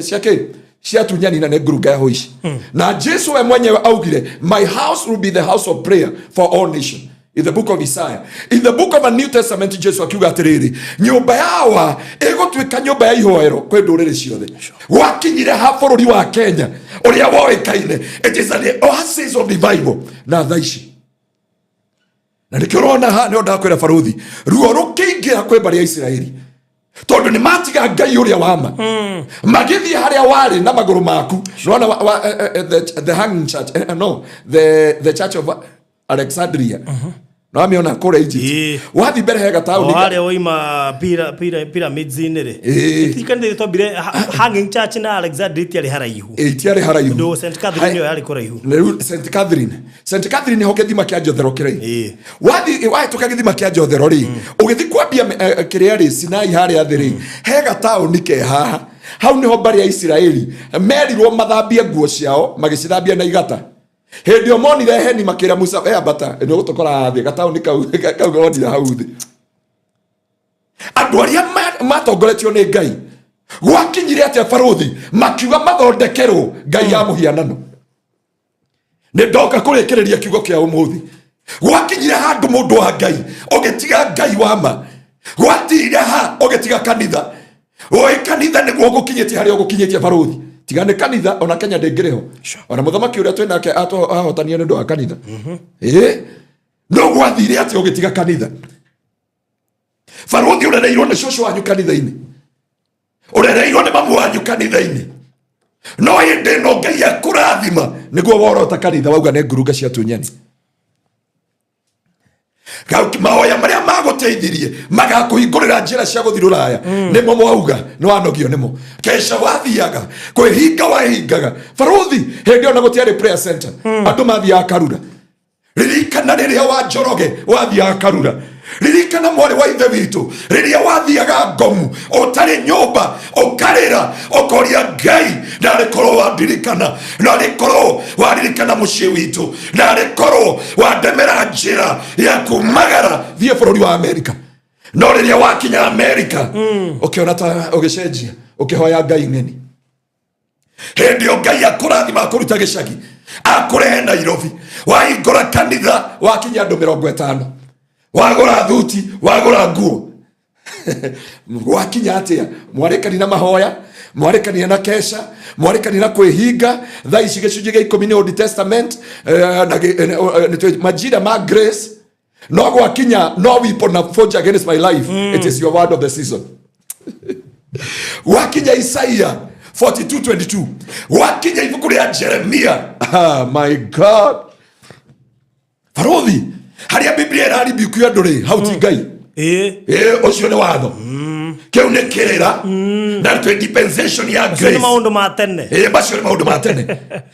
cia kĩ cia tunyani na nĩ ngurunga ya hoici? Na Jesu we mwenyewe augire, "My house will be the house of prayer for all nation," in the book of Isaiah. In the book of a New Testament, Jesu akiuga atĩrĩrĩ, nyũmba yawa ĩgũtuĩka nyũmba ya ihoero kwĩ ndũrĩrĩ ciothe. Gwakinyire ha bũrũri wa Kenya ũrĩa woĩkaine it is an oasis of revival na tha ici? Na nĩkĩo ũrona ha nĩo ndakwĩra, barũthi, ruo rũkĩingĩra kwĩ mbarĩ ya Isiraeli tondũ nĩ matiga Ngai ũrĩa wama, magĩthiĩ harĩa warĩ na magũrũ maku. Nĩwona the hanging church, no, the church of Alexandria, nĩwamĩona kũrĩa Egypt? Ĩĩ. Wathiĩ mbere he O gataũni. Harĩa waima pyramids-inĩ rĩ. Ĩĩ. Twambire hanging church na Alexandria itiarĩ haraihu. Ĩĩ, itiarĩ haraihu. Tondũ St Catherine ĩyo yarĩ kũraihu. Rĩu St Catherine nĩho gĩthima kĩa Njothero kĩrĩ. Wathiĩ wahĩtũka gĩthima kĩa Njothero rĩ, ũgĩthiĩ kwambia kĩrĩa rĩ, Sinai harĩa thĩ rĩ, he gataũni ke haha. Hau nĩho mbarĩ ya Isiraeli merirwo mathambie nguo ciao, magĩcithambia na igata. Hĩndĩ ĩyo monire heni, makĩra Musa, "We ambata, nĩ ũgũtũkora haha thĩ." Gataũni kau wonire hau thĩ, andũ arĩa matongoretio nĩ Ngai, gwakinyire atĩa, barũthi, makiuga mathondekerwo ngai ya mũhianano? Nĩ ndoka kũrĩkĩrĩria kiugo kĩa ũmũthĩ. Gwakinyire handũ mũndũ wa Ngai ũgĩtiga Ngai wa ma. Gwatire ha ũgĩtiga kanitha? Oi, kanitha nĩguo ũgũkinyĩtie harĩa ũgũkinyĩtie, barũthi. Tiga nĩ kanitha, ona Kenya ndĩngĩrĩ ho. Ona mũthamaki ũrĩa twĩ nake ahotania nĩ ũndũ wa kanitha. Ĩ no gwathire atĩa ũgĩtiga kanitha, barũthi? Ũrereirwo nĩ cũcũ wanyu kanitha-inĩ, ũrereirwo nĩ mamu wanyu kanitha-inĩ, no hĩndĩ ĩno Ngai akũrathima nĩguo worota kanitha, wauga nĩ ngurunga cia tunyani. Mahoya marĩa magũteithirie magakũhingũrĩra njĩra cia gũthiĩ rũraya nĩmo mwauga nĩ wanogio nĩmo. Kesha wathiaga kwĩhinga, wahingaga, barũthi. Hĩndĩ ĩyo na gũtiarĩ prayer center, andũ mathiaga karura. Ririkana rĩrĩa wa Njoroge wathiaga karura. Ririkana, mwarĩ wa ithe witũ, rĩrĩa wathiaga ngomu ũtarĩ nyũmba, ũkarĩra, ũkoria Ngai, narĩ korwo wandirikana, narĩ korwo waririkana mũciĩ witũ, narĩ korwo wandemera njĩra ya kumagara thiĩ bũrũri wa Amerika. No rĩrĩa wakinya Amerika, ũkĩona ta ũgĩcenjia, ũkĩhoya ngai ng'eni. Hĩndĩ ĩyo Ngai akũrathima, akũruta gĩcagi, akũrehe Nairobi, wahingũra kanitha, wakinya andũ 50, wagũra thuti, wagũra nguo. Gwakinya atĩa mwarĩkani na mahoya, mwarĩkania na kesha, mwarĩkania na kwĩhinga? Thaa ici gĩcunjĩ gĩa 10 nĩ Old Testament, na nĩ majira ma grace. No gwakinya, "No weapon na forge against my life," it is your word of the season. Gwakinya Isaia 42:22, gwakinya ibuku rĩa Jeremia, ah, my God, barũthi, harĩa Biblia ĩraribiku andũ rĩ, hau ti Ngai. Ĩ, ũcio nĩ watho, kĩu nĩ kĩrĩra na twĩ dispensation ya Macio nĩ grace. Maũndũ ma tene. Ĩ, macio nĩ maũndũ ma tene.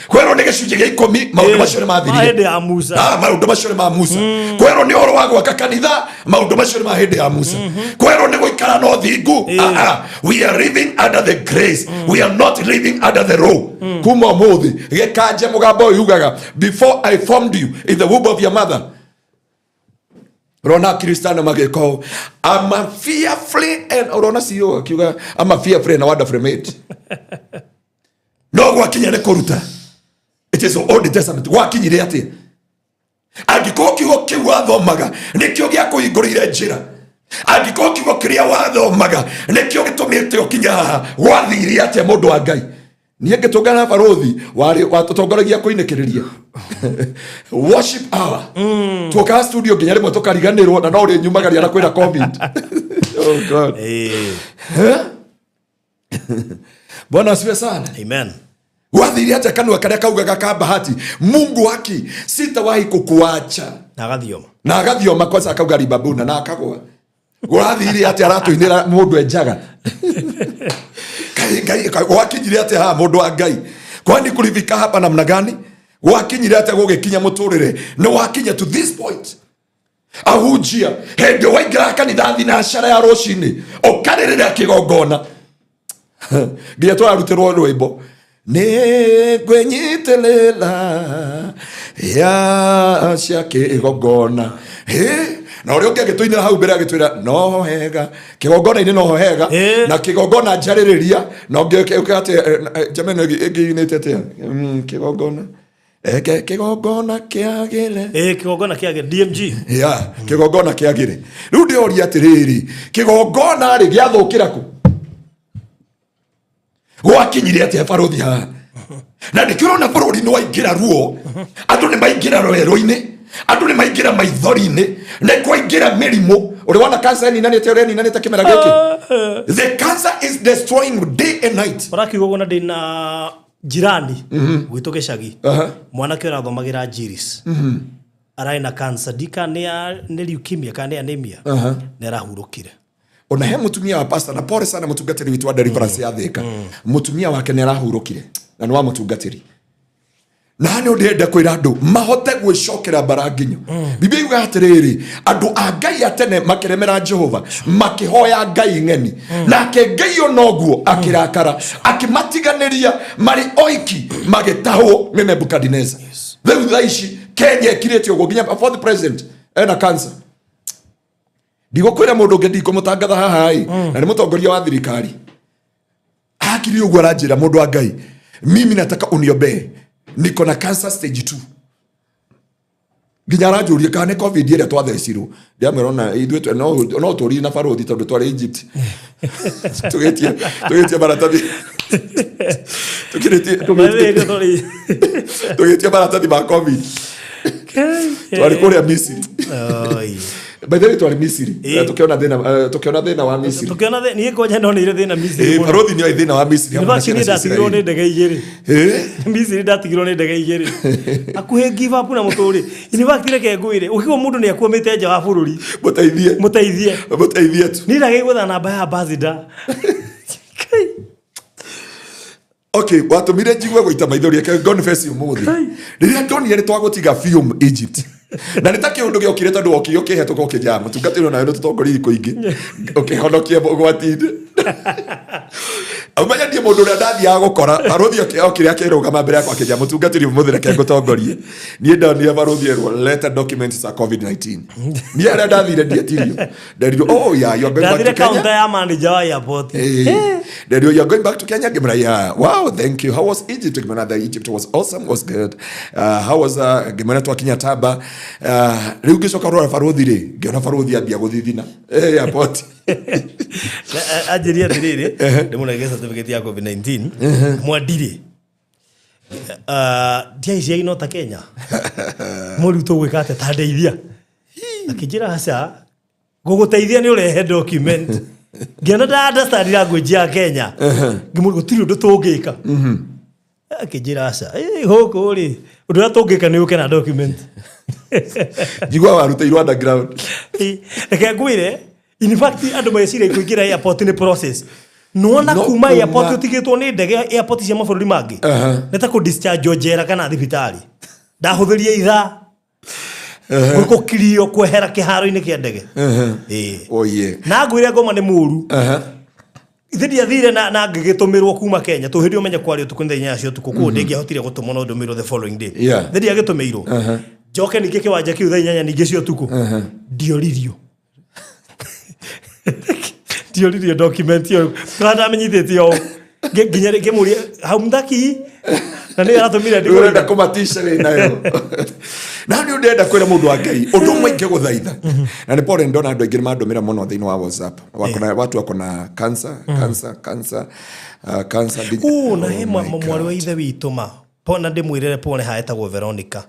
Kwĩrwo nĩ gĩcunjĩ gĩa 10, maũndũ macio nĩ Ma mathirire. hĩndĩ ya Musa. Ah, maũndũ macio nĩ ma Musa. Kwĩrwo nĩ ũhoro wa gwaka kanitha, maũndũ macio nĩ ma hĩndĩ ya Musa. Kwĩrwo nĩ gũikara na ũthingu, ah, ah, we are living under the grace, we are not living under the law. Kuma ũmũthĩ gĩkanje mũgambo ũyũ ugaga, "Before I formed you in the womb of your mother." Ũrona Kristano magĩka ũũ, "I'm a fearfully and," ũrona CEO akiuga, "I'm a fearfully and wonderfully made." No gwakinya nĩ kũruta, it is Old Testament. Gwakinyire atĩa? Angĩkorwo kiugo kĩu wathomaga nĩkĩo gĩa kũhingũrĩire njĩra, angĩkorwo kiugo kĩrĩa wathomaga nĩkĩo gĩtũmĩte ũkinye haha, gwathire atĩa, mũndũ wa Ngai? Niĩ ngĩtũngana na barũthi warĩ watũtongoragia kũinĩkĩrĩria. Worship hour tuokaga studio nginya rĩmwe tũkariganĩrwo na no ũrĩ nyumagaria na kwĩna COVID. Oh God. Bwana asifiwe sana. Amen. Gwathire atĩa kanua karĩa kaugaga ka bahati, Mungu haki sitawahi kukuacha? Na agathioma. Na agathioma kwanza akauga ribabuna na akagwa. Gwathire atĩa aratũinĩra mũndũ enjaga? Ngai, Ngai, gwakinyire atĩa haha, mũndũ wa Ngai? Kwani kulifika hapa namna gani? Gwakinyire atĩa gũgĩkinya mũtũrĩre nĩ wakinya to this point? Ahunjia, hĩndĩ waingĩra kanitha thinacara ya rũcinĩ ũkarĩrĩra kĩgongona nginya tũrarutĩrwo rwĩmbo nĩ ngwĩnyitĩrĩra ya cia kĩgongona. Hĩ, na ũrĩa ũngĩ agĩtũinĩra hau mbere agĩtwĩra no hega kĩgongona-inĩ, noho hega. Na kĩgongona njarĩrĩria na ũngĩ ũkĩ atĩ njama ĩno ĩngĩ inĩte atĩa? Kĩgongona. Kĩgongona kĩagĩre. Kĩgongona kĩagĩre DMG. Ya kĩgongona kĩagĩre. Rĩu ndĩoria atĩrĩrĩ, kĩgongona rĩ gĩathũkĩra kũ? Gwakinyire atĩa barothi haha? Na nĩkĩo ũrona bũrũri nĩ waingĩra ruo, andũ nĩ maingĩra rwerũ-inĩ, andũ nĩ maingĩra maithori-inĩ, nĩ kwaingĩra mĩrimũ. Ũrĩ wona cancer ĩninanĩte ũrĩa ĩninanĩte kĩmera gĩkĩ? The cancer is destroying day and night. Ũrakiuga ũguo na ndĩna jirani gwitũ gĩcagi, mwanake ũrathomagĩra Jiris, ararĩ na cancer, ndika nĩ leukemia kana nĩ anemia, nĩ arahurũkire. Ona he mutumia wa pastor, na pole sana mutungatĩri witũ wa Deliverance ya Thika, mutumia wake nĩ arahurũkire na nĩ wa mũtungatĩri. Na nĩ ndĩrenda kwĩra andũ mahote gwĩcokera mbara nginyo. Biblia yugaga atĩrĩrĩ, andũ a Ngai a tene makĩremera Jehova, makĩhoya ngai ng'eni, nake Ngai onoguo akĩrakara, akĩmatiganĩria marĩ oiki, magĩtahwo nĩ Nebukadineza. Rĩu thaa ici Kenya ĩkirĩte ũguo, nginya fourth president ena cancer. Ndigũkwĩra mũndũ ũngĩ, ndikũmũtangatha haha ĩ, na nĩ mũtongoria wa thirikari. Akiri ũguo aranjĩra, "Mũndũ wa Ngai, mimi nataka uniombee, niko na cancer stage 2." Nginya aranjũria kana nĩ COVID ĩrĩa twathecirwo. Ndĩramwĩra ona ithuĩ no tũrire na barothi tondũ twarĩ Egypt tũgĩtie maratathi, tũgĩtie maratathi ma COVID. Twarĩ kũrĩa Misiri. By the way, twarĩ Misiri. Tũkĩona thĩna wa Misiri. Tukiona niĩ kwanja ndoneire thĩna Misiri mũno. Barothi nĩoĩ thĩna wa Misiri hamwe na Nĩ ciana cia ndatigirwo nĩ Isiraeli. ndege igĩrĩ. Misiri ndatigirwo nĩ ndege igĩrĩ akuhĩ give up na mũtũrĩ. In fact, reke ngwĩre, ũkigwo mũndũ nĩ akuamĩte nja wa bũrũri, Mũteithie. Mũteithie. Mũteithie tu. Niĩ ndagĩi gwetha namba ya ambassador. Okay, watũmire njigue gũita maithori. Reke confess, ũmũthĩ rĩrĩa ndonire nĩ twagũtiga biũ Egypt, na nĩ ta kĩũndũ gĩokire tondũ wokire ũkĩhetũka ũkĩnjaa mũtungatĩri nawe nĩ tũtongoria ikũ ingĩ ũkĩhonokia ũgwati-inĩ. Ũmenye niĩ mũndũ ũrĩa ndathiaga gũkora, barothi okire akĩrũgama mbere yakwa akĩnjaa, "Mũtungatĩri, ũmũthĩ reke ngũtongorie." Niĩ ndonire barothi erwo, "Leta documents za COVID-19." Niĩ harĩa ndathire ndietirio, nderirwo, "Oh yeah, you are going back Ndathire to Kenya." counter ya manager wa airport. Hey. Then you are going back to Kenya. Ngĩmwĩra, "Yeah. Wow, thank you. How was Egypt?" Ngĩmwĩra, "The Egypt was awesome, was good." How was ngĩmwĩra twakinya Taba. Rĩu ngĩcoka rora barothi rĩ, ngĩona barothi ambia gũthithina. Airport. Anjĩria atĩrĩrĩ, ndĩmũnengere certificate ya COVID-19 mwandirĩ ndiaicia inota Kenya mũriu tũgwĩka atĩa, ta ndeithia. Akĩnjĩra, "Aca, gũgũteithia nĩ ũrehe document." Ngĩona nda understand language ya Kenya, ngĩmũria, "Gũtirĩ ũndũ tũngĩka?" Akĩnjĩra, "Aca, gũkũ rĩ, ũndũ ũrĩa tũngĩka nĩ ũke na document." Njigua warutĩirwo underground. Reke ngwĩre, in fact, andũ meciria kũingĩra airport nĩ process nona No kuma airport ũtigĩtwo nĩ ndege, airport cia mabũrũri mangĩ nĩ ta kũ discharge njera kana thibitarĩ. Ndahũthĩria ithaa gũkirio kwehera kĩharo-inĩ kĩa ndege. Ĩĩ. Oh yeah. Na ngwĩre ngoma nĩ mũru. Ithe ndiathire na ngĩgĩtũmĩrwo kuma Kenya tũ hĩndĩ ũmenye kwarĩ ũtukũ, nĩ thaa 8 cia ũtukũ, koguo ndĩngĩahotire gũtũmwo no ndũmĩrwo the following day. Ithe ndiagĩtũmĩirwo njoke ningĩ kĩwanja kĩu thaa 8 ningĩ cia ũtukũ. Ndioririo document ĩyo kana ndamenyithĩtio ũũ. Nginya ngĩmũria haumtaki na nĩ aratũmire. Rĩu ũrenda kũmatisha wĩ nayo. Na nĩ ndĩrenda kwĩra mũndũ wa Ngai ũndũ ũmwe ingĩgũthaitha, na nĩ pole, ndona andũ aingĩ nĩ mandũmĩra mũno thĩinĩ wa WhatsApp. Wako na watu wako na cancer, cancer, cancer, cancer. Na he Oh my mwarĩ wa God. ithe witũ ma Na ndĩmwĩrĩre pole haha, etagwo Veronica.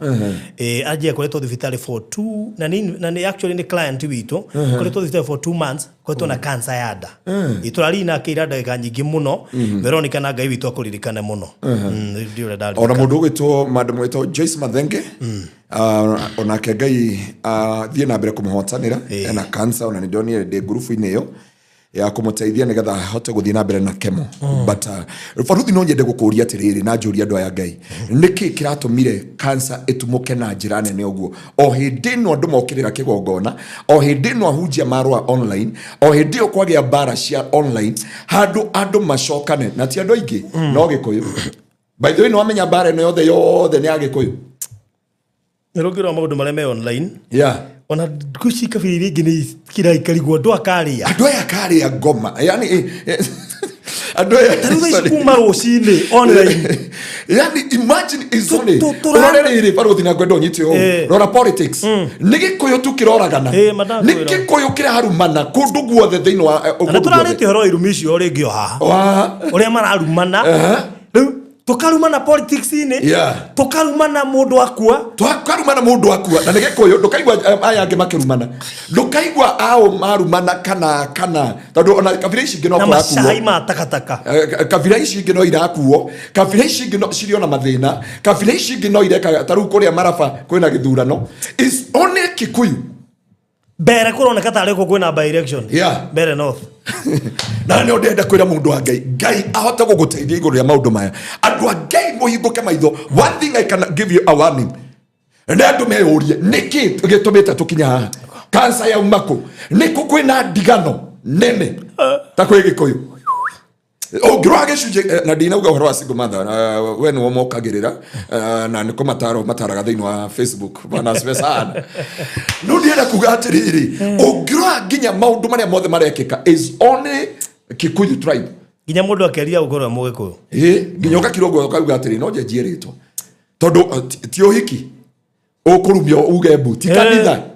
Anjia akoretwo thibitarĩ for two, na nĩ actually nĩ client witũ, akoretwo thibitarĩ for 2 months, akoretwo na cancer ya nda. Tũrarĩ nake ira ndagĩka nyingĩ mũno. Veronica, na Ngai witũ akũririkane mũno. Ndiũ ũrĩa Ona ndaririkana. mũndũ ũgwĩtwo madam wĩtwo Joyce Mathenge, onake Ngai thiĩ na mbere kũmũhotanĩra. Ena cancer, ona nĩ ndonire ndĩ ngurubu-inĩ ĩyo ya kũmũteithia nĩgetha ahote gũthiĩ na mbere na kemo. But baruthi, no nyende gũkũria atĩrĩrĩ na njũria andũ aya Ngai, nĩkĩ kĩratũmire cancer ĩtumũke na njĩra nene ũguo o hĩndĩ ĩno andũ mokĩrĩra kĩgongona, o hĩndĩ ĩno ahunjia marũa online, o hĩndĩ ĩyo kwagĩa mbara cia online, handũ andũ macokane na ti andũ aingĩ no Gĩkũyũ? By the way, nĩwamenya mbara ĩno yothe yothe nĩ ya Gĩkũyũ? Nĩ rũngĩ rwa maũndũ marĩa me online. Ona ngwĩciria kabira iria ingĩ nĩ kiraikarigwo andũ akarĩa. Andũ aya karĩa ngoma, yani andũ aya Ta rĩu thaa ici kuma rũcinĩ online. Yani imagine is only ũrore rĩrĩ, baruthi, na ngwenda ũnyite ũũ. Rora politics, nĩ Gĩkũyũ tu kĩroragana. Madam, nĩ kwĩra. Gĩkũyũ kĩrarumana kũndũ guothe thĩinĩ wa Na kũndũ guothe. tũrarĩtie ũhoro wa irumi icio rĩngĩ o haha, ũrĩa mararumana. Rĩu tũkarumana politics-inĩ, tũkarumana mũndũ akua. Twakarumana mũndũ akua, na nĩ Gĩkũyũ. Ndũkaigua aya angĩ makĩrumana, ndũkaigua ao marumana kana tondũ ona kabira ici ingĩ no na kũrakuo. Macai ma takataka. Kabira ici ingĩ no irakuo, kabira ici ingĩ no cirĩ ona mathĩna, kabira ici ingĩ no ireka. Ta rĩu kũrĩa Maraba kwĩna gĩthurano, is only Kikuyu. Mbere kũroneka tarĩ kũ kwĩna by election. Mbere North. Na nä ndĩrenda kwĩra mũndũ wa Ngai, Ngai ahote gũgũteithia igũrũ rĩa maũndũ maya. Andũ a Ngai, mũhingũke maitho. One thing I can give you a warning, nĩ andũ meyũrie nĩkĩ gĩtũmĩte tũkinya haha. Kansa yauma kũ? Nĩkũ kwĩna ndigano nene ta kwĩ Gĩkũyũ? Ũngĩrora gĩcunjĩ na ndinauga ũhoro wa single mother, we nĩwe mokagĩrĩra na nĩ kũmatara mataraga thĩinĩ wa Facebook. Bwana asifiwe sana. No ndĩrenda kuga atĩrĩrĩ, ũngĩrora nginya maũndũ marĩa mothe marekĩka is only Kikuyu tribe. Nginya mũndũ akeria gũkorwo e Mũgĩkũyũ. Ĩ, nginya ũgakira ũguo ũkauga atĩrĩ, no njenjie rĩtwa tondũ ti ũhiki ũkũrumio uge mbu ti kanitha. Atĩ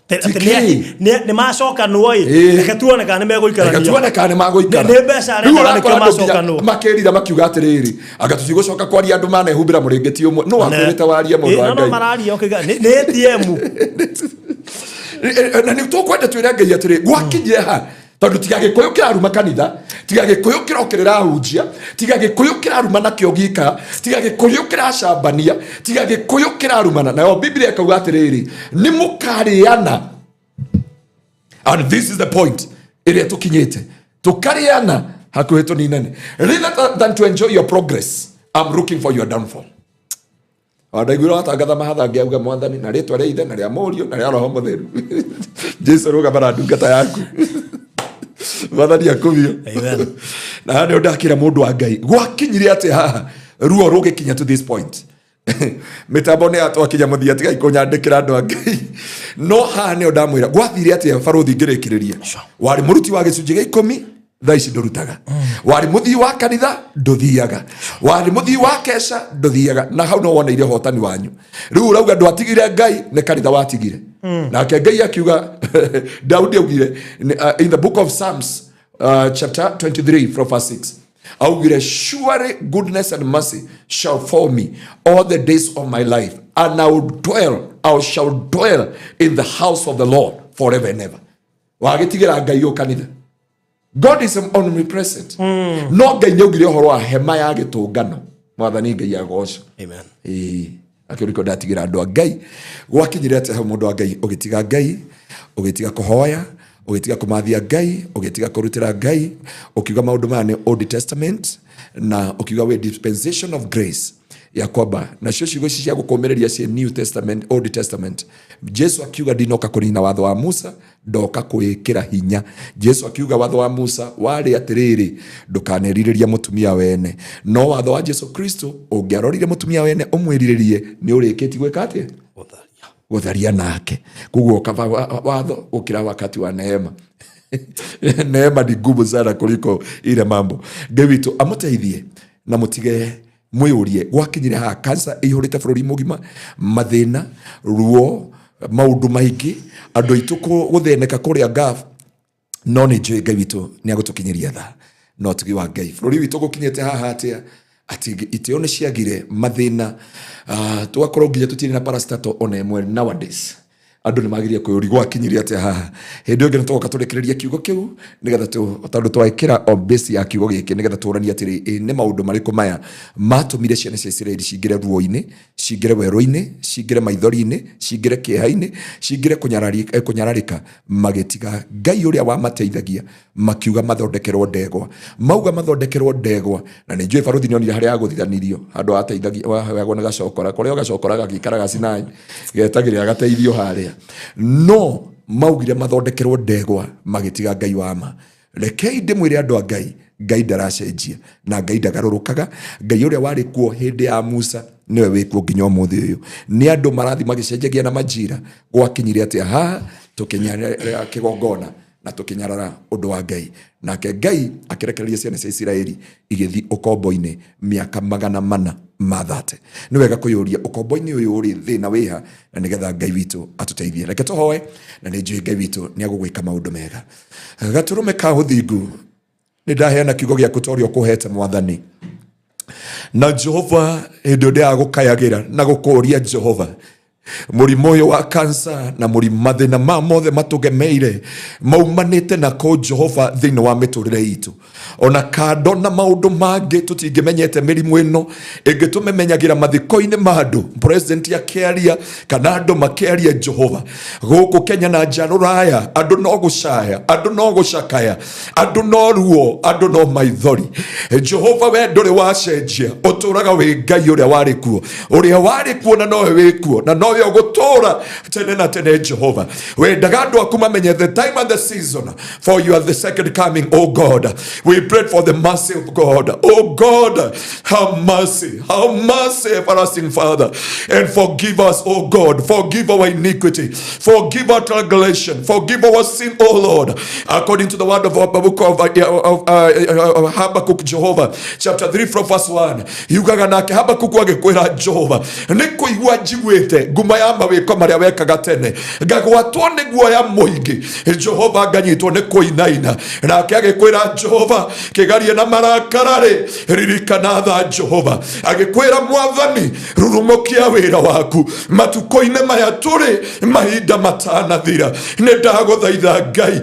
Ti nĩ macokanwo ĩ. Reke tuone kana nĩ Reke megũikarania. Tuone kana nĩ magũikara. Nĩ mbeca Rĩu arenda na ũrakora nĩkĩo andũ nginya macokanwo. makĩrira makiuga atĩrĩrĩ, anga tũtigũcoka kwaria, andũ manehumbĩra mũrĩngĩti ũmwe no wakwĩrĩte warie, mũndũ wa No, no Ngai. mararia ũkĩga nĩ ATM. Na nĩ tũkwenda twĩre Ngai atĩrĩ, gwakinyire ha? Tondũ tiga Gĩkũyũ kĩraruma kanitha, tiga Gĩkũyũ kĩrokĩrĩra ahunjia, tiga Gĩkũyũ kĩraruma nakĩo gika, tiga Gĩkũyũ kĩracambania, tiga Gĩkũyũ kĩrarumana. Nayo Biblia ĩkauga atĩrĩrĩ, nĩ mũkarĩana, and this is the point ĩrĩa tũkinyĩte, tũkarĩana hakuhĩ tũninane. Rather than to enjoy your progress, I'm looking for your downfall. Wandaiguire watangatha mahatha ngĩauga, Mwathani, na rĩtwa rĩa Ithe na rĩa Mũriũ na rĩa Roho Mũtheru, Jesu, rũgama na ndungata yaku. Mwathani akumio. Amen. Na haha nĩho ndakĩra mũndũ wa Ngai, gwakinyire atĩ haha ruo rũgĩkinya to this point? Mĩtambo nĩ yatwakinya mũthia, tigai kũnyandĩkĩra, andũ a Ngai. No haha nĩho ndamwĩra gwathire atĩa, barũthi, ngĩrĩkĩrĩria. Warĩ mũruti wa gĩcunjĩ gĩa ikũmi, thaa ici ndũrutaga. Warĩ mũthii wa kanitha, ndũthiaga. Warĩ mũthii wa keca, ndũthiaga. Na hau no woneire ũhotani wanyu. Rĩu ũrauga ndwatigire Ngai, nĩ kanitha watigire. Nake Ngai akiuga, Daudi augire in the book of Psalms, chapter 23 from verse 6, augire, "Surely goodness and mercy shall follow me all the days of my life, and I shall dwell in the house of the Lord forever and ever." Wagĩtigĩra Ngai ũ kanitha? God is omnipresent, no Ngai nĩ augire ũhoro wa hema ya gĩtũngano. Mwathani Ngai agocwo. Amen. Ĩĩ, akĩũriko ndatigĩra andũ a Ngai, gwakinyire atĩa hau, mũndũ wa Ngai, ũgĩtiga Ngai, ũgĩtiga kũhoya, ũgĩtiga kũmathia Ngai, ũgĩtiga kũrutĩra Ngai, ũkiuga maũndũ maya nĩ Old Testament, na ũkiuga wĩ dispensation of grace, ya kwamba nacio ciugo ici cia gũkũmĩrĩria ciĩ New Testament, Old Testament? Jesu akiuga, "Ndinoka kũnina watho wa Musa, ndoka kwĩkĩra hinya." Jesu akiuga watho wa Musa warĩ atĩrĩrĩ, "Ndũkanerirĩria mũtumia wene," no watho wa Jesu Kristo, ũngĩarorire mũtumia wene ũmwĩrirĩrie, nĩ ũrĩkĩtie gwĩka atĩa? Gũtharia. Gũtharia nake. Koguo kaba watho gũkĩra wakati wa neema. Neema ni ngumu sana kuliko ile mambo. Ngai witũ amũteithie na mũtige mwĩyũrie gwakinyire haha. Kansa ĩihũrĩte bũrũri mũgima, mathĩna, ruo, maũndũ maingĩ, andũ aitũ gũthĩnĩka kũrĩa Gulf. No nĩ njũĩ Ngai witũ nĩ agũtũkinyĩria tha no tugi wa Ngai. Bũrũri witũ gũkinyĩte haha atĩa? Atĩ itĩo nĩ ciagire mathĩna, tũgakorwo nginya tũtirĩ na parastatal ona ĩmwe nowadays. Andũ nĩ magirie kwĩyũria gwakinyire atĩa haha. Hĩndĩ ĩyo ĩngĩ nĩ tũgoka tũrĩkĩrĩrie kiugo kĩu nĩgetha tondũ twekĩra o base ya kiugo gĩkĩ nĩgetha tũranie atĩrĩ, ĩ nĩ maũndũ marĩkũ maya matũmire ciana cia Isiraeli cingĩre ruo-inĩ, cingĩre werũ-inĩ, cingĩre maithori-inĩ, cingĩre kĩeha-inĩ, cingĩre kũnyararĩka, magĩtiga Ngai ũrĩa wamateithagia, makiuga mathondekerwo ndegwa. Mauga mathondekerwo ndegwa, na nĩ njũĩ barũthi nĩonire harĩa agũthithanirio, handũ ateithagia, waheagwo nĩ gacokora, kũrĩa o gacokora gagĩikaraga Sinai, getagĩrĩra gateithio harĩa. No maugire mathondekerwo ndegwa, magĩtiga Ngai wa ma. Rekei ndĩmwĩre andũ a Ngai, Ngai ndaracenjia na Ngai ndagarũrũkaga. Ngai ũrĩa warĩ kuo hĩndĩ ya Musa nĩwe wĩ kuo nginya ũmũthĩ ũyũ. Nĩ andũ marathiĩ magĩcenjagia na majira. Gwakinyire atĩa haha tũkĩnyarara kĩgongona na tũkĩnyarara ũndũ wa Ngai, nake Ngai akĩrekereria ciana cia Isiraeli igĩthiĩ ũkombo-inĩ mĩaka magana mana ma thate. Nĩ wega kwĩyũria ũkombo-inĩ ũyũ ũrĩ thĩna wĩha, na nĩgetha Ngai witũ atũteithie. Reke tũhoe, na nĩ njũĩ Ngai witũ nĩ agũgwĩka maũndũ mega. Gatũrũme ka ũthingu, nĩ ndaheana kiugo gĩaku ta ũrĩa ũkũhete Mwathani. Na Jehova, hĩndĩ ĩyo ndĩragũkayagĩra na gũkũũria Jehova, mũrimũ ũyũ wa kansa na mũrimũ mathĩna ma mothe matũgemeire maumanĩte na kũ Jehova thĩinĩ wa mĩtũrĩre itũ, ona kando na maũndũ mangĩ tũtingĩmenyete mĩrimũ ĩno ĩngĩ tũmemenyagĩra mathiko-inĩ ma andũ, president akĩaria kana andũ makĩaria. Jehova, gũkũ Kenya na nja rũraya, andũ no gũcaya, andũ no gũcakaya, andũ no ruo, andũ no maithori. Jehova, we ndũrĩ wacenjia, ũtũraga wĩ Ngai ũrĩa warĩ kuo, ũrĩa warĩ kuo na nowe wĩ kuo na nowe ũgũtũra tene na tene. Jehova, wendaga andũ aku mamenye the time and the season, for you are the second coming. Oh God, we pray for the mercy of God. Oh God, have mercy, have mercy, everlasting Father, and forgive us. Oh God, forgive our iniquity, forgive our transgression, forgive our sin, oh Lord, according to the word of our book of Habakkuk, Jehovah, chapter 3 from verse 1. Yugaga nake Habakkuk agĩkwĩra Jehova, nĩ kũigua njiguĩte nguma ya mawĩko marĩa wekaga tene, ngagwatwo nĩ guoya mũingĩ, Jehova, nganyitwo nĩ kũinaina. Nake agĩkwĩra Jehova, kĩgarie na marakara rĩ, ririkana tha. Jehova agĩkwĩra, Mwathani, rurumũkia wĩra waku matukũ-inĩ maya tũrĩ, mahinda matanathira. Nĩ ndagũthaitha Ngai,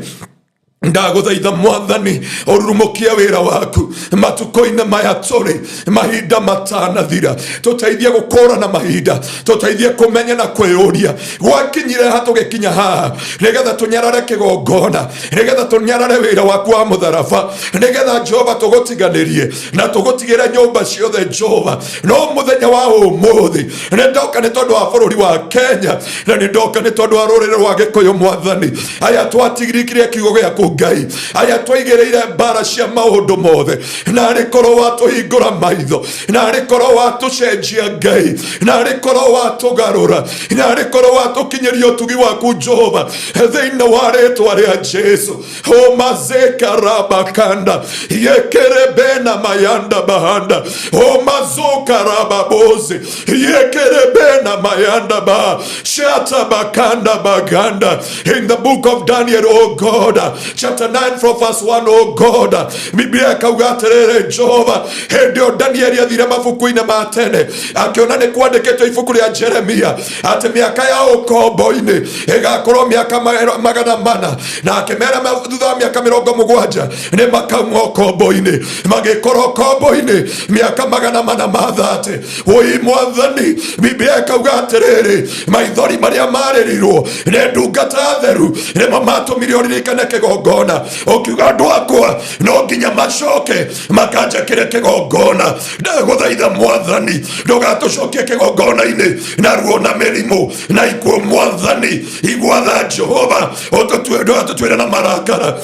ndagũthaitha Mwathani, ũrurumũkie wĩra waku matukũ-inĩ maya tũrĩ, mahinda matanathira. Tũteithie gũkũrana mahinda, tũteithie kũmenya na kwĩyũria gwakinyire ha tũgĩkinya haha, nĩgetha tũnyarare kĩgongona, nĩgetha tũnyarare wĩra waku wa mũtharaba, nĩgetha Jehova tũgũtiganĩrie na tũgũtigĩre nyũmba ciothe. Jehova, no mũthenya wa ũmũthĩ nĩ ndoka nĩ tondũ wa bũrũri wa Kenya, na nĩ ndoka nĩ tondũ wa rũrĩrĩ rwa Gĩkũyũ. Mwathani, aya twatigirikire kiugo gĩaku Ngai, aya twaigĩrĩire mbara cia maũndũ mothe, na arĩ korwo watũhingũra maitho, na arĩ korwo watũcenjia Ngai, na arĩ korwo watũgarũra, na arĩ korwo watũkinyĩria ũtugi waku Jehova, thĩinĩ wa rĩtwa rĩa Jesu. Omazekarabakanda yekerebena mayanda bahanda omazokarababoze yekerebena mayanda ba shatabakanda baganda. In the book of Daniel, oh God, chapter 9 from verse 1, oh God, Biblia ĩkauga atĩrĩrĩ, Jehova, hĩndĩ ĩyo Danieli athire mabuku-inĩ ma tene, akĩona nĩ kwandĩkĩtwo ibuku rĩa Jeremia atĩ mĩaka ya ũkombo-inĩ ĩgakorwo mĩaka 400, na akĩmera thutha wa mĩaka 70 nĩ makauma ũkombo-inĩ. Magĩkorwo ũkombo-inĩ mĩaka 430. Wũi Mwathani, Biblia ĩkauga atĩrĩrĩ, maithori marĩa marĩrirwo nĩ ndungata theru nĩmo matũmire ũririkane kĩgongona, ũkiuga andũ akwa no nginya macoke makanjakĩre kĩgongona. Ndagũthaitha Mwathani, ndũgatũcokie kĩgongona-inĩ na ruo na mĩrimũ na ikuũ. Mwathani, igua tha Jehova, ndũgatũtuĩre na marakara,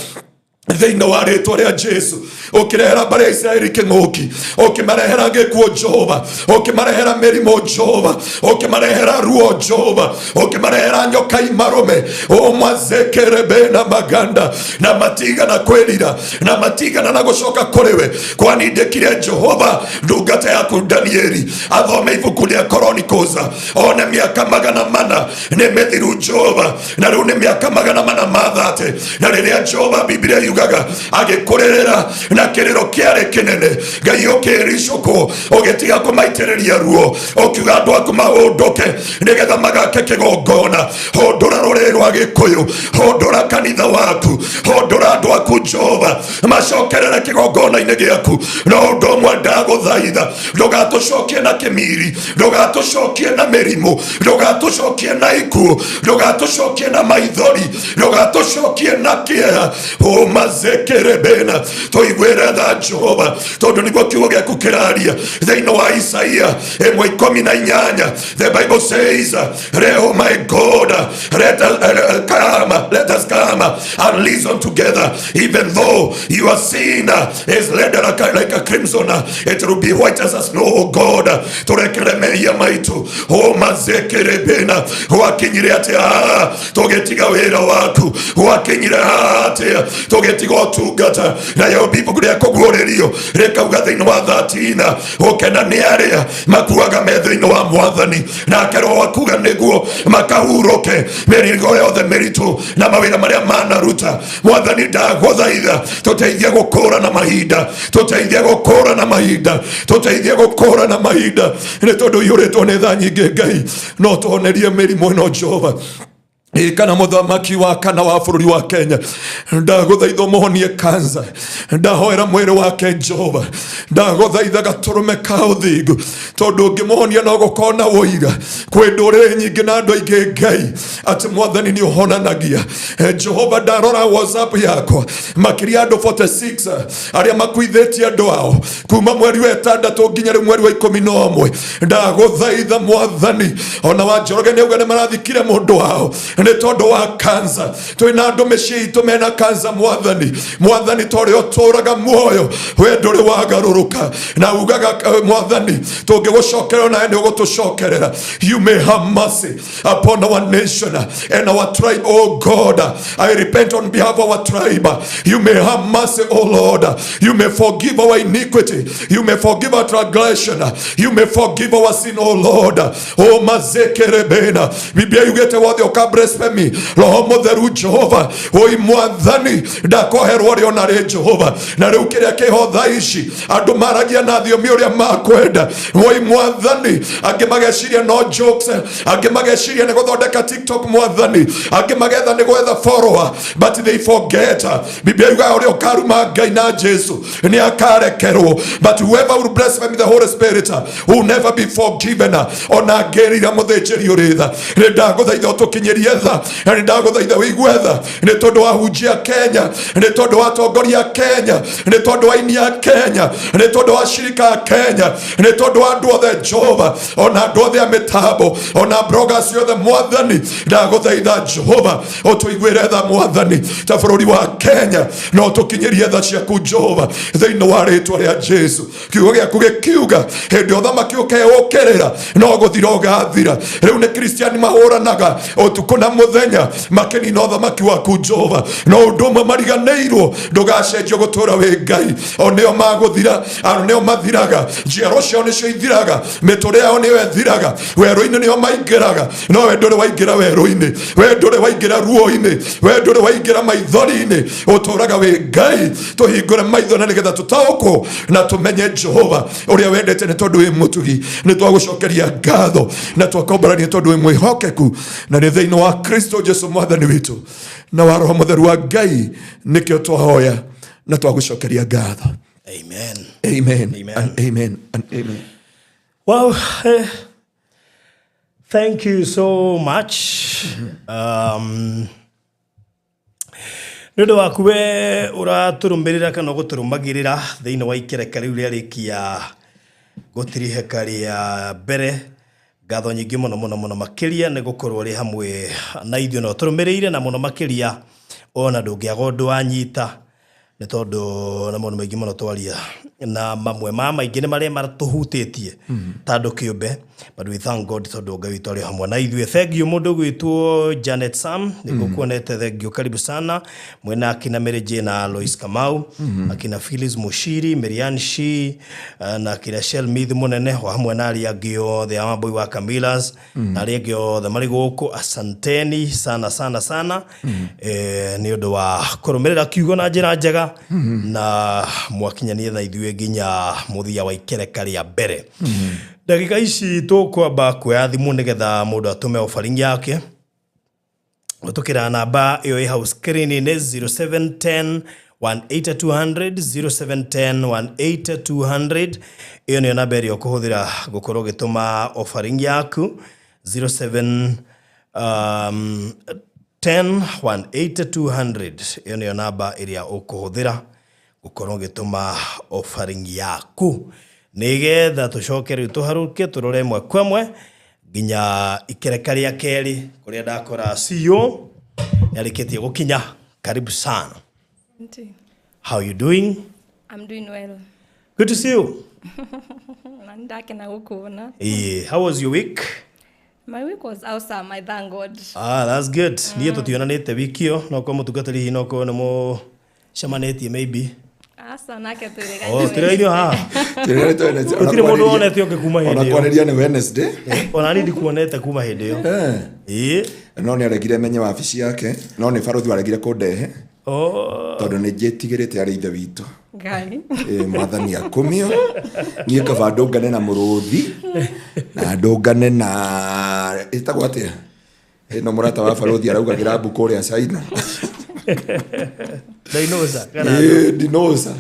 thĩinĩ wa rĩtwa rĩa Jesu. Ũkĩrehera mbarĩ ya Isiraeli kĩng'ũki, ũkĩmarehera gĩkuũ Jehova, ũkĩmarehera mĩrimũ Jehova, ũkĩmarehera ruo Jehova, ũkĩmarehera nyoka imarũme ũmazekerebena maganda, na matigana kwĩrira na matigana na gũcoka kũrĩ we. Kwanindĩkire Jehova ndungata yaku Danieli athome ibuku rĩa Chronicles, one mĩaka 400 nĩ mĩthiru Jehova, na rĩu nĩ mĩaka 430. Na rĩrĩa Jehova, Biblia yugaga Yugaga agĩkũrĩrĩra na kĩrĩro kĩarĩ kĩnene. Ngai ũkĩricũkwo ũgĩtiga kũmaitĩrĩria ruo, ũkiuga andũ aku mahũndũke nĩgetha magake kĩgongona. Hũndũra rũrĩrĩ rwa Gĩkũyũ, hũndũra kanitha waku, hũndũra andũ aku Jehova, macokerere kĩgongona-inĩ gĩaku. No ũndũ ũmwe ndagũthaitha, ndũgatũcokie na kĩmiri, ndũgatũcokie na mĩrimũ, ndũgatũcokie na ikuũ, ndũgatũcokie na maithori, ndũgatũcokie na kĩeha. Ũmazekerebena tũiguĩre tha Jehova, tondũ nĩguo kiugo gĩaku kĩraria thĩinĩ wa Isaia 1:18. The Bible says, "Oh my God, let us come and listen together. Even though your sin is red like a crimson, it will be white as a snow." Oh God, turekere mehia maitu. O mazekerebena, gwakinyire atia tũgĩtiga wĩra waku? Gwakinyire atia tũgĩtiga ũtungata? Nayo ibuku rĩa kũguũrĩrio rĩkauga thĩinĩ wa 13, gũkena nĩ arĩa makuaga me thĩinĩ wa Mwathani, nake Roho akuga nĩguo makahurũke mĩrigo yothe mĩritũ na mawĩra marĩa manaruta. Mwathani, ndagũthaitha tũteithie gũkũra na mahinda, tũteithie gũkũra na mahinda, tũteithie gũkũra na mahinda, nĩ tondũ ũiyũrĩtwo nĩ tha nyingĩ. Ngai, no tũhonerie mĩrimũ ĩno, Jehova. Ĩ kana mũthamaki wa kana wa bũrũri wa Kenya, ndagũthaitha ũmũhonie kansa. Ndahoera mwĩrĩ wake, Jehova. Ndagũthaitha gatũrũme ka ũthingu, tondũ ũngĩmũhonia no gũkorwo na ũira kwĩ ndũrĩrĩ nyingĩ na andũ aingĩ, Ngai, atĩ Mwathani nĩ ũhonanagia. Jehova, ndarora WhatsApp yakwa, makĩria andũ 46 arĩa makuithĩtie andũ ao kuma mweri wa 6 nginya rĩu mweri wa 11. Ndagũthaitha Mwathani, ona wa Njoroge nĩ auga nĩ marathikire mũndũ wao nĩ tondũ wa kansa. Twĩna andũ mĩciĩ itũ mena kansa. Mwathani, Mwathani, ta ũrĩa ũtũraga muoyo, we ndũrĩ wagarũrũka na ugaga, Mwathani, tũngĩgũcokerera nawe nĩ ũgũtũcokerera. You may have mercy upon our nation and our tribe. Oh God, I repent on behalf of our tribe. You may have mercy, oh Lord. You may forgive our iniquity. You may forgive our transgression. You may forgive our sin, oh Lord. Oh mazekerebena, Biblia yugĩte wothe ũka blasphemy Roho Mũtheru, Jehova. Oi Mwathani, ndakoherwo rĩ ona rĩ, Jehova. Na rĩu kĩrĩa kĩho thaa ici, andũ maragia na thiomi ũrĩa makwenda. Oi Mwathani, angĩ mageciria no jokes, angĩ mageciria nĩ gũthondeka TikTok, Mwathani, angĩ magetha nĩ gwetha follower, but they forget Biblia yugaga ũrĩa ũkaruma Ngai na Jesu nĩ akarekerwo, but whoever will blaspheme the Holy Spirit will never be forgiven. Ona ngĩrira mũthĩnjĩri ũrĩ tha, nĩ ndagũthaitha ũtũkinyĩrie tha, na nĩ ndagũthaitha ũigue tha nĩ tondũ wa hunjia Kenya, nĩ tondũ wa atongoria a Kenya, nĩ tondũ wa aini a Kenya, nĩ tondũ wa shirika a Kenya, nĩ tondũ wa andũ othe, Jehova, ona andũ othe a mĩtambo, ona bloggers othe. Mwathani, ndagũthaitha, Jehova, ũtũiguĩre tha. Mwathani, ta bũrũri wa Kenya, no tũkinyĩrie tha ciaku, Jehova, thĩinĩ wa rĩtwa rĩa Jesu. Kiugo gĩaku gĩkiuga hĩndĩ ũthamaki ũkeũkĩrĩra no gũthira ũgathira. Rĩu nĩ Kristiani mahũranaga ũtukũ na mũthenya makĩnina ũthamaki waku, Jehova, no ũndũ ũmwe mariganĩirwo, ndũgacenjio gũtũra wĩ Ngai. O nĩo magũthira, ano nĩo mathiraga, njiaro ciao nĩcio ithiraga, mĩtũrĩ yao nĩyo ĩthiraga, werũ-inĩ nĩo maingĩraga, no we ndũrĩ waingĩra werũ-inĩ, we ndũrĩ waingĩra ruo-inĩ, we ndũrĩ waingĩra maithori-inĩ, ũtũraga wĩ Ngai. Tũhingũre maitho na nĩgetha tũtaũkwo na tũmenye, Jehova, ũrĩa wendete, nĩ tondũ wĩ mũtugi. Nĩ twagũcokeria ngatho na twakomborania tondũ wĩ mwĩhokeku, na nĩ thĩinĩ wa Kristo Jesu Mwathani witũ na wa Roho Mũtheru wa Ngai nĩkĩo twahoya na twagũcokeria ngatho. Amen. Amen. Amen. And amen and amen. Well, thank you so much. Nĩ ũndũ waku we ũratũrũmĩrĩra kana ũgũtũrũmagĩrĩra thĩinĩ wa ikereka rĩu rĩarĩkia gũtirihĩka rĩa mbere, ngatho nyingĩ mũno mũno mũno makĩria nĩ gũkorwo ũrĩ hamwe na ithuĩ na ũtũrũmĩrĩire, na mũno makĩria ona ndũngĩaga ũndũ wanyita, nĩ tondũ na maũndũ maingĩ mũno twaria. Na mamwe ma maingĩ nĩ marĩa matũhutĩtie ta andũ kĩũmbe, but we thank God tondũ Ngai witũ arĩ hamwe na ithuĩ. Thank you mũndũ gwĩtwo Janet Sam, nĩguo kuonete, thank you, karibu sana mwena akina Mary Jane na Lois Kamau, akina Phyllis Mushiri, Marian Shi, na akina Shell Mith mũnene o hamwe na arĩa angĩ othe a Wambui wa Camillus na arĩa angĩ othe marĩ gũkũ. Asanteni sana sana sana nĩ ũndũ wa kũrũmĩrĩra kiugo na njĩra njega na mwakinyania na ithuĩ nginya mũthia wa ikereka rĩa mbere. Ndagĩka ici tũkwamba kuoya thimũ nĩgetha mũndũ atũme offering yake gũtũkĩra namba ĩyo ĩ hau screen-inĩ, 0710 18200, 0710 18200. Ĩyo nĩyo namba ĩrĩa ũkũhũthĩra gũkorwo ũgĩtũma offering yaku, 07 10 18200. Ĩyo nĩyo namba ĩrĩa ũkũhũthĩra gũkorwo ũgĩtũma offering yaku nĩgetha tũcoke rĩu tũharũke tũrore ĩmwe kwa ĩmwe nginya ikereka rĩa kerĩ kũrĩa ndakora CEO nĩarĩkĩtie gũkinya. Karibu sana. Asante. How you doing? I'm doing well. Good to see you. Na ndakena gukuona. How was your week? My week was awesome, I thank God. Ah, that's good. Niĩ tũtionanĩte wiki ĩyo, no korwo mũtungatĩri hihi no korwo nĩ mũcemanĩtie maybe. Asa nake twĩrĩga. Oh, tũrĩ haha. Gũtirĩ mũndũ wonete ũngĩ kuma hĩndĩ Ona ĩyo. kwarĩria nĩ Wednesday. Ona niĩ ndikuonete kuma hĩndĩ ĩyo. Ĩĩ. No nĩ aregire menye wabici yake, no nĩ barothi waregire kũndehe. Oh. Tondũ nĩ njĩtigĩrĩte arĩ ithe witũ. Ngai. Ĩ, mwathani akumio. Niĩ kaba ndũngane na mũrũthi na ndũngane na ĩtagwo atĩa ĩno mũrata wa barothi araugagĩra mbu kũrĩa China. Dinosaur kana? Ĩ, dinosaur.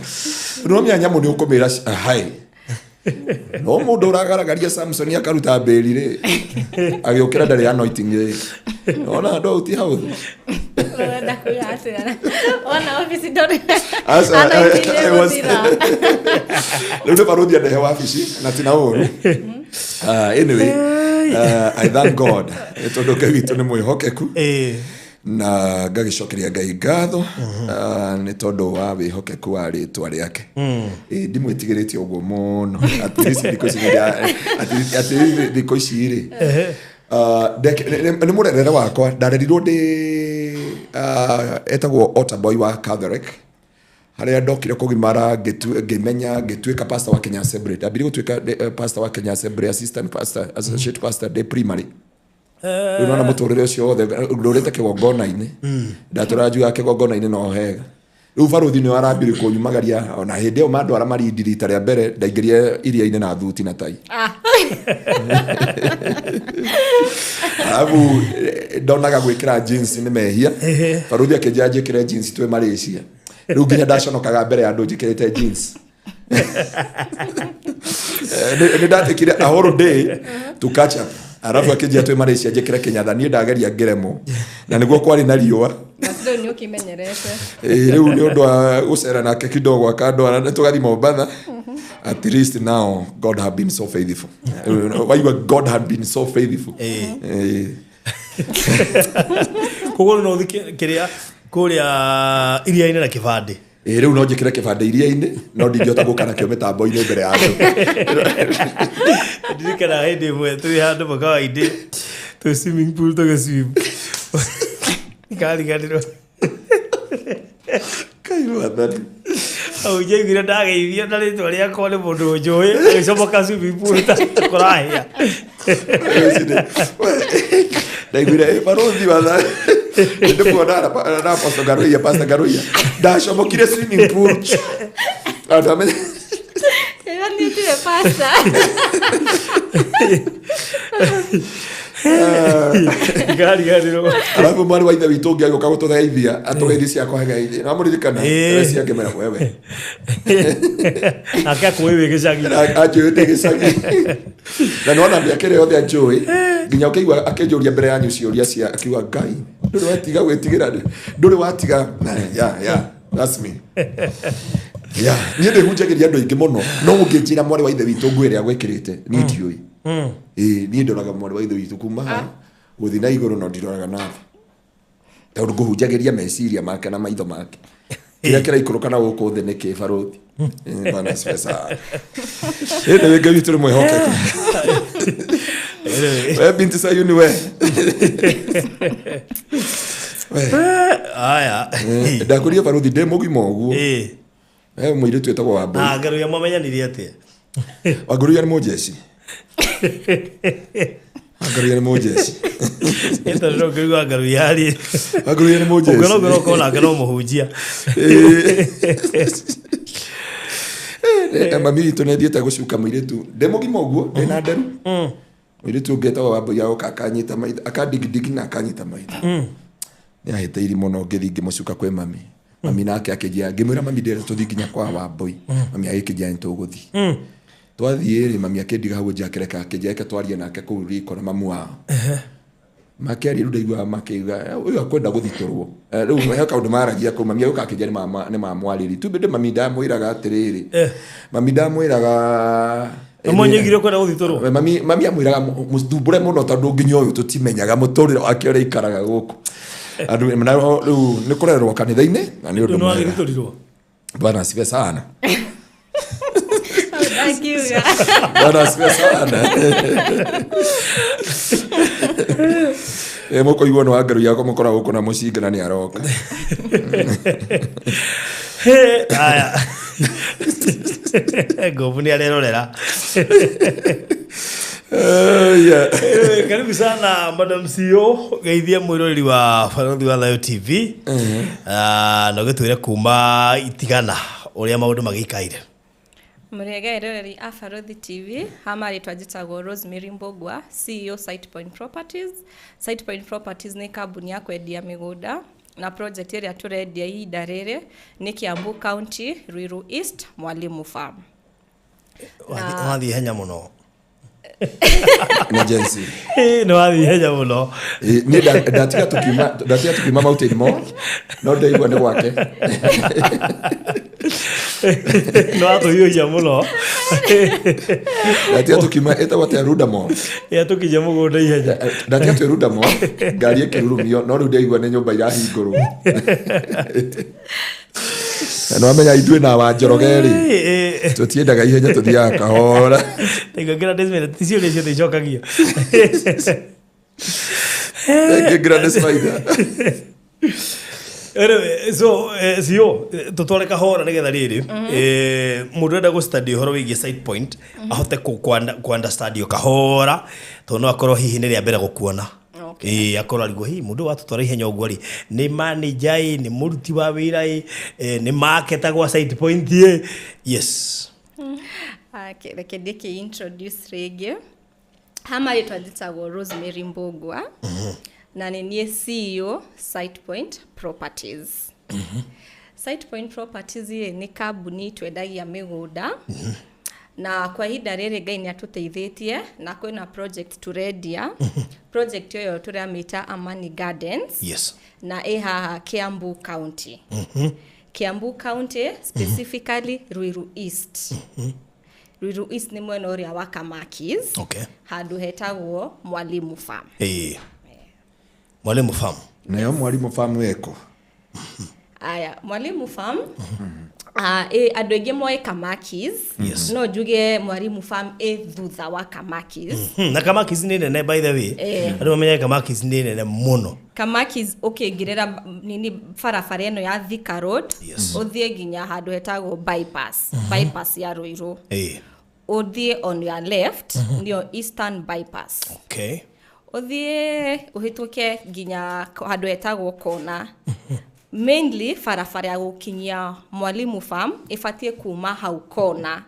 No menya nyamũ nĩ ũkũmĩra hai, no mũndũ ũragaragaria Samson akaruta mbĩri rĩ, agĩũkĩra ndarĩ anointing rĩ, ona andũ au ti hau. Ũrenda kuga atĩa? Ona ofici ndũrĩ. Aca, Anointing I was- ĩgũthira. Rĩu nĩ barothi andehe wabici na tina ũru. Anyway, I thank God nĩ tondũ Ngai witũ nĩ mwĩhokeku na ngagĩcokeria Ngai ngatho nĩ tondũ wa wĩhokeku wa rĩtwa rĩake. Ĩ, ndimwĩtigĩrĩte ũguo mũno. At least thikũ ici at least thikũ ici rĩ, nĩ mũrerere wakwa ndarerirwo ndĩ etagwo Otter Boy wa Catholic, harĩa ndokire kũgimara ngĩmenya ngĩtuĩka pastor wa Kenya Assembly. Ndambirie gũtuĩka pastor wa Kenya Assembly, assistant pastor, associate pastor ndĩ primary. Rĩu nona mũtũrĩre ũcio wothe ndũrĩte kĩgongona-inĩ, ndatũraga njugaga kĩgongona-inĩ no hega. Rĩu barothi nĩo arambire kũnyumagaria ona hĩndĩ ĩyo mandwara Malindi rita rĩa mbere, ndaingĩrire iria-inĩ na thuti na tai. Arabu ndonaga gwĩkĩra jeans nĩ mehia. Barothi akĩnjĩra njĩkĩre jeans twĩ Malaysia. Rĩu nginya ndaconokaga mbere ya andũ njĩkĩrĩte jeans. Nĩ ndatekire a whole day to catch up. Arabu akĩnjĩra twĩ Malaysia njĩkĩre kĩnyatha, niĩ ndageria ngĩremwo na nĩguo kwarĩ na riũa. Na rĩu nĩ ũkĩmenyerete. Ĩ, rĩu nĩ ũndũ wa gũcera nake kidogo akandwara nĩ tũgathiĩ Mombatha. At least now God have been so faithful. Waigua God had been so faithful. Ĩ. Koguo no ũthiĩ kĩrĩa kũrĩa iria-inĩ na kĩbandĩ? Ĩ, rĩu no njĩkĩre kĩbandĩ iria-inĩ, no ndingĩhota gũka nakĩo mĩtambo-inĩ mbere ya andũ. Ndirikana hĩndĩ ĩmwe twĩ handũ mũkawa-inĩ, twĩ swimming pool tũgĩswim, ikariganĩrwo. Kai mwathani. Hau njaiguire ndageithio na rĩtwa rĩakwa nĩ mũndũ ũnjũĩ, agĩcomoka swimming pool ta kũrahĩa. Ndaiguire, "Ĩ, barothi watha ndĩmuona na Apostle Ngaruiya, Pastor Ngaruiya." Ndacomokire swimming pool andũ amenye. Ĩyo niĩ ndirĩ pastor. Ikariganĩrwo. Alafu mwarĩ wa ithe witũ ũngĩ agĩũka gũtũgeithia, atũgeithia ciakwa geithia namũririkana. Cia ngĩmera wewe. Nake akũĩ wĩ gĩcagi. Anjũĩ ndĩ gĩcagi na nĩwona mĩaka ĩrĩa yothe anjũĩ, nginya ũkĩigua akĩnjũria mbere yanyu ciũria cia akiuga Ngai ndũrĩ watiga gwĩtigĩra, ndũrĩ watiga. Yeah, that's me, yeah. Niĩ ndĩhunjagĩria andũ aingĩ mũno, no ũngĩnjĩra mwarĩ wa ithe witũ nguo ĩrĩa gwĩkĩrĩte, niĩ ndiũĩ. Ĩĩ, niĩ ndoraga mwarĩ wa ithe witũ kuma haha gũthiĩ na igũrũ, no ndiroraga na thĩ tondũ ngũhunjagĩria meciria make na maitho make. Kĩrĩa kĩraikũrũka na gũkũ thĩ nĩ kĩ barũthi? Bwana asifiwe sana. Ĩ nĩ Ngai witũ nĩ mwĩhokeku. We binti Sayuni we. We. Aya. Ndakũria barũthi ndĩ mũgima ũguo. He mũirĩtu wĩtagwo Wambũi. Na ngaruya mwamenyanire atĩa? Wangũrũia nĩ mũnjeci. Wangũrũia nĩ mũnjeci. Tondũ no ngĩigua ngaruya rĩ. Wangũrũia nĩ mũnjeci. Ũngĩona ũngĩona ũkorwo nake no mũhunjia. Mami witũ nĩ athiĩte gũcuka mũirĩtu ndĩ mũgima ũguo ndĩ na nderu. Mũirĩtu ũngĩ etagwo Wambũi agoka akanyita maitho akandigidigi na akanyita maitho. Nĩ ahĩtĩiri mũno ngĩthiĩ ngĩmũcuka kwĩ mami. Mami nake akĩnjĩra ngĩmwĩra mami ndĩrenda tũthiĩ nginya kwa Wambũi. Mami agĩkĩnjĩra nĩ tũgũthiĩ. Twathiĩ rĩ mami akĩndiga hau nja akĩreka akĩnjĩra reke twarie nake kũu riko na mamu wao. Makĩaria rĩu ndaiguaga makĩuga ũyũ akwenda gũthitũrwo. Rĩu he kaũndũ maragia kũu mami agĩũka akĩnjĩra nĩ mamwarĩria. Tu bĩndĩ mami ndamwĩraga atĩrĩrĩ. Mami ndamwĩraga Mwenye kwenda gũthitũrwo. Mami mami amwĩraga mũthumbũre mũno tondũ nginya ũyũ tũtimenyaga mũtũrĩre wake ũrĩa aikaraga gũkũ. Andũ na rĩu nĩ kũrererwo kanitha-inĩ na nĩ ũndũ Nĩ mwega. wagĩthitũrirwo. Bwana asifiwe sana. Ndakiuga. Bwana asifiwe sana. Mũkũigua nĩ wangaru yakwa mũkoragwo gũkũ na mũcinga na nĩ aroka. Aya. Ngobu nĩ arerorera. Karibu sana Madam CEO, geithia mwĩroreri wa Barũthi wa Thayo TV. Na ũgĩtwĩre kuma itigana ũrĩa maũndũ magĩikaire. Mũrĩega eroreri a Barũthi TV, ha marĩtwa njĩtagwo Rosemary Mbũgua, CEO Site Point Properties. Site Point Properties nĩ kambuni ya kwendia mĩgũnda na project ĩrĩa tũrendia ihinda rĩrĩ nĩ Kiambu County, Ruiru East, Mwalimu Farm. Wathiĩ ihenya mũno. Nĩ Gen Z. Nĩ wathiĩ ihenya mũno. Niĩ ndatiga tũkiuma Mountain Mall no ndaigua nĩ gwake. Nĩ watũhiũhia mũno. Ndatiga tũkiuma ĩtagwo atĩa Runda Mall. Yatũkinyia mũgũnda ihenya. Ndatiga twĩ Runda Mall ngari ĩkĩrurumio no rĩu ndaigua nĩ nyũmba irahingũrwo. Na nĩwamenya ithuĩ na Wanjoroge rĩ tũtiendaga ihenya tũthiaga kahora. Ndaigua ti ciũria ciothe icokagio. Thank you Gladys Maitha. Anyway, so CEO tutware kahora nigetha riri mundu enda gũ-study ũhoro wĩgiĩ Site Point ahote ku understand yo kahora tondũ no akorwo hihi nĩ rĩa mbere gũkuona. Akorwo arigwo hihi mũndũ watũtwara ihenya ũguo rĩ nĩ manager ĩ nĩ mũruti wa wĩra ĩ nĩ marketer gwa Site Point ĩ. Yes. Reke ndĩkĩ introduce rĩngĩ. Ha marĩtwa njĩtagwo Rosemary Mbũgua. Na nĩ niĩ CEO Site Point Properties. Site Point Properties ĩ nĩ kambuni twendagia mĩgũnda. Na kwa ihinda rĩrĩ Ngai nĩ atũteithĩtie na kwĩna project tũrendia. Project ĩyo tũramĩta Amani Gardens. Yes. Na ĩ haha Kiambu County. Kiambu County specifically Ruiru East. Ruiru East nĩ mwena ũrĩa wa Kamakis. Okay. Handũ hetagwo Mwalimu Farm. Mwalimu Farm. Nayo Mwalimu Farm ĩko. Aya, Mwalimu Farm. Andũ aingĩ moĩ Kamakis. Yes. No njuge Mwalimu Farm ĩ thutha wa Kamakis. Na Kamakis nĩ nene by the way. Andũ mamenyaga Kamakis nĩ nene mũno. Kamakis ũkĩingĩrĩra nini barabara ĩno ya Thika Road. Yes. Ũthiĩ nginya handũ hetagwo bypass. Bypass ya Ruiru. Ũthiĩ on your left nĩyo Eastern Bypass. Okay. Ũthiĩ ũhĩtũke nginya handũ hetagwo kona. Mainly barabara ya gũkinyia Mwalimu Farm ĩbatiĩ kuma hau kona.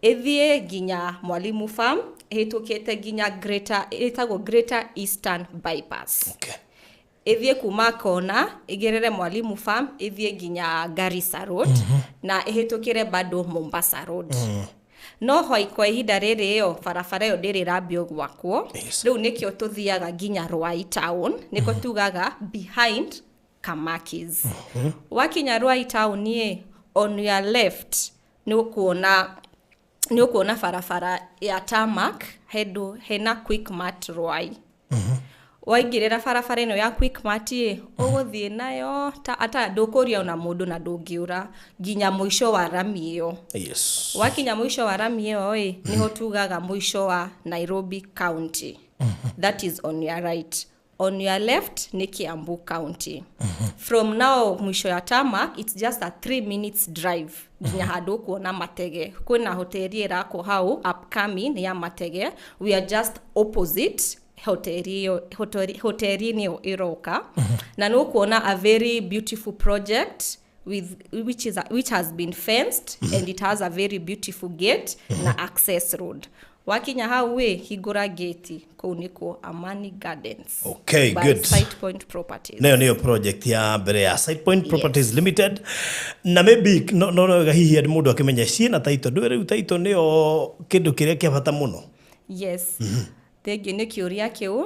Ĩthiĩ nginya Mwalimu Farm ĩhĩtũkĩte nginya Greater, ĩtagwo Greater Eastern Bypass. Okay. Ĩthiĩ kuma kona ĩgerere Mwalimu Farm ĩthiĩ nginya Garissa Road na ĩhĩtũkĩre bado Mombasa Road. No hoi kwa ihinda rĩrĩ ĩyo barabara ĩyo ndĩrĩ ĩrambio gwakwo. Yes. Rĩu nĩkĩo tũthiaga nginya Ruai Town, nĩko tugaga behind Kamakis. Wakinya Ruai Town ĩ on your left nĩ ũkuona barabara ya tarmac hena Quickmart Ruai. Waingĩrĩra barabara ĩno ya Quickmart ĩ, ũgũthiĩ nayo ta ata ndũkũria ona mũndũ na ndũngĩũra nginya mũico wa rami ĩyo. Wakinya mũico wa rami ĩyo ĩ, nĩho tugaga mũico wa Nairobi County. That is on your right. On your left nĩ Kiambu County. From now mwisho ya tarmac, it's just a 3 minutes drive nginya handũ ũkuona Matege. Kwĩna hoteli ĩrakwo hau upcoming ya Matege. We are just opposite hoteli ĩyo, hoteli-inĩ ĩyo ĩroka. Na nĩ ũkuona a very beautiful project with which has been fenced and it has a very beautiful gate na access road. Wakinya hau wĩ hingũra gate, kũu nĩkuo Amani Gardens. Okay, by good. Site Point Properties. Nayo nĩyo project ya mbere ya Site Point Properties Limited. Na maybe no wega hihi andũ mũndũ akĩmenya ciĩna title. Ndũĩ rĩu title nĩyo kĩndũ kĩrĩa kĩa bata mũno. Yes. Thengiũ nĩ kĩũria kĩu.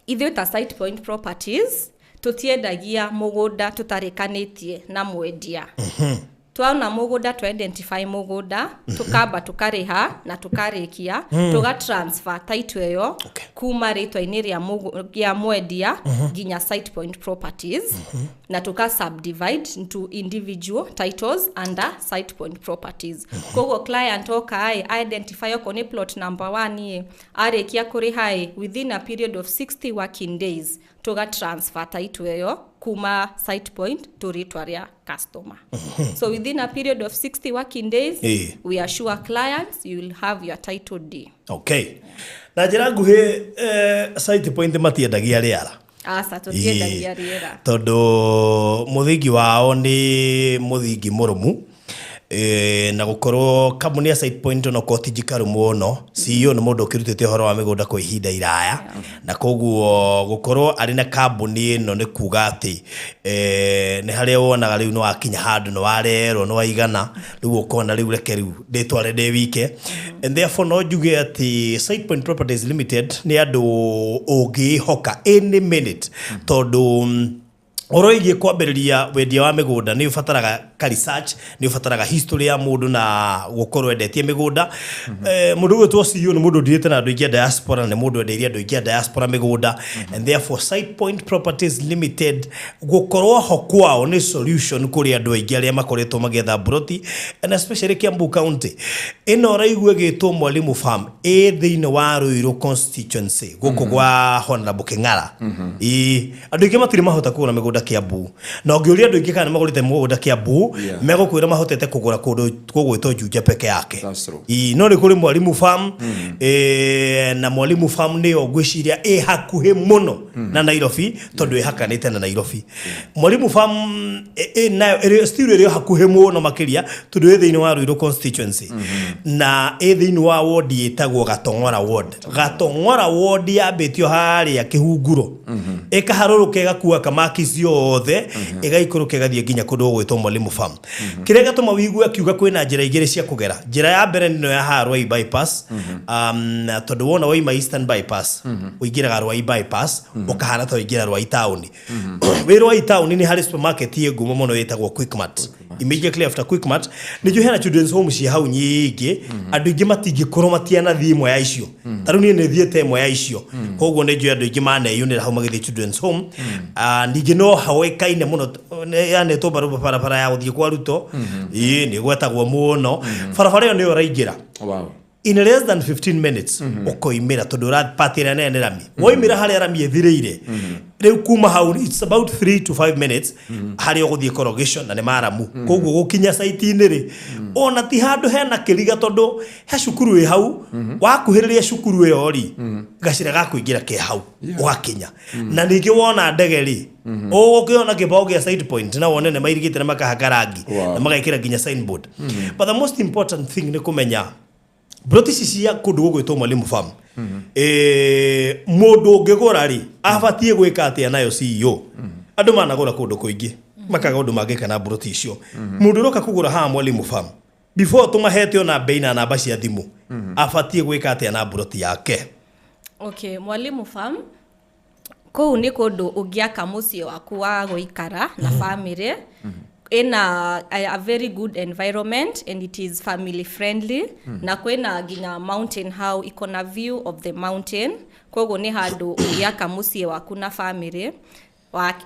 Ithuĩ ta Site Point Properties tũtiendagia mũgũnda tũtarĩkanĩtie na mwendia. Twaona mũgũnda, twa identify mũgũnda, tũkamba tũkarĩha na tũkarĩkia, tũga transfer title ĩyo kuma rĩtwa-inĩ rĩa mwendia nginya Site Point Properties, na tũka subdivide into individual titles under Site Point Properties. Koguo client oka ĩ, identify okorwo nĩ plot number 1 ĩ, arĩkia kũrĩha ĩ, within a period of 60 working days tũga transfer title ĩyo kuma Site Point to rĩtwa rĩa customer. So within a period of 60 working days, we assure clients you will have your title deed. Okay. Na njĩra nguhĩ, Site Point matiendagia rĩara. Aca, tũtiendagia rĩera. Tondũ mũthingi wao nĩ mũthingi mũrũmu. Na gũkorwo kambuni ya Site Point onokorwo ti njikaru mũno, CEO nĩ mũndũ ũkĩrutĩte ũhoro wa mĩgũnda kwa ihinda iraya, na koguo gũkorwo arĩ na kambuni ĩno nĩ kuga atĩ nĩ harĩa wonaga rĩu nĩ wakinya handũ nĩ warerwo nĩ waigana, rĩu ũkona rĩu reke rĩu ndĩtware ndĩ wike. And therefore no njuge atĩ Site Point Properties Limited nĩ andũ ũngĩhoka any minute, tondũ ũhoro wĩgiĩ kwambĩrĩria wendia wa mĩgũnda nĩ ũbataraga ka research, nĩ ũbataraga history ya mũndũ na gũkorwo endetie mĩgũnda. Mũndũ ũgwĩtwo CEO nĩ mũndũ ũndirĩte na andũ aingĩ a diaspora, na nĩ mũndũ endeirie andũ aingĩ a diaspora mĩgũnda, and therefore Site Point Properties Limited gũkorwo ho kwao nĩ solution kũrĩ andũ aingĩ arĩa makoretwo magĩetha mburoti, and especially Kiambu County. Ĩno ũraigua ĩgĩtwo Mwalimu Farm ĩ thĩinĩ wa Ruiru constituency gũkũ gwa Honorable Kĩng'ara. Ĩĩ, andũ aingĩ matirĩ mahota kũgũra mĩgũnda Kiambu, na ũngĩũria andũ aingĩ kana nĩ magũrĩte mũgũnda Kiambu, megũkwĩra mahotete kũgũra kũndũ gũgwĩtwo Juja peke yake. That's true. Ĩĩ, no nĩ kũrĩ Mwalimu Farm, na Mwalimu Farm nĩyo ngwĩciria ĩ hakuhĩ mũno na Nairobi, tondũ ĩhakanĩte na Nairobi. Mwalimu Farm ĩ nayo still ĩrĩ o hakuhĩ mũno makĩria, tondũ ĩ thĩinĩ wa Ruiru constituency na ĩ thĩinĩ wa ward ĩtagwo Gatong'ora ward. Gatong'ora ward yambĩtio harĩa Kĩhunguro, ĩkaharũrũka ĩgakua kamaki ciothe, ĩgaikũrũka ĩgathiĩ nginya kũndũ gũgwĩtwo Mwalimu Farm. Kĩrĩa gĩatũma wigue akiuga kwĩna njĩra igĩrĩ cia kũgera, njĩra ya mbere nĩ ĩno ya haha Ruai bypass, tondũ wona waima Eastern bypass ũingĩraga Ruai bypass, ũkahana ta waingĩra Ruai town. Wĩ Ruai town nĩ harĩ supermarket ĩ ngumo mũno ĩtagwo Quickmart. Immediately after Quickmart nĩ njũĩ hena children's home ciĩ hau nyingĩ. Andũ aingĩ matingĩkorwo matianathiĩ ĩmwe ya icio. Ta rĩu niĩ nĩ thiĩte ĩmwe ya icio, koguo nĩ njũĩ andũ aingĩ maneyunĩra hau magĩthiĩ children's home. Ningĩ no hoĩkaine mũno yanetwo barabara ya gũthiĩ kwa Ruto. Ĩĩ, nĩ gwetagwo mũno barabara ĩyo nĩyo ũraingĩra. In less than 15 minutes ũkoimĩra, tondũ ũrapati ĩrĩa nene nĩ rami. Woimĩra harĩa rami ĩthirĩire rĩu, kuma hau it's about 3 to 5 minutes harĩa ũgũthiĩ corrugation, na nĩ maramu. Koguo gũkinya site-inĩ rĩ, ona ti handũ hena kĩriga, tondũ he cukuru ĩ hau. Wakuhĩrĩria cukuru ĩyo rĩ, gacĩra ga kũingĩra ke hau, ũgakinya. Na ningĩ wona ndege rĩ, ũgũkĩona kĩbaũ gĩa Site Point na wone nĩ mairigĩte na makahaka rangi na magekĩra nginya signboard. But the most important thing nĩ kũmenya broti ici cia kũndũ gũgwĩtwo Mwalimu Farm, mũndũ ũngĩgũra rĩ, abatiĩ gwĩka atĩa nayo, CEO? Andũ managũra kũndũ kũingĩ makaga ũndũ mangĩka na broti icio. Mũndũ ũroka kũgũra haha Mwalimu Farm, before tũmahete ona bei na namba cia thimũ, abatiĩ gwĩka atĩa na broti yake? Okay, Mwalimu Farm kũu nĩ kũndũ ũngĩaka mũciĩ waku wa gũikara na family. Ĩna a very good environment and it is family friendly, na kwĩna nginya mountain hau, iko na view of the mountain. Koguo nĩ handũ ũngĩaka mũciĩ waku na family.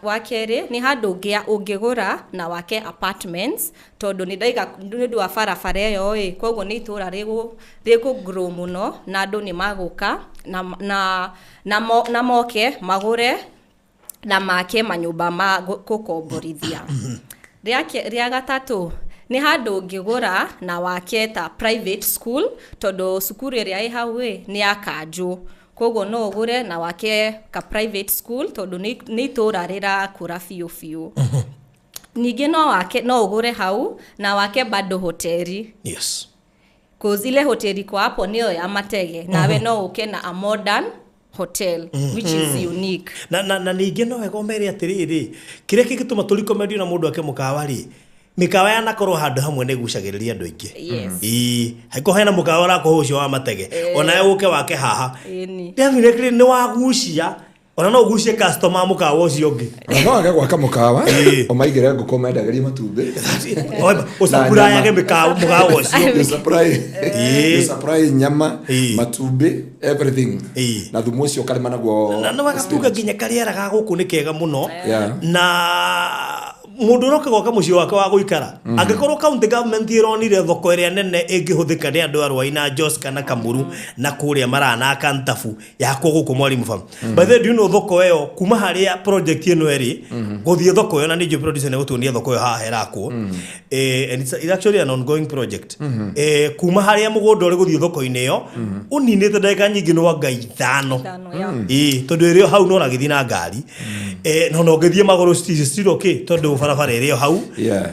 Wa kerĩ nĩ handũ ũngĩgũra na wake apartments, tondũ nĩ ndaiga nĩ ũndũ wa barabara ĩyo ĩ, koguo nĩ itũra rĩgũ grow mũno na andũ nĩ magũka na moke magũre na make manyũmba ma gũkomborithia. Rĩa gatatũ nĩ handũ ũngĩgũra na wake ta private school, tondũ cukuru ĩrĩa ĩ hau ĩ nĩ ya kanjũ, koguo no ũgũre na wake ka private school, tondũ nĩ itũra rĩrakũra biũ biũ. Ningĩ no ũgũre hau na wake bado hoteli. Yes. Cause ile hoteli kwa hapo niyo ya Matege, nawe no uke na a modern hotel which is unique. Na ningĩ no wega ũmere atĩrĩrĩ, kĩrĩa kĩngĩtũma tũrikomendio na mũndũ ake mũkawa rĩ, mĩkawa yanakorwo handũ hamwe nĩ ĩgucagĩrĩria andũ aingĩ. Yes. Ĩĩ, angĩkorwo hena mũkawa ũrakũhe ũcio wa Matege, onawe ũke wake haha. Ĩni. Definitely nĩ wagucia, ona no ũgucie customer mũkawa ũcio ũngĩ. Ona no age gwaka mũkawa, Ĩĩ. ũmaigĩre ngũkũ mendagĩrie matumbĩ. Ũcapurayage mũkawa ũcio. You supply, Ĩĩ. you supply nyama, Ĩĩ. matumbĩ, everything. Ĩĩ. Na thumu ũcio ũkarĩma naguo. Na nĩ wega tuga nginya karĩera ga gũkũ nĩ kega mũno. Yeah. Na mũndũ ũroka gwaka mũciĩ wake wa gũikara, angĩkorwo county government ĩronire thoko ĩrĩa nene ĩngĩhũthĩka nĩ andũ a Ruai na Jos kana Kamuru na kũrĩa maranaka ntabu yakwo gũkũ Mwalimu Farm. By the way, do you know thoko ĩyo kuma harĩa project ĩno ĩrĩ gũthiĩ thoko ĩyo, na nĩ njũĩ producer nĩ gũtuonia thoko ĩyo haha ĩrakwo. And it's actually an ongoing project. Kuma harĩa mũgũnda ũrĩ gũthiĩ thoko-inĩ ĩyo ũninĩte ndagĩka nyingĩ no anga ithano. Ithano, yeah. Ĩĩ, tondũ ĩrĩ o hau no ũragĩthiĩ na ngari. No ũngĩthiĩ magũrũ still okay, tondũ barabara ĩrĩ o hau. Yeah.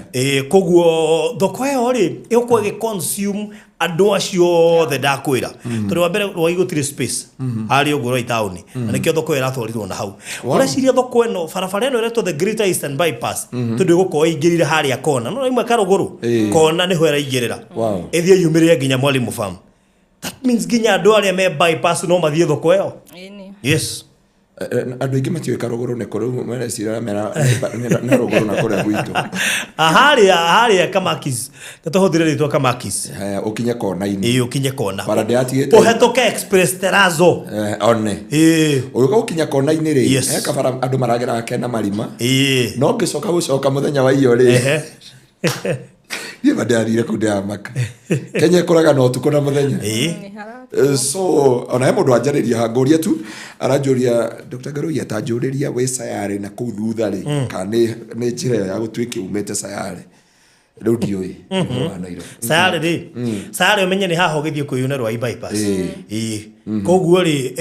Koguo thoko ĩyo rĩ ĩgũkorwo ĩgĩ consume andũ acio othe ndakwĩra, tondũ wa mbere Ruai gũtirĩ space harĩa ũguo Ruai taũni, na nĩkĩo thoko ĩyo ĩratwarirwo na hau. Ũreciria thoko ĩno, barabara ĩno ĩretwo the Greater Eastern Bypass, tondũ ĩgũkorwo ĩingĩrire harĩa kona, no imwe Karũgũrũ Ĩĩ. kona nĩho ĩraingĩrĩra. Wow. Ĩthiĩ yumĩrĩre nginya Mwalimu Farm. That means nginya andũ arĩa me bypass no mathiĩ thoko ĩyo. Ĩni. Yes. Andũ aingĩ matiũĩ Karũgũrũ nĩ kũ, rĩu mareciria mera nĩ rũgũrũ na kũrĩa gwitũ. Harĩa Kamakis, tũhũthĩre rĩtwa Kamakis. Haya, ũkinye kona-inĩ. Ĩĩ, ũkinye kona. Bara ndĩratigĩte. Ũhetũke Express Terrazzo. One. Ĩĩ. Ũgĩũka gũkinya kona-inĩ rĩ, Yes. he kabara andũ marageraga kena marima. Ĩĩ. No ngĩcoka gũcoka mũthenya wa iyo rĩ, Ehe. niĩ ma ndĩrathire kũu ndĩramaka. Kenya ĩkũraga na ũtukũ na mũthenya. Ĩĩ. So ona he mũndũ anjarĩria hangũria tu aranjũria Dr. Ngaruiya tanjũrĩria wĩ Sayare na kũu thutha rĩ, kana nĩ njĩra ĩyo ya gũtuĩka umĩte Sayare, rĩu ndiũĩ ũhoro wa Nairobi. Sayare rĩ, Sayare ũmenye nĩ haha ũgĩthiĩ kwĩyuna Ruai bypass. Ĩĩ. Koguo rĩ,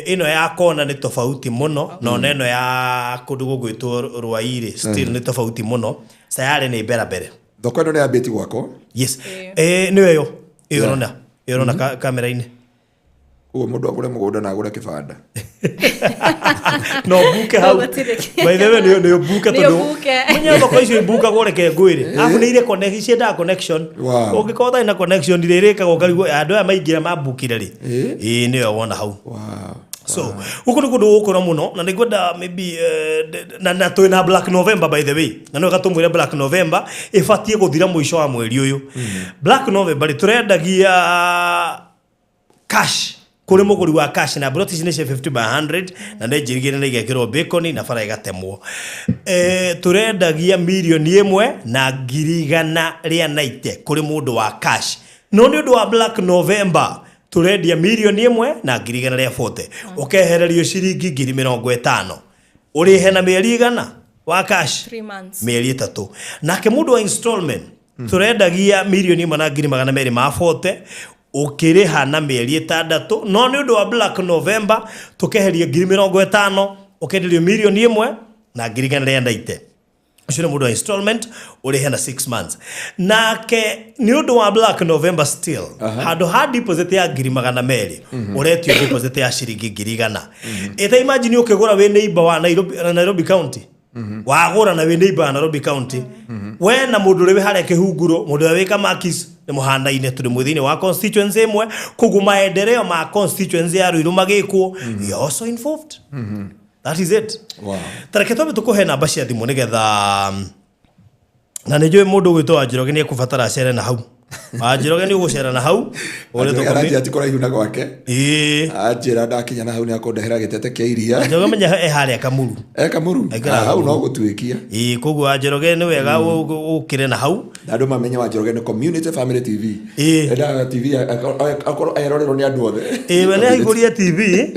ĩno ya kona nĩ tofauti mũno, na ona ĩno ya kũndũ gũgwĩtwo Ruai rĩ still nĩ tofauti mũno. Sayare nĩ mbere mbere. Thoko ĩno nĩ yambĩtie gwakwo. Yes. Nĩyo ĩyo. Ĩyo ũrona. Ĩyo ũrona kamera-inĩ. Koguo mũndũ agũre mũgũnda na agũre kĩbanda. No mbuke hau. No gũtirĩ kĩ- By the way, nĩ ũmbuke Nĩ tondũ ũmbuke. mwenye thoko icio imbukagwo reke ngwĩre. Arabu nĩ irĩ connection, ciendaga connection. Wow. Ũngĩkorwo ũtarĩ na connection rĩ, ĩrĩkagwo ũkarigwo andũ aya maingĩra mambukire rĩ. Ĩĩ, nĩyo wona hau. Wow. So gũkũ nĩ kũndũ gũkũra mũno, na nĩngwenda maybe na twĩ na Black November, by the way, na nĩwega tũmwĩre Black November ĩbatiĩ gũthira mũico wa mweri ũyũ. Black November rĩ, tũrendagia cash kũrĩ mũgũri wa cash, na broti ici nĩ cia 50 by 100, na nĩ njirigĩre na igekĩrwo bacon na bara ĩgatemwo. Tũrendagia 1,190,000 kũrĩ mũndũ wa cash, no nĩ ũndũ wa Black November tũrendia 1,140,000, ũkehererio ciringi 50,000, ũrĩhe na mĩeri igana wa cash? 3 months. Mĩeri 3. Nake mũndũ wa installment tũrendagia 1,240,000, ũkĩrĩha na mĩeri 6, no nĩ ũndũ wa Black November tũkeheria 50,000, ũkenderio 1,190,000. Ũcio nĩ mũndũ wa installment, ũrĩhe na 6 months. Nake nĩ ũndũ wa Black November still, handũ ha deposit ya 200,000, ũretio deposit ya ciringi 100,000. Ĩta imagine ũkĩgũra wĩ neighbor wa Nairobi, Nairobi County, wagũra na wĩ neighbor wa Nairobi County, we na mũndũ ũrĩa wĩ harĩa Kĩhunguro, mũndũ ũrĩa wĩ Kamakis nĩ mũhanaine, tondũ mwĩ thĩinĩ wa constituency ĩmwe. Koguo maendeleo ma constituency ya Ruiru magĩkwo, you are also involved. That is it. Wow. Tareke twambe tũkũhe namba cia thimũ nĩgetha, na nĩ njũĩ mũndũ ũgwĩtwo Wanjĩroge nĩ ekũbatara acere na hau. Wanjĩroge nĩ ũgũcera na hau ũrĩa tũkũmi Aranjĩra ti kũraihu na gwake. Ĩĩ. Anjĩra ndakinya na hau nĩ akũndehera gĩtete kĩa iria. Wanjĩroge menya e harĩa Kamuru. E Kamuru. Aikaraga Ah, hau no Kamuru. gũtuĩkia. Ĩĩ, koguo Wanjĩroge nĩ wega ũkĩre na hau. Na andũ mamenye Wanjĩroge nĩ Community Family TV. Ĩĩ. Endaga TV akorwo erorerwo nĩ andũ othe. Ĩĩ, we nĩ ahingũrie TV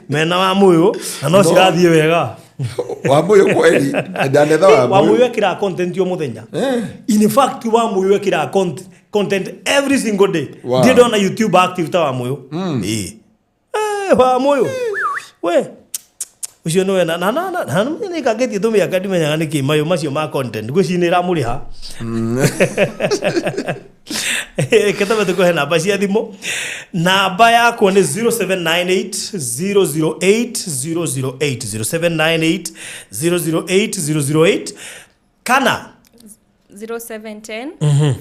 mena wa Mũyũ na no No. cirathiĩ wega. Wa Mũyũ kweli. Ndanetha wa Wa Mũyũ Mũyũ. ekĩraga content o mũthenya. In fact, wa Mũyũ ekĩraga content every single day. Wow. Ndirĩ ndona YouTube active ta wa Mũyũ. Ĩĩ. Eh, wa Mũyũ. We. Ũcio nĩwe na na na na na nĩ kangĩtie tũmĩaka ndimenyaga nĩkĩ mayũ macio ma content ngwĩciria nĩ ĩramũrĩha. Reke tũbe tũkũhe namba cia thimũ. Namba yakwa nĩ 0798 008 008, 0798 008 008 kana 0710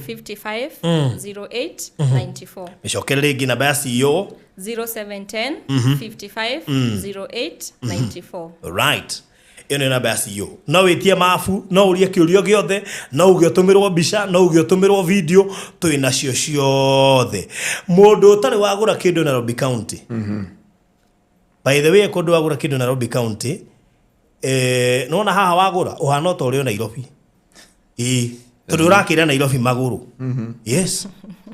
55 08 94. Mĩcokere rĩngĩ namba ya CEO. 0710 55 08 94. Right, ĩyo nĩyo namba ya CEO. No wĩtie mabu, no ũrie kĩũrio gĩothe, no uge ũtũmĩrwo mbica, no uge ũtũmĩrwo video, twĩ nacio ciothe. Mũndũ ũtarĩ wagũra kĩndũ Nairobi County, by the way, kũndũ wagũra kĩndũ Nairobi County, nĩwona haha wagũra ũhana o ta ũrĩ o Nairobi. Ĩĩ, tondũ ũrakĩra Nairobi magũrũ. Yes,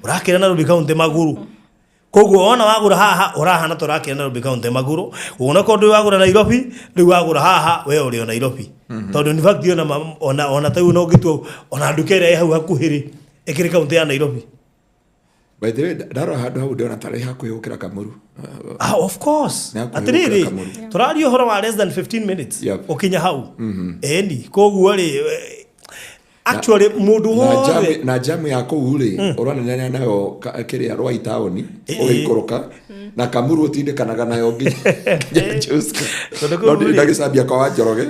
ũrakĩra Nairobi County magũrũ. Koguo wona wagũra haha ũrahana ta ũrakĩra Nairobi County magũrũ. Wona korwo ndũrĩ wagũra Nairobi, rĩu wagũra haha we ũrĩ o Nairobi. Tondũ in fact ona ona ona ta rĩu no ũngĩtua ona nduka ĩrĩa ĩ hau hakuhĩ rĩ, ĩkĩrĩ kaunti ya Nairobi. By the way, ndarora handũ hau ndĩrona tarĩ hakuhĩ gũkĩra Kamuru. Ah, of course. Nĩ hakuhĩ Atĩrĩrĩ, gũkĩra Kamuru. tũraria ũhoro wa less than 15 minutes ũkinya hau. Ĩni, koguo rĩ, actually mũndũ Na wothe na jamu ya kũu rĩ, ũronania nayo kĩrĩa Rwai taũni ũgĩikũrũka na Kamuru ũtindĩkanaga nayo nginya Joska. Tondũ kũu No ndirĩ rĩ- ndagĩcambia kwa Wanjoroge.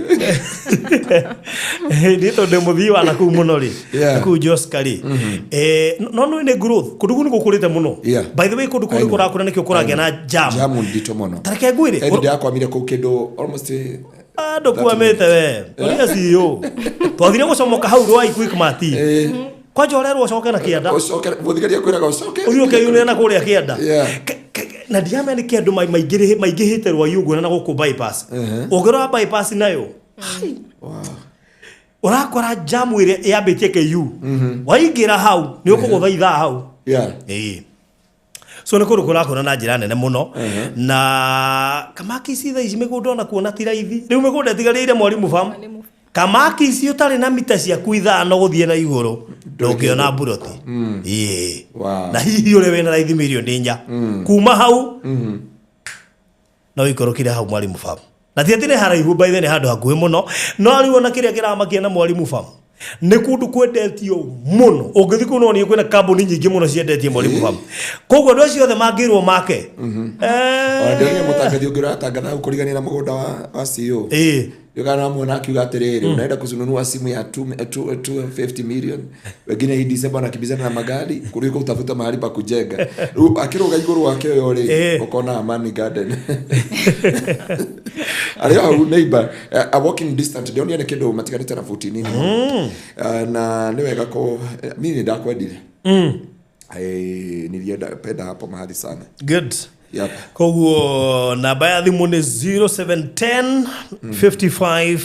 Nĩ tondũ ndĩ mũthii wa nakũu mũno rĩ, nakũu Joska rĩ, no nĩ nĩ growth, kũndũ kũu nĩ gũkũrĩte mũno. By the way, kũndũ kũu I nĩ know. kũrakũra nĩkĩo kũragĩa na jam. Jamu nditũ mũno. Ta reke ngwĩre, Hĩndĩ ndĩrakwamire kũu kĩndũ almost Ndũkwamĩte we ũria CEO twathire gũcomoka hau Rwai Quickmart kwanja ũrerwo ũcoke na kĩanda. Ũcoke, mũthigari akwĩraga ũcoke. Ũthiĩ ũkeyunĩre na kũrĩa kĩanda. Na ndiramenya nĩkĩ andũ maingĩhĩte Rwai ũguo na gũkũ bypass. Ũngĩrora bypass nayo, ũrakora jamu ĩrĩa yambĩtie KU, waingĩra hau nĩ ũkũgũtha ithaa hau. Ĩĩ. So nĩ kũndũ kũrakũra na njĩra nene mũno. Na kamaki ici thaa ici mĩgũnda ona kuona ti raithi. Rĩu mĩgũnda ĩtigarĩire Mwalimu Farm. Kamaki ici ũtarĩ na mita ciaku ithano gũthiĩ na igũrũ ndũngĩona mburoti. Ĩĩ. Na hihi ũrĩa wĩna raithi mirioni 4 kuma hau no ũikũrũkire hau Mwalimu Farm. Na ti atĩ nĩ haraihu, by the way, nĩ handũ hakuhĩ mũno. No rĩu ona kĩrĩa kĩramakia na Mwalimu Farm nĩ kũndũ kwendetio mũno. Ũngĩthiĩ kũu no wone kwĩna kambuni nyingĩ mũno ciendetie Mwalimu Farm. Koguo andũ acio othe mangĩrwo make. Ona ndĩronire mũtangathi ũngĩ ũratangatha hau kũrigania na mũgũnda wa CEO. Ndio namuona akiuga atĩrĩrĩ, unaenda kuzinunua simu ya 250 million, wengine hii December wanakimbizana na magari kuliko utafuta mahali pa kujenga. Rĩu akĩrũga igũrũ wake ũyũ rĩ, ũkona Amani Garden arĩ o hau neighbor, a walking distance. Ndĩronire nĩ kĩndũ matiganĩte na futi nini mũno. Na nĩ wega ko mimi nĩ ndakwendire. Nilienda penda hapo mahali sana. Good. Koguo namba ya thimũ nĩ 0710 55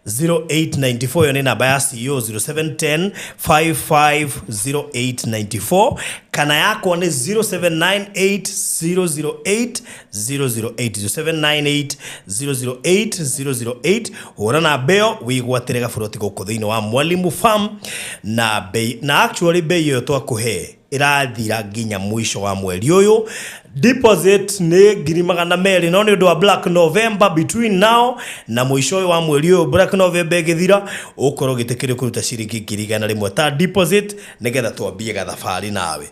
0894. Ĩyo nĩ namba ya CEO, 0710 55 0894, kana yakwa nĩ 0798 008 008, 0798 008 008. Hũra namba ĩyo wĩgwatĩre gaburoti gũkũ thĩinĩ wa Mwalimu Farm na bei, na actually bei ĩyo twakũhe ĩrathira nginya mũico wa mweri ũyũ. Deposit nĩ 200,000, no nĩ ũndũ wa Black November, between now na mũico ũyũ wa mweri ũyũ, Black November ĩgĩthira, ũkorwo ũgĩtĩkĩrio kũruta ciringi 100,000 ta deposit nĩgetha twambie gathabarĩ nawe.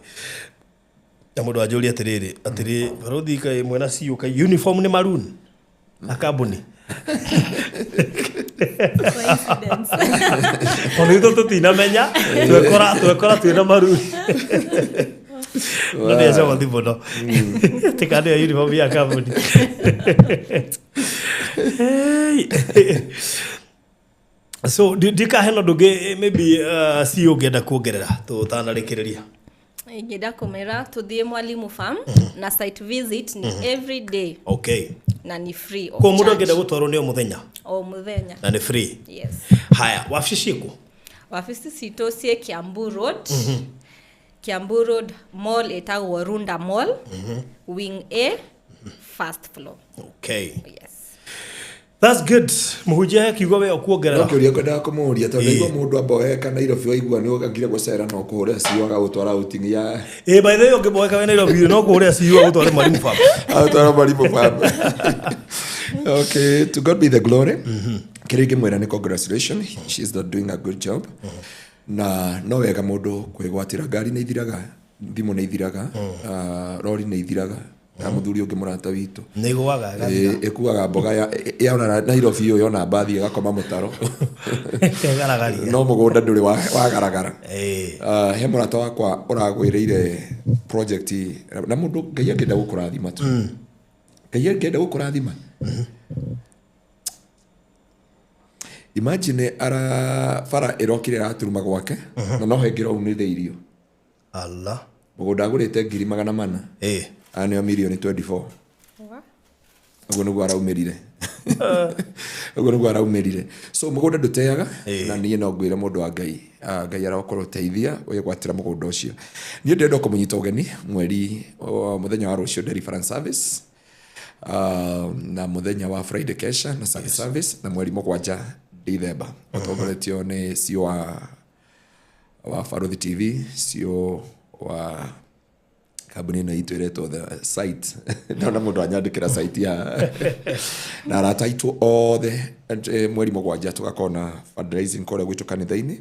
Na mũndũ anjũria atĩrĩrĩ, atĩrĩ barothi kaĩ mwena CEO kai uniform nĩ maroon na kambuni? Coincidence. Tondũ ithuĩ tũtinamenya, twekora twĩna maroon, no nĩ acogothi mũno tikanĩo uniform ya kambuni. Hey. So ndikahena ũndũ ũngĩ maybe CEO ũngĩenda kuongerera tũtanarĩkĩrĩria? Ingĩenda kũmera tũthiĩ Mwalimu Farm na site visit ni every day Okay. Na ni free of Ko mũndũ charge. angĩenda gũtwarwo nĩ o mũthenya? O mũthenya. Na nĩ free? Yes. Haya, wabici ciĩkũ? Wabici citũ ciĩ Kiambu Road. Kiambu Road Mall ĩtagwo Runda Mall, Wing A, first floor. Okay. Yes. That's good. Mũhunjia, he kiugo we No ũkuongerera? kä å ria ngwendaga kå må ria tondå Ĩĩ. ndaigua må ndå amboeka Nairobi waigua nä ågakire gå cera no kå hå rä cio agagå twara outing ya Ĩ, by the way, ũngĩboeka wĩ Nairobi no kũhũrĩra CEO agũtware Mwalimu Farm. Agũtwara Mwalimu Farm. Okay, to God be the glory. Kĩrĩa ingĩmwĩra nĩ congratulation, she's not doing a good job. Na no wega mũndũ kwĩgwatĩra ngari nĩ ithiraga, thimũ nĩ ithiraga, rori nĩ ithiraga, na mũthuri ũngĩ mũrata witũ Nĩ ĩgũaga ĩgathira. Ĩkuaga mboga yona Nairobi ũyũ yona mbathi ĩgakoma mũtaro. Ĩgaragaria. No mũgũnda ndũrĩ wagaragara. Ĩĩ. He mũrata wakwa ũragwĩrĩire project na mũndũ Ngai angĩenda gũkũrathima tu, Ngai angĩenda gũkũrathima, imagine ara bara ĩrokire ĩraturuma gwake na no hengĩra unĩthĩirio. Allah. Mũgũnda agũrĩte 400,000. Ĩĩ. Aya nĩo mirioni 24. Ũguo nĩguo araumĩrire, ũguo nĩguo araumĩrire. So mũgũnda ndũteaga. Ĩĩ. Na niĩ no ngwĩre mũndũ wa Ngai, Ngai arokorwo ũteithia wĩgwatĩra mũgũnda ũcio. Niĩ ndĩrenda kũmũnyita ũgeni mweri mũthenya wa rũciũ deliverance service, na mũthenya wa Friday kesha na service, service na mweri 7 Dithemba ũtongoretio nĩ CEO wa Baruthi TV, CEO wa kambuni ĩno itũ ĩretwo The Site. Ndona mũndũ anyandĩkĩra site ya na arata aitũ othe. Mweri 7 tũgakorwo na fundraising kũrĩa gwitũ kanitha-inĩ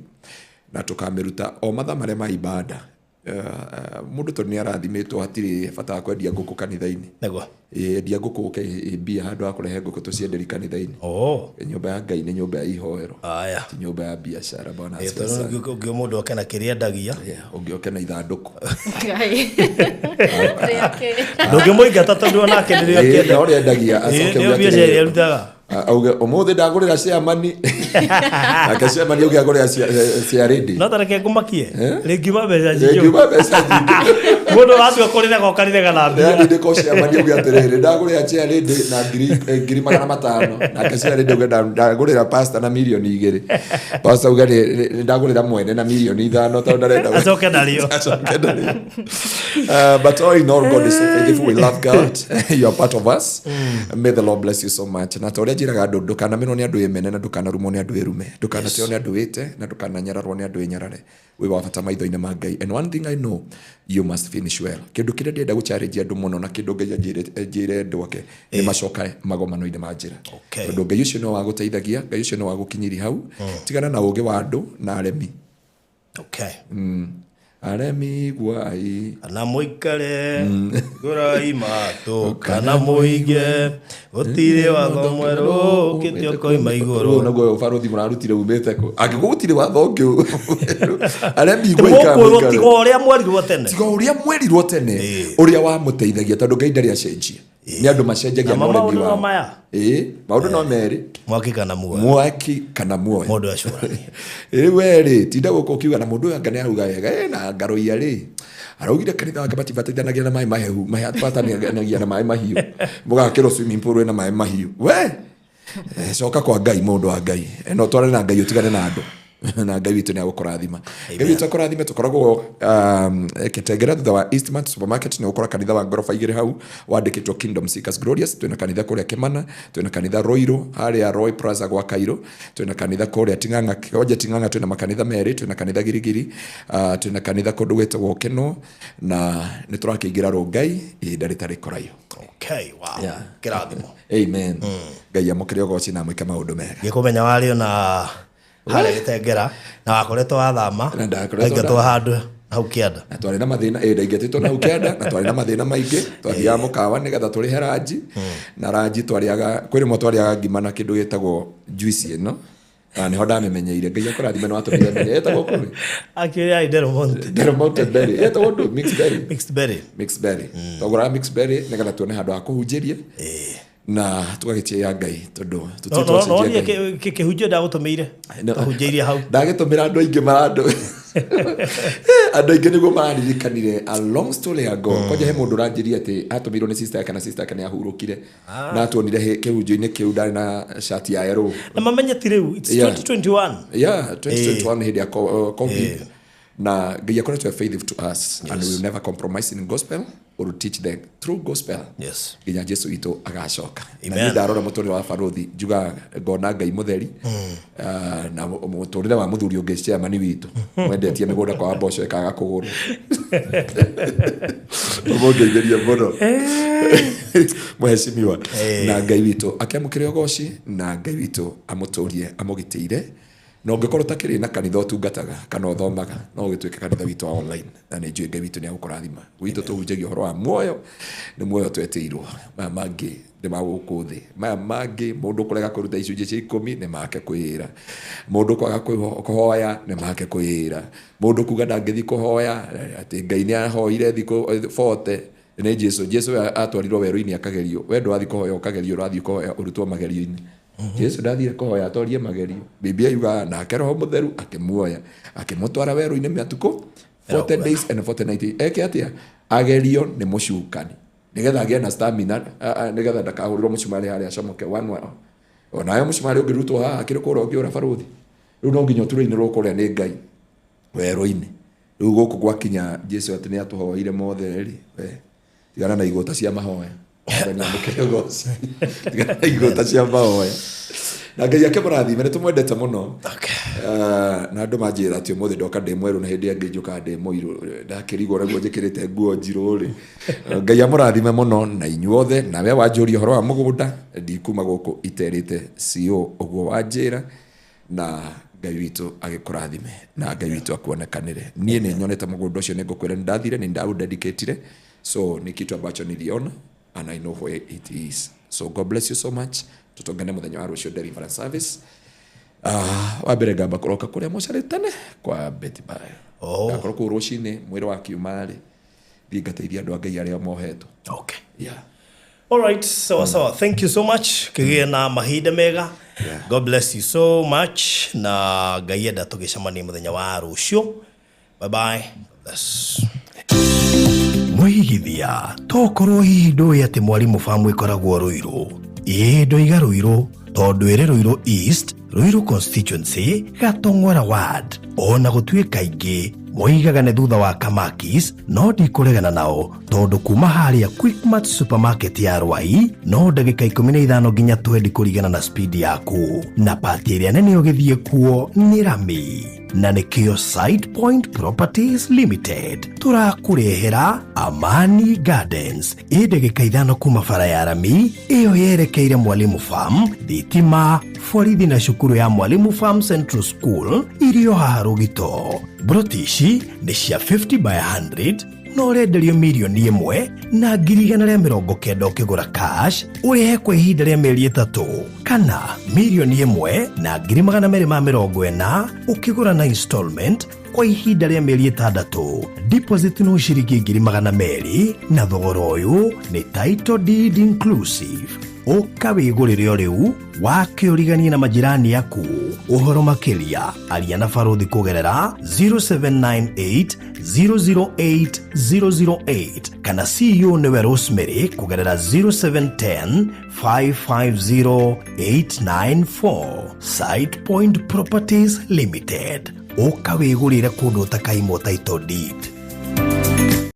na tũkamĩruta o mathaa marĩa ma ibada. Mũndũ tondũ nĩ arathimĩtwo hatirĩ bata wa kwendia ngũkũ kanitha-inĩ. Nĩguo. Ĩ, endia ngũkũ ũke ĩ mbia handũ ha kũrehe ngũkũ tũcienderie kanitha-inĩ. Oh. Nyũmba ya Ngai nĩ nyũmba ya ihoero, Aya. ti nyũmba ya biacara. Bwana Ĩ, asifiwe tondũ sana. ũngĩ mũndũ oke na kĩrĩa endagia. Yeah, ũngĩoke na ithandũkũ. Ngai. Rĩake. Ndũngĩmũingata tondũ onake nĩrĩo Ĩ, akĩenda. na ũrĩa endagia acoke Nĩyo auge biacara atĩrĩrĩ, ĩrĩa arutaga. Auge ũmũthĩ ndagũrĩra chairman, nake chairman auge agũrĩra cia rĩndĩ. No tareke ngũmakie rĩngiuma mbeca nyingĩ. Rĩngiuma mbeca nyingĩ. Mũndũ watua kũrĩrega ũkarĩrega na mbia. Yani ndĩko chairman auge atĩrĩrĩ, ndagũrĩra chair lady na 500,000, nake chair lady auge ndagũrĩra pastor na 2 mirioni, pastor auge ndagũrĩra mwene na 5 mirioni tondũ ndarenda Acoke narĩo. Acoke narĩo. But all in all, God is so faithful. We love God. You are part of us. May the Lord bless you so much. Na ta ũrĩa njĩraga andũ, ndũkanamenwo nĩ andũ ĩmene na ndũkanarumwo nĩ andũ ĩrume, ndũkanateo nĩ andũ ĩte na ndũkananyararwo nĩ andũ ĩnyarare. Wĩ wa bata maitho-inĩ ma Ngai. And one thing I know, you must finish well. Kĩndũ kĩrĩa ndĩrenda gũchallenge andũ mũno na kĩndũ Ngai anjĩre andũ ake nĩ macoka magomano-inĩ ma njĩra. Okay. Tondũ Ngai ũcio no wagũteithagia, Ngai ũcio no wagũkinyiria hau. Tigana na ũgĩ wa andũ na aremi. Okay. Aremi guai. Kana mũikare ngũrai matũ kana mũige gũtirĩ watho mwerũ ũkĩte ũkoima igũrũ. Ũguo naguo ũbarũthi mũrarutire umĩte kũ angĩkorwo gũtirĩ watho ũngĩ aremi guai kana Mũkwĩrwo mũikare. tiga ũrĩa mwerirwo tene. Tiga ũrĩa mwerirwo tene, Ĩĩ. ũrĩa wamũteithagia, tondũ Ngai ndarĩ acenjia, nĩ andũ macenjagia Namo na ũremi maũndũ no wao. maya. Ĩĩ, maũndũ no merĩ. Mwaki kana muoyo. Mwaki kana muoyo. Mũndũ acũranie. Rĩu we rĩ, tinda gũkũ ũkiuga na mũndũ ũyũ anga nĩ arauga wega na ngaroia rĩ araugire kanitha wake matibatithanagia na maĩ mahehu, mabatithanagia na maĩ mahiũ, mũgakĩrwo swimming pool ĩna maĩ mahiũ. We coka kwa Ngai, mũndũ wa Ngai. No twarane na Ngai, ũtigane na andũ, na Ngai witũ nĩ agũkũrathima. Ngai witũ akũrathime. Tũkoragwo Kitengera thutha wa Eastmart Supermarket, nĩ ũgũkora kanitha wa ngoroba igĩrĩ hau wandĩkĩtwo Kingdom Seekers Glorious. Twĩna kanitha kũrĩa Kĩmana, twĩna kanitha Roiro harĩa Roy Plaza gwa Cairo, twĩna kanitha kũrĩa Ting'ang'a kĩwanja Ting'ang'a, twĩna makanitha merĩ, twĩna kanitha Girigiri, twĩna kanitha kũndũ gwĩtagwo Keno, na nĩ tũrakĩingĩra Rũngai ihinda rĩtarĩ kũraihu. Okay, wow. Yeah. Kĩrathimo. Amen. Ngai amũkĩre ũgoci na amwĩke maũndũ mega. Ngĩkũmenya warĩ ona harĩa Gĩtengera na wakoretwo wathama Na ndakoretwo waingatwo handũ hau kĩanda. Na twarĩ na mathĩna, ĩ, ndaingatĩtwo na hau kĩanda na twarĩ na mathĩna maingĩ. Twathiaga mũkawa nĩgetha tũrĩhe ranji, na ranji twarĩaga kwĩ rĩmwe twarĩaga ngima na kĩndũ gĩtagwo juice ĩno, na nĩho ndamĩmenyeire. Ngai akũrathime nĩ watũmire menye ĩtagwo kũrĩ Akĩrĩa Del Monte. Del Monte berry ĩtagwo ndũ, mixed berry. Mixed berry. Mixed berry, twagũraga mixed berry nĩgetha tuone handũ ha kũhunjĩria. Na tũgagĩtĩĩa Ngai tondũ tũtirĩ No twacenjia nonire Ngai. kĩhunjio ndagũtũmĩire. Tũhunjĩirie hau. Ndagĩtũmĩra andũ aingĩ marandũ andũ aingĩ nĩguo mararirikanire a long story ago. Kwanja he mũndũ ũranjĩria atĩ atũmĩirwo nĩ sister yake na sister yake nĩ ahurũkire na atuonire kĩhunjio-inĩ kĩu ndarĩ na shati ya yellow. Na mamenye ti rĩu it's Yeah. 2021. Yeah, 2021 hĩndĩ ya COVID. Na Ngai akoretwo faithful to us and we will never compromise in gospel or teach the true gospel nginya Jesu witũ agacoka. Na Amen. niĩ ndarora mũtũrĩre wa barũthi njugaga ngona Ngai mũtheri. Ah, na mũtũrĩre wa mũthuri ũngĩ chairman witũ mwendetie mĩgũnda kwa mboco ĩkaga kũgũrwo ũmũngeithĩrie mũno mũhecimiwa na Ngai witũ akĩamũkĩre ũgoci na Ngai witũ amũtũrie amũgitĩire. Na ũngĩkorwo ũtakĩrĩ na kanitha ũtungataga kana ũthomaga no ũgĩtuĩke kanitha witũ wa online na nĩ njũĩ Ngai witũ nĩ agũkũrathima. Gwitũ tũhunjagia ũhoro wa muoyo, nĩ muoyo twetĩirwo. Maya mangĩ nĩ ma gũkũ thĩ, maya mangĩ mũndũ kũrega kũruta icunjĩ cia ikũmi nĩ make kwĩra, mũndũ kwaga kũhoya nĩ make kwĩra, mũndũ kuga ndangĩthiĩ kũhoya atĩ Ngai nĩ ahoire thikũ 40 nĩ Jesu. Jesu we atwarirwo werũ-inĩ akagerio, we ndũrathiĩ kũhoya ũkagerio, ũrathiĩ kũhoya ũrutwo magerio-inĩ. Jesu ndathire kũhoya atorie magerio. Biblia yugaga nake Roho Mũtheru akĩmuoya akĩmũtwara werũ-inĩ mĩatukũ 40 days and 40 nights. Eke atĩa? Agerio nĩ mũcukani nĩgetha agĩe na stamina, nĩgetha ndakahũrĩrwo mũcumarĩ harĩa acomoke one one. Onawe mũcumarĩ ũngĩrutwo haha akĩrĩ kũrĩa ũngĩũra barũthi, rĩu no nginya ũtũrĩinĩrwo kũrĩa nĩ Ngai werũ-inĩ. Rĩu gũkũ gwakinya Jesu atĩ nĩ atũhoeire mothe rĩ, we tigana na igũta cia mahoya. Mwathani amũkĩre ũgoci. Tigana na igũta cia mahoya. Na Ngai akĩmũrathime, nĩ tũmwendete mũno. Na andũ manjĩra atĩ ũmũthĩ ndoka ndĩ mwerũ na hĩndĩ ĩngĩ njũkaga ndĩ mũirũ, ndakĩrigwo naguo njĩkĩrĩte nguo njirũ rĩ. Ngai amũrathime mũno na inyuothe. Na we wanjũria ũhoro wa mũgũnda, ndikuma gũkũ iterĩte CEO ũguo wanjĩra, na Ngai witũ agĩkũrathime na Ngai witũ akuonekanĩre. Niĩ nĩ nyonete mũgũnda ũcio, nĩ ngũkwĩra nĩ ndathire, nĩ ndaũdedicatire, so nĩ kitu ambacho niliona and I know where it is. So God bless you so much. Tutongane mũthenya wa rũciũ deliverance service. Wa mbere ngamba kũroka kũrĩa mocarĩ tene kwa Betty Bayo. Ngakorwo kũu rũcinĩ mwĩrĩ wa kiuma rĩ, thiĩ ngateithia andũ a Ngai arĩa mohetwo. Okay. Yeah. All right, sawa sawa. Thank you so much. Kĩgĩe na mahinda mega. God bless you so much. Na Ngai enda tũgĩcemanie mũthenya wa rũciũ. Bye bye. God bless. Mwĩigithia tokorwo hihi ndũĩ atĩ Mwalimu Farm ĩkoragwo Rũirũ. Ĩĩ ndoiga Rũirũ tondũ ĩrĩ Rũirũ East, Rũirũ constituency, Gatong'ora ward. Ona gũtuĩka aingĩ moigaga nĩ thutha wa Kamakis, no ndikũregana nao tondũ kuma harĩa Quickmart supermarket ya Rwai no ndagĩka 15 nginya 20 kũringana na speed yaku, na pati ĩrĩa nene ũgĩthiĩ kuo nĩ rami. Na nĩkĩo Site Point Properties Limited tũrakũrehera Amani Gardens ĩ ndagĩka 5 kuma bara ya rami ĩyo yerekeire Mwalimu Farm, thitima, borithi na cukuru ya Mwalimu Farm Central School irio haha Rũgito. Broti ici nĩ cia 50 by 100 no ũrenderio 1,190,000 ũkĩgũra cash ũrĩhe kwa ihinda rĩa mĩeri 3 kana 1,240,000 ũkĩgũra na installment kwa ihinda rĩa mĩeri 6. Deposit no ciringi 200,000 na thogora ũyũ nĩ title deed inclusive. Ũka wĩgũrĩre o rĩu wake ũriganie na majirani aku. Ũhoro makĩria aria na barũthi kũgerera 0798 008 008 kana CEO nĩwe Rosemary kũgerera 0710 550 894. Site Point Properties Limited, ũka wĩgũrĩre kũndũ ũtakaimwo title deed.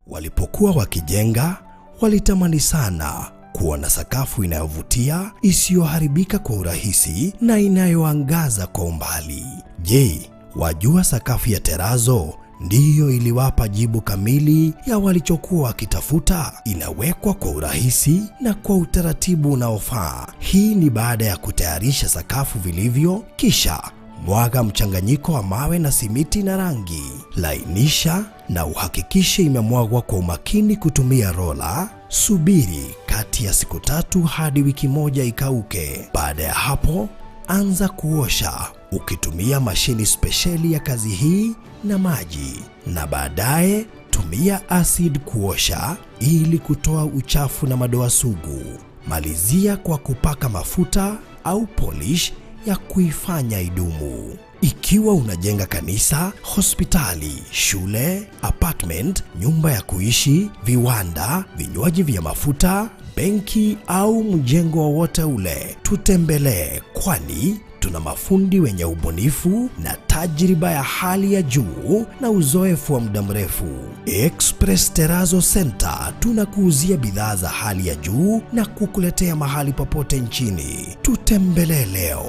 Walipokuwa wakijenga walitamani sana kuwa na sakafu inayovutia isiyoharibika kwa urahisi na inayoangaza kwa umbali. Je, wajua sakafu ya terazo ndiyo iliwapa jibu kamili ya walichokuwa wakitafuta? Inawekwa kwa urahisi na kwa utaratibu unaofaa. Hii ni baada ya kutayarisha sakafu vilivyo, kisha mwaga mchanganyiko wa mawe na simiti na rangi. Lainisha na uhakikishe imemwagwa kwa umakini kutumia rola. Subiri kati ya siku 3 hadi wiki 1 ikauke. Baada ya hapo, anza kuosha ukitumia mashini spesheli ya kazi hii na maji, na baadaye tumia acid kuosha ili kutoa uchafu na madoa sugu. Malizia kwa kupaka mafuta au polish ya kuifanya idumu. Ikiwa unajenga kanisa, hospitali, shule, apartment, nyumba ya kuishi, viwanda, vinywaji vya mafuta, benki au mjengo wowote ule, tutembelee, kwani tuna mafundi wenye ubunifu na tajriba ya hali ya juu na uzoefu wa muda mrefu. Express Terrazzo Center tunakuuzia bidhaa za hali ya juu na kukuletea mahali popote nchini. Tutembelee leo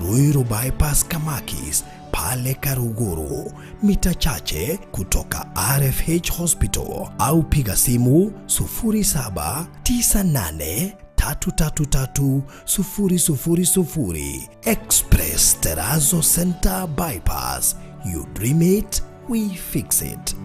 Ruiru Bypass Kamakis pale Karuguru, mita chache kutoka RFH Hospital, au piga simu 0798 333 000. Express Terrazzo Center Bypass. You dream it, we fix it.